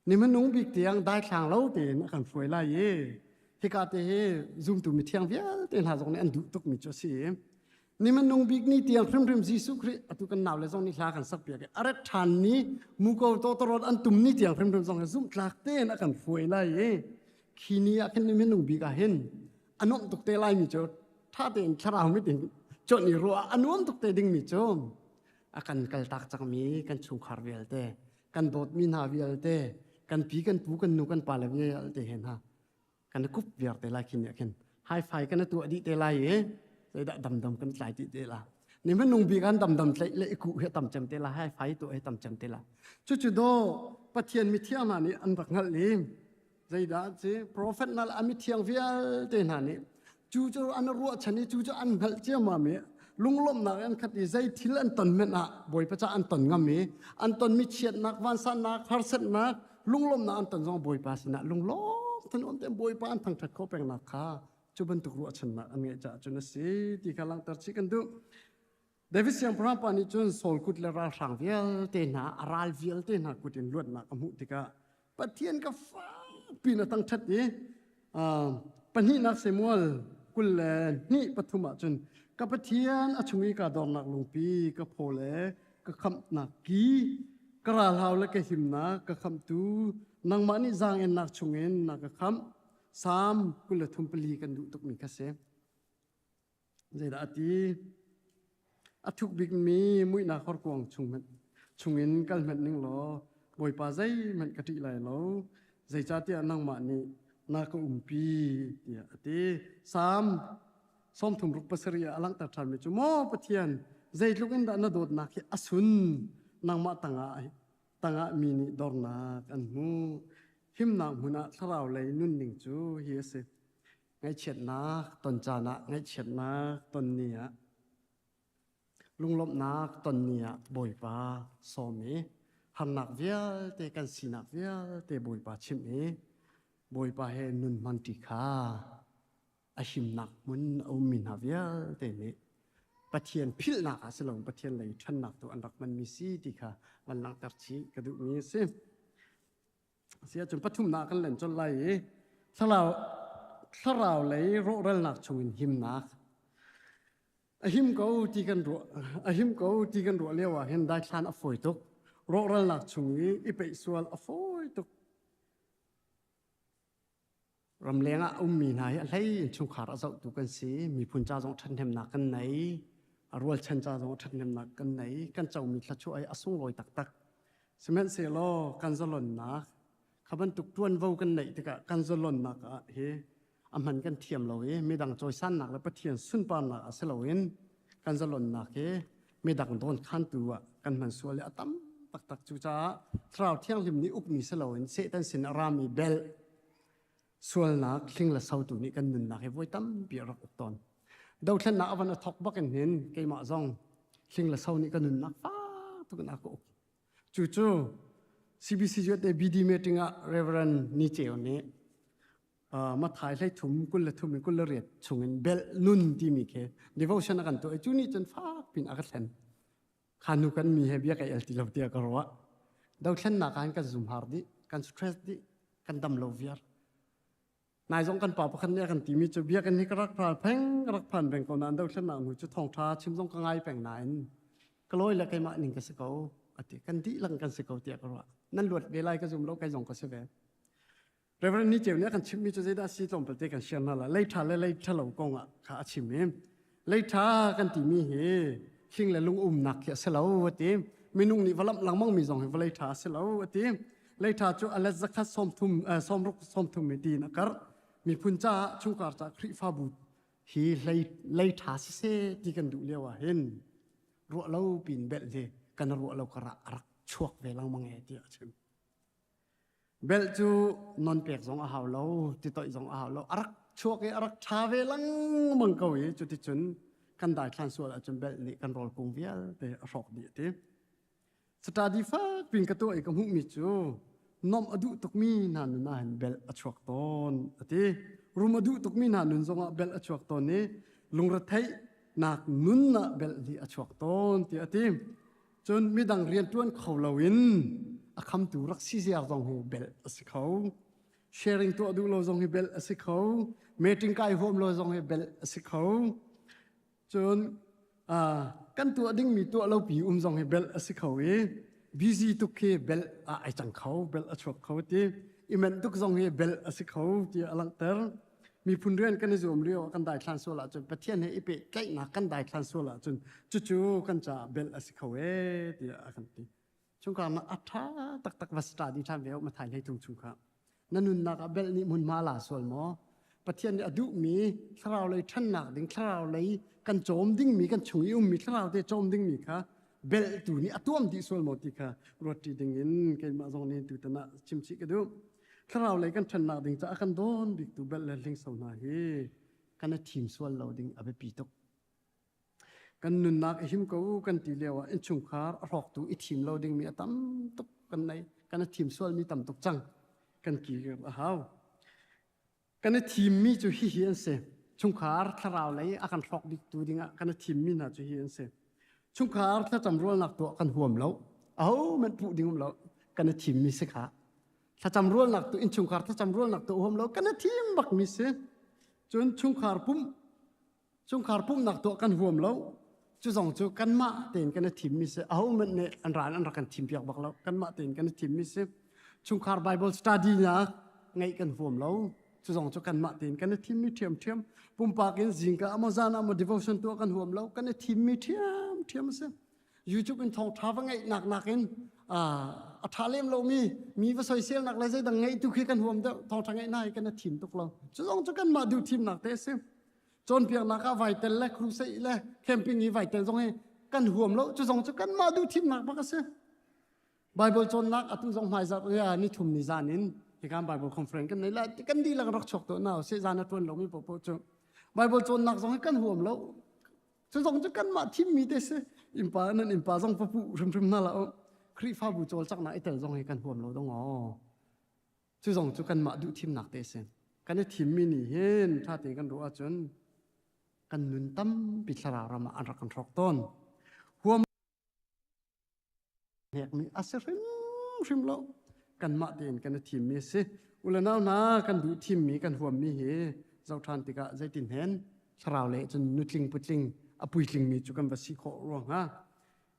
Ni hmanung bik tiang daithlang lo tein a kan hruai lai i hika te hi zumtu mithiang vialte hna zong nih an duh tukmi cu a si i ni hmanung bik ni tiang hrimhrim Jesuh Khrih atu kan nau le zong nih hla kan sak piak i a rat ṭhan ni muko tawtawrawt an tum ni tiang hrimhrim zong hi zumhtlak tein a kan hruai lai i khi ni ah khin ni hmanung bik ah hin a nuamh tuk te laimi cu ṭha tein thlarau mit in cuanh i ruah a nuam tuk te dingmi cu a kan kaltak cangmi kan chungkhar vialte kan dawtmi hna vialte kan pi kan pu kan nu kan pa le vialte he hna kan kup viar te lai khin khin high five kan tuah dih te lai i zeidah damdam kan tlai dih te la ni minung bik an damdam tlaih le ikuh he tam cem te la high five tuah he tam cem te la cucu do pathian mithiang hna nih an rak hngalh i Zeidah ci profet hna le a mithiang vialte hna nih cu cu an ruahchan i cu cu an hngalh ciammam i lunglawmhnak an khat i zei thil an ton hmanh ah Bawipa ca an ton ngam i an tonmi chiatnak vansannak harsatnak lunglawmhnak an ton zong Bawipa sinah lunglawm ten um tein Bawipa an thangṭhat khawh pengnak kha cu bantuk ruahchannak an ngeih caah cun a si ti kha langhter chih kan duh. David siangpahrang pa nih cun Saul kut le ralhrang vialte hna a ral vialte hna kut in luatnak a hmuh tikah Pathian ka fakpi na thangṭhat i pahnihnak Samuel 22 3 ah cun ka Pathian a chung i kaa dornak lungpi ka phaw le ka khamhnak ki ka ralhau le ka himnak ka khamhtu nangmah nih zaangennak chungin na ka khamh Salm 23 4 kan duh tukmi kha si. Zeidah a ti? A thuk bikmi muihnak horkuang chung hmanh chungin kal hmanh ning law Bawipa zeihmanh ka ṭih lai lo, zeicahtiah nangmah nih na ka umpi tiah a ti. Salm 37 ah a langhter ṭhanmi cu maw Pathian zeitluk in dah na dawtnak hi a sun nangmah tangah tangah mi nih dornak an hmu himnak hmun ah thlarau lei nunning cu hi a si Ngaihchiatnak ton caan ah ngaihchiatnak ton ni ah lunglawmhnak ton ni ah Bawipa sawm i harnak vialte kan sinak vialte Bawipa chimh i Bawipa he nun hmanṭi kha a himnak hmun a ummi hna vialte nih Pathian philhnak ah si loin Pathian lei ṭhannak tu an rak hmanmi si ti kha van langhter chih ka duhmi a si. Asiahcun pathumnak kan len colh lai i thlarau thlarau lei rawhralnak chungin himnak a him ko ti kan ruah a him ko ti kan ruah lio ah hin daithlan a fawi tuk rawhralnak chung i i peih sual a fawi tuk Ramleng ah a ummi hna hi a hlei in chungkhar a zohtu kan si. Miphun ca zong ṭhathnemnak kan nei. A rualchan ca zong ṭhathnemnak kan nei. Kan comi thluachuah hi a sunglawi taktak. Sihmanhsehlaw kan zalonnak kha bantuk ṭuanvo kan neih tikah kan zalonnak ah hi a hman kan thiam lo i midang cawisannak le Pathian sunparnak ah si loin kan zalonnak hi midang dawnkhantu ah kan hman sual i a tam taktak. Cucaah Thlarau Thianghlim nih ukmi si loin Satan sin a rami bel sualnak hling le sotu nih kan nunnak hi voi tampi a rak uk tawn. Dothlennak a van a thok bak in hin keimah zong hling le so nih ka nunnak fak tuk in a ka uk. Cucu CBC USA BD meeting ah Reverend Ni Ceu nih Mathai hlei thum 23 in 28 chungin belh nun timi khi devotion a kan tuah i cu nih cun fak pin a ka thlen. Kha nu kan mi he bia ka el ti lo tiah ka ruah. Dothlennak ah hin kan zumhar dih, kan stress dih, kan dam lo viar. Nai zong kan pa pakhat nih a kan timi cu biakinn hi ka rak phan peng, ka rak phan peng ko nain dothlennak hnu cu thawngṭha chim zong ka ngai peng nain ka lawi le keimah ning ka si ko ati kan dihlak kan si ko tiah ka ruah. Nan luat ve lai ka zum lo kai zong ka si ve. Reverend Ni Ceu nih a kan chimhmi cu zeidah a si tlawmpal te kan share hna lai. Lei ṭha le lei ṭhalo kong ah kha a chim i lei ṭha kan timi hi thing le lung umnak khi a si lo a ti. Minung nih va lamh lengmang mi zong hi vawlei ṭha a si lo a ti. Lei ṭha cu a let zakhat 30 sawmruk 30 mi tiin a karh. Miphun caah chungkhar caah Khrihfabu hi lei lei ṭha siseh ti kan duh lio ah hin ruah lo pin belh hi kan ruah lo karah a rak chuak ve lengmang e tiah a chim. Belh cu non pek zong a hau lo, titoih zong a hau lo. A rak chuak i a rak ṭha ve lengmang ko i cuticun kan daithlan sual ahcun belh nih kan rawl kung vialte a hrawk dih a ti. Study fak pin ka tuah i ka hmuhmi cu nomh a duh tukmi hna nun ah hin belh a chuak tawn a ti. Rum a duh tukmi hna nun zongah belh a chuak tawn i lungretheihnak nun ah belh hi a chuak tawn tiah a ti. Cun midang rianṭuan kho loin a khamtu rak si ziar zong hi belh a si kho. Sharing tuah duh lo zong hi belh a si kho. Meeting kai huam lo zong hi belh a si kho. Cun kan tuah dingmi tuah lo pi um zong hi belh a si kho i busy tuk khi belh ah ai cang kho, belh a chuak kho ti. I menh tuk zong hi belh a si kho ti a langhter. Miphun rian kan i zuam lio ah kan daithlan sual ahcun Pathian he i pehtlaihnak kan daithlan sual ahcun cucu kan caah belh a si kho ee tiah a kan ti. Chungkhar na a ṭha taktak va study ṭhan ve Mathai 13 chung kha. Na nunnak ah belh nih hmunhma la sual maw? Pathian nih a duhmi thlarau lei ṭhannak ding, thlarau lei kan cawm dingmi, kan chung i ummi thlarau te cawm dingmi kha belh tu nih a tuam dih sual maw ti kha ruat ṭi ding in keimah zong nih tutan ah chimchih ka duh. Thlarau lei kan ṭhannak ding caah kan dawn biktu belh le hlingso hna hi kan i thim sual lo ding a biapi tuk. Kan nunnak i him ko kan ti lio ah innchungkhar a hrawktu i thim lo dingmi a tam tuk kan nei. Kan i thim sualmi tam tuk cang. Kan kir a hau. Kan i thimmi cu hihi an si. Chungkhar thlarau lei a kan hrawk biktu dingah kan i thimmi hna cu hi an si. Chungkhar thlacam rualnak tuah kan huam lo. Ahohmanh puh ding um lo. Kan i thimmi si kha. Thlacam rualnak tu innchungkhar thlacam rualnak tuah huam lo. Kan i thim bakmi si. Cun chungkhar pumh chungkhar pumhnak tuah kan huam lo. Cu zong cu kanmah tein kan i thimmi si. Ahohmanh nih an ran an rak kan thim piak bak lo. Kanmah tein kan i thimmi si. Chungkhar Bible study nak ngeih kan huam lo. Cu zong cu kanmah tein kan i thimmi ṭhiamṭhiam. Pumpak in zingka amaw zan ah maw devotion tuah kan huam lo. Kan i thimmi ṭhiamṭhiam a si. YouTube in thawngṭha va ngeihnak nakin a ṭha lem lomi mi va soiselnak le zeidang ngeih tu khi kan huam deuh. Thawngṭha ngeihnak hi kan i thim tuk lo. Cu zong cu kanmah duh thimnak te a si. Cawnpiaknak ah vai tel le crusade le camping i vai tel zong hi kan huam lo. Cu zong cu kanmah duh thimnak bak a si. Bible cawnnak atu zong hmaizarh ria ni thum ni zan in hikan Bible conference kan nei la kan dihlak rak chuak to na se zan a tuan lomi popo cu Bible cawnnak zong hi kan huam lo cu zong cu kanmah thimmi te si innpa nan innpa zong papu hrimhrim hna la Khrihfabu cawlcanghnak i tel zong hi kan huam lo dong aw cu zong cu kanmah duh thimnak te si kan i thimmi nih hin ṭha tein kan ruah ahcun kan nun tampi thlarau ram ah an rak kan hrawk tawn huam Hnekmi a si hrimhrim lo. Kanmah tein kan i thimmi a si. Ulenau hna kan duh thimmi kan huammi hi zoh ṭhan tikah zeitin hen thlarau lei cun nutling putling a puitlingmi cu kan va si khawh ruang hnga.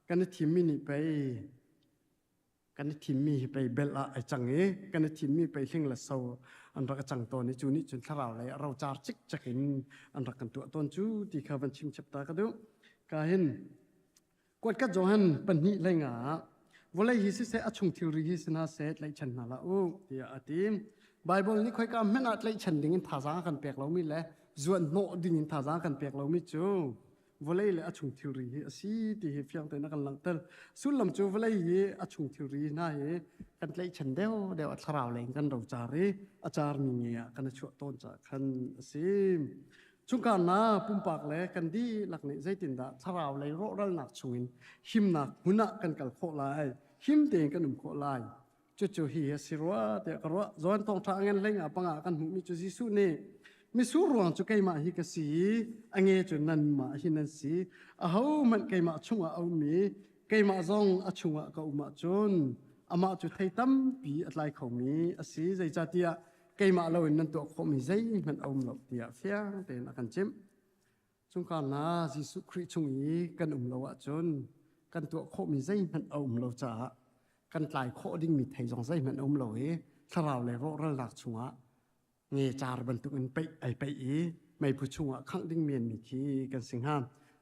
Kan i thimmi nih pei kan i thimmi hi pei belh ah ai cang i kan i thimmi pei hling le so an rak i cang tawn i cu nih cun thlarau lei a rocar cikcek in an rak kan tuah tawn cu ti kha van chim chap ta ka duh. Ka hin Kuatkat Johan pahnih hleinga ah vawlei hi siseh a chung thilri hi si hna seh tlaihchan hna hlah u tiah a ti. Baibal nih khoika hmanh ah tlaihchan ding in thazaang a kan pek lomi le zuan hnawh ding in thazaang a kan pek lomi cu vawlei le a chung thilri hi a si ti hi fiang tein a kan langhter. Sullam cu vawlei hi a chung thilri hna hi kan tlaihchan deuhdeuh a thlarau lei in kan rocar i a carmi nge ah kan i chuah tawn caah khan a si. Chungkhar hna pumpak le kan dihlak nih zeitindah thlarau lei rawhralnak chungin himnak hmun ah kan kal khawh lai, him tein kan um khawh lai. Cucu hi a si rua tiah ka ruah. John thawngṭha a ngen hlei ah panga kan hmuhmi cu Jesuh nih misur ruang cu keimah hi ka si i a nge cu nanmah hi nan si. Ahohmanh keimah chungah a ummi keimah zong a chungah ka um ahcun amah cu thei tampi a tlai khomi a si. Zeicahtiah keimah loin nan tuah khawhmi zeihmanh a um lo tiah fiang tein a kan chimh. Chungkhar hna Jesuh Khrih chung i kan um lo ahcun kan tuah khawhmi zeihmanh a um lo caah kan tlai khawh dingmi thei zong zeihmanh a um lo i thlarau le rawhralnak chungah nge car bantuk in peih ai peih i meiphu chungah khangh ding men mi khi kan si hnga.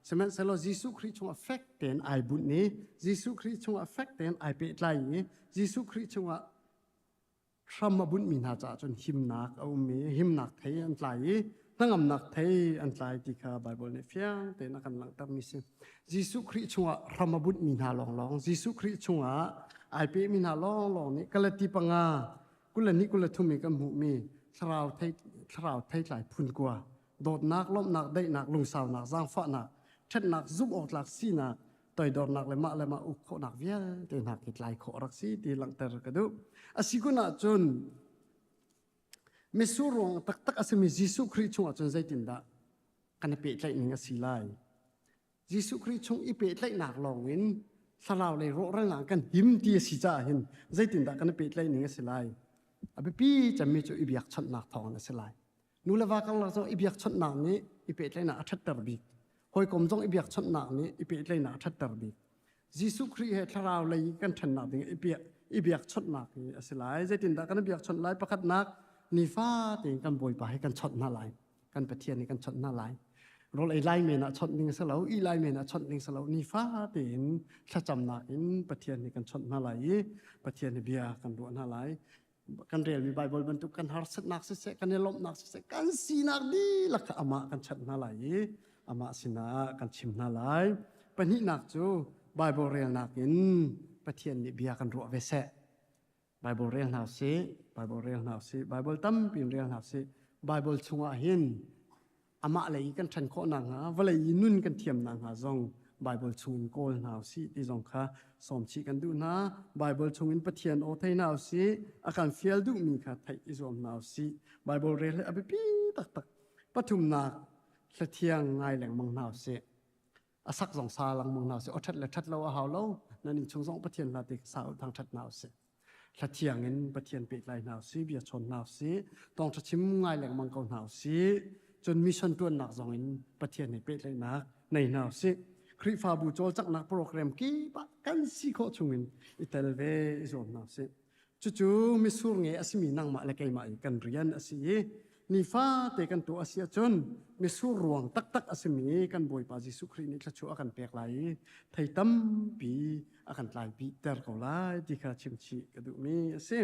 Sihmanhsehlaw Jesuh Khrih chungah fek tein ai bunh i Jesuh Khrih chungah fek tein ai pehtlai i Jesuh Khrih chungah hram a bunhmi hna caah cun himnak a um i himnak thei an tlai i hnangamnak thei an tlai ti kha Baibal nih fiang tein a kan langhtermi si. Jesuh Khrih chungah hram a bunhmi hna lawnglawng, Jesuh Khrih chungah ai pehmi hna lawnglawng nih Galati panga 22 23 i kan hmuhmi thlarau thei thlarau theitlai phun kua dawtnak, lawmhnak, daihnak, lungsaunak, zaangfahnak, ṭhatnak, zumh awk tlak sinak, toidornak le mah le mah uk khawhnak vialte hna khi tlai khawh a rak si ti langhter ka duh. A si kun ahcun mitsur ruang taktak a simi Jesuh Khrih chungah cun zeitindah kan i pehtlaih ning a si lai? Jesuh Khrih chung i pehtlaihnak lawngin thlarau lei rawhralnak kan him ti a si caah hin zeitindah kan i pehtlaih ning a si lai? A biapi cemmi cu i biakchawnhnak thawngin a si lai. Nu le va karlak zong i biakchawnhnak nih i pehtlaihnak a ṭhatter bik. Hawikom zong i biakchawnhnak nih i pehtlaihnak a ṭhatter bik. Jesuh Khrih he thlarau lei kan ṭhennak ding i piak i biakchawnhnak hi a si lai. Zeitindah kan i biakchawnh lai? Pakhatnak, nifa tein kan Bawipa hi kan chawnh hna lai. Kan Pathian hi kan chawnh hna lai. Rawl ei lai men ah chawnh ding a si lo, ih lai men ah chawnh ding a si lo. Nifa tein thlacamnak in Pathian hi kan chawnh hna lai i Pathian hi bia kan ruah hna lai. Kan relmi Baibal bantuk kan harsatnak siseh, kan i lawmhnak siseh, kan sinak dihlak kha amah kan chanh hna lai i amah sinah kan chim hna lai. Pahnihnak cu Baibal relnak in Pathian nih bia kan ruah ve seh. Baibal rel hna usih, Baibal rel hna usih, Baibal tampi in rel hna usih. Baibal chungah hin amah lei i kan ṭhan khawh nakhnga vawlei i nun kan thiam nakhnga zong Baibal chungin kawl hna usih ti zong kha sawm chih kan duh hna. Baibal chungin Pathian aw thei hna usih, a kan fial duhmi kha theih i zuam hna usih. Baibal rel hi a biapi taktak. Pathumnak, hlathiang ngai lengmang hna usih. A sak zong sa lengmang hna usih. Aw ṭhat le ṭhat lo a hau lo. Nan innchung zong Pathian hla te sa u thangṭhat hna usih. Hlathiang in Pathian pehtlai hna usih, bia chawn hna usih, tawngṭha chim ngai lengmang ko hna usih. Cun mission ṭuannak zong in Pathian he pehtlaihnak nei hna usih. Khrihfabu cawlcanghnak program kip ah kan si khawh chungin i tel ve i zuam hna usih. Cucu mitsur nge a simi nangmah le keimah i kan rian a si i nifate kan tuah a si ahcun mitsur ruang taktak a simi kan Bawipa Jesuh Khrih nih thluachuah a kan pek lai i thei tampi a kan tlaipi ter ko lai ti kha chimchih ka duhmi a si.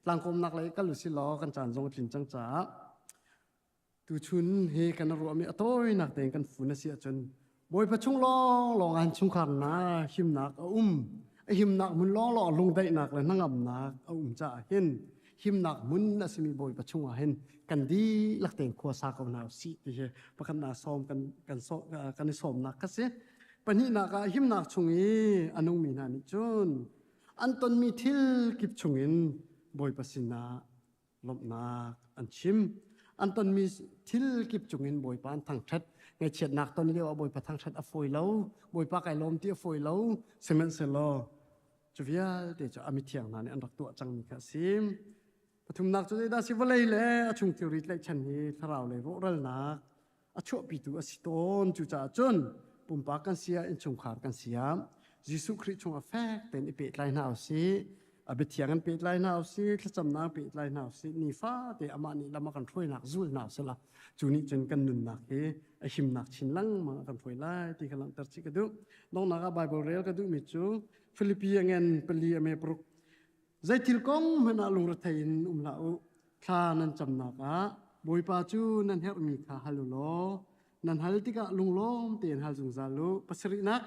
Tlangkawmnak lei kal usih law kan caan zong a tlin cang caah tuchun hi kan ruahmi a tawinak tein kan fun a si ahcun Bawipa chung lawnglawng ah chungkhar na himnak a um. A himnak hmun lawnglawng lungdaihnak le hnangamnak a um caah hin himnak hmun a simi Bawipa chungah hin kan dihlak tein khua sa ko hna usih ti hi pakhatnak sawm kan kan kan i sawmnak ka si. Pahnihnak ah himnak chung i a nungmi hna nih cun an tonmi thil kip chungin Bawipa sinah lawmhnak an chim. An tonmi thil kip cungin Bawipa an thangṭhat. Ngaihchiatnak ton lio ah Bawipa thangṭhat a fawi lo. Bawipa kai lawm ti a fawi lo. Sihmanhsehlaw cu vialte cu a mithiang hna nih an rak tuah cangmi kha a si. Pathumnak cu zeidah a si? Vawlei le a chung thilri tlaihchan hi thlarau lei rawhralnak a chuahpitu a si tawn. Cucaah cun pumpak kan si ah innchungkhar kan si ah Jesuh Khrih chungah fek tein i pehtlai hna usih. A biathiang in pehtlai hna usih, thlacamnak pehtlai hna usih, nifate amah nih lam a kan hruainak zul hna usih la. Cu nih cun kan nunnak hi a himnak chin lengmang a kan hruai lai ti kha langhter chih ka duh. Donghnak ah Bible rel ka duhmi cu Filipi a ngen pali a me paruk Zeithil kong hmanh ah lungrethei in um hlah u. Thla nan camnak ah Bawipa cu nan herhmi kha hal u law nan hal tikah lunglawm tein hal zungzal u. Pasarihnak,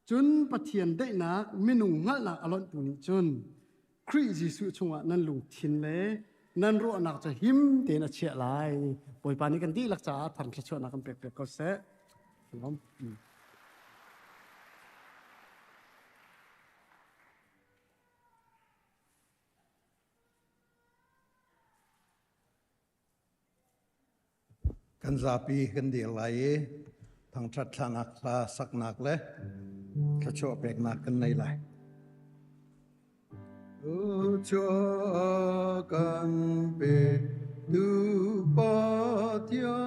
cun Pathian daihnak minung hngalhnak a lonhtu nih cun Khrih Jesuh chungah nan lungthin le nan ruahnak cu him tein a chiah lai. Bawipa nih kan dihlak caah thar thluachuahnak kan pek piak ko seh. Kan zapi kan dir lai i thangṭhat thlanak hla saknak le thluachuah peknak kan nei lai. Thluachuah kan pe tu Pathian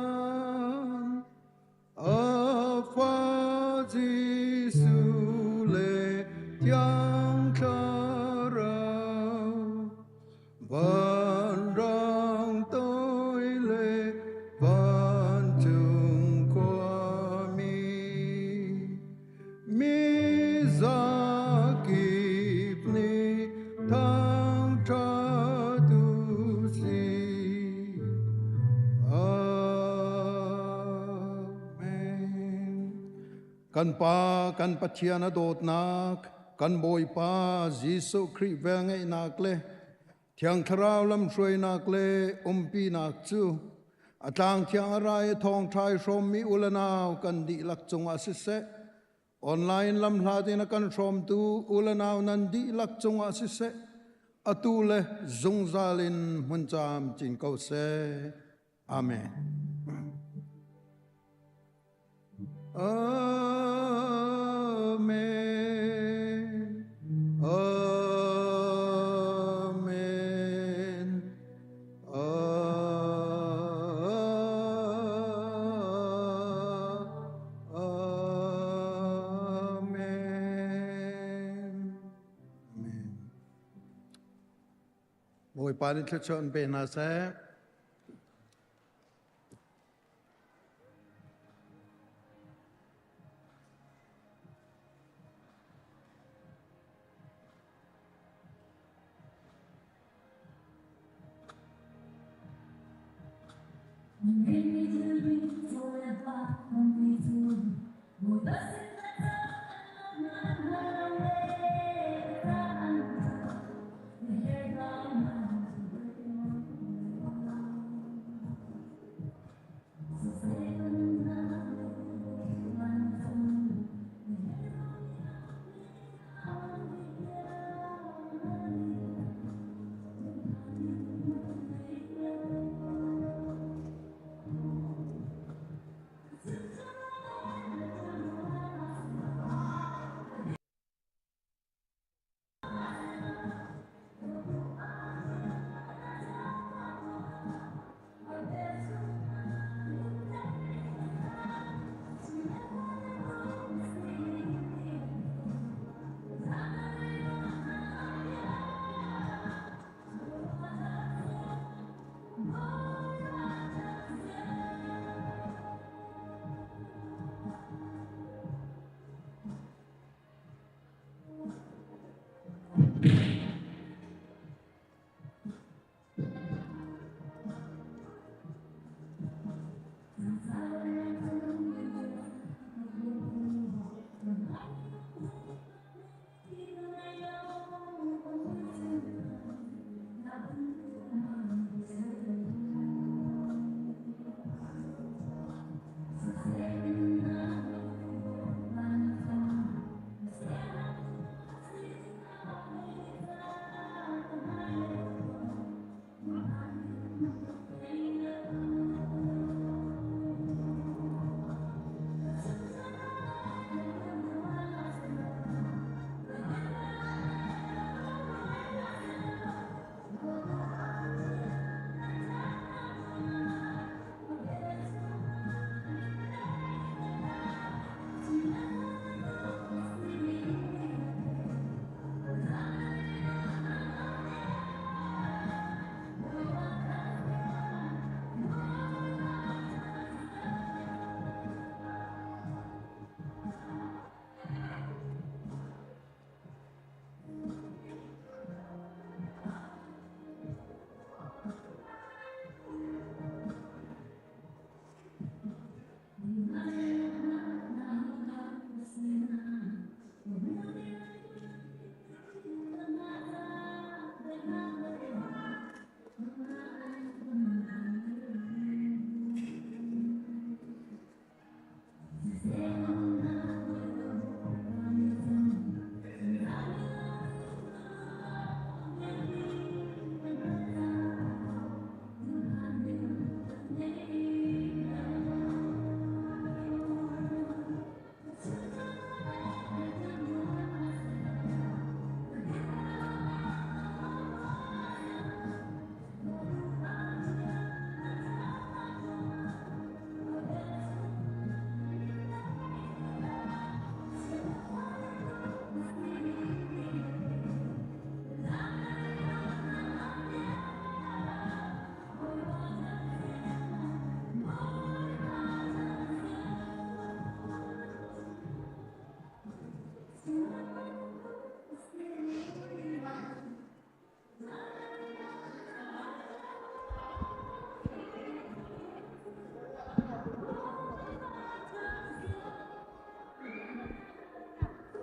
A fa Jesuh le Thiang Thlarau. Kan Pa kan Pathian a dawtnak, kan Bawipa Jesuh Khrih velngeihnak le Thiang Thlarau lamhruainak le umpinak cu a tlang thiang a rai i thawngṭha i hrawmmi u le nau kan dihlak cungah siseh, online lamhlat in a kan hrawmtu u le nau nan dihlak cungah siseh, atu le zungzal in hmun camcin ko seh. Amen. Amen. Amen. Amen. Amen. Bawipa nih thluachuah an pe hna seh. Thank you.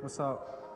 What's up?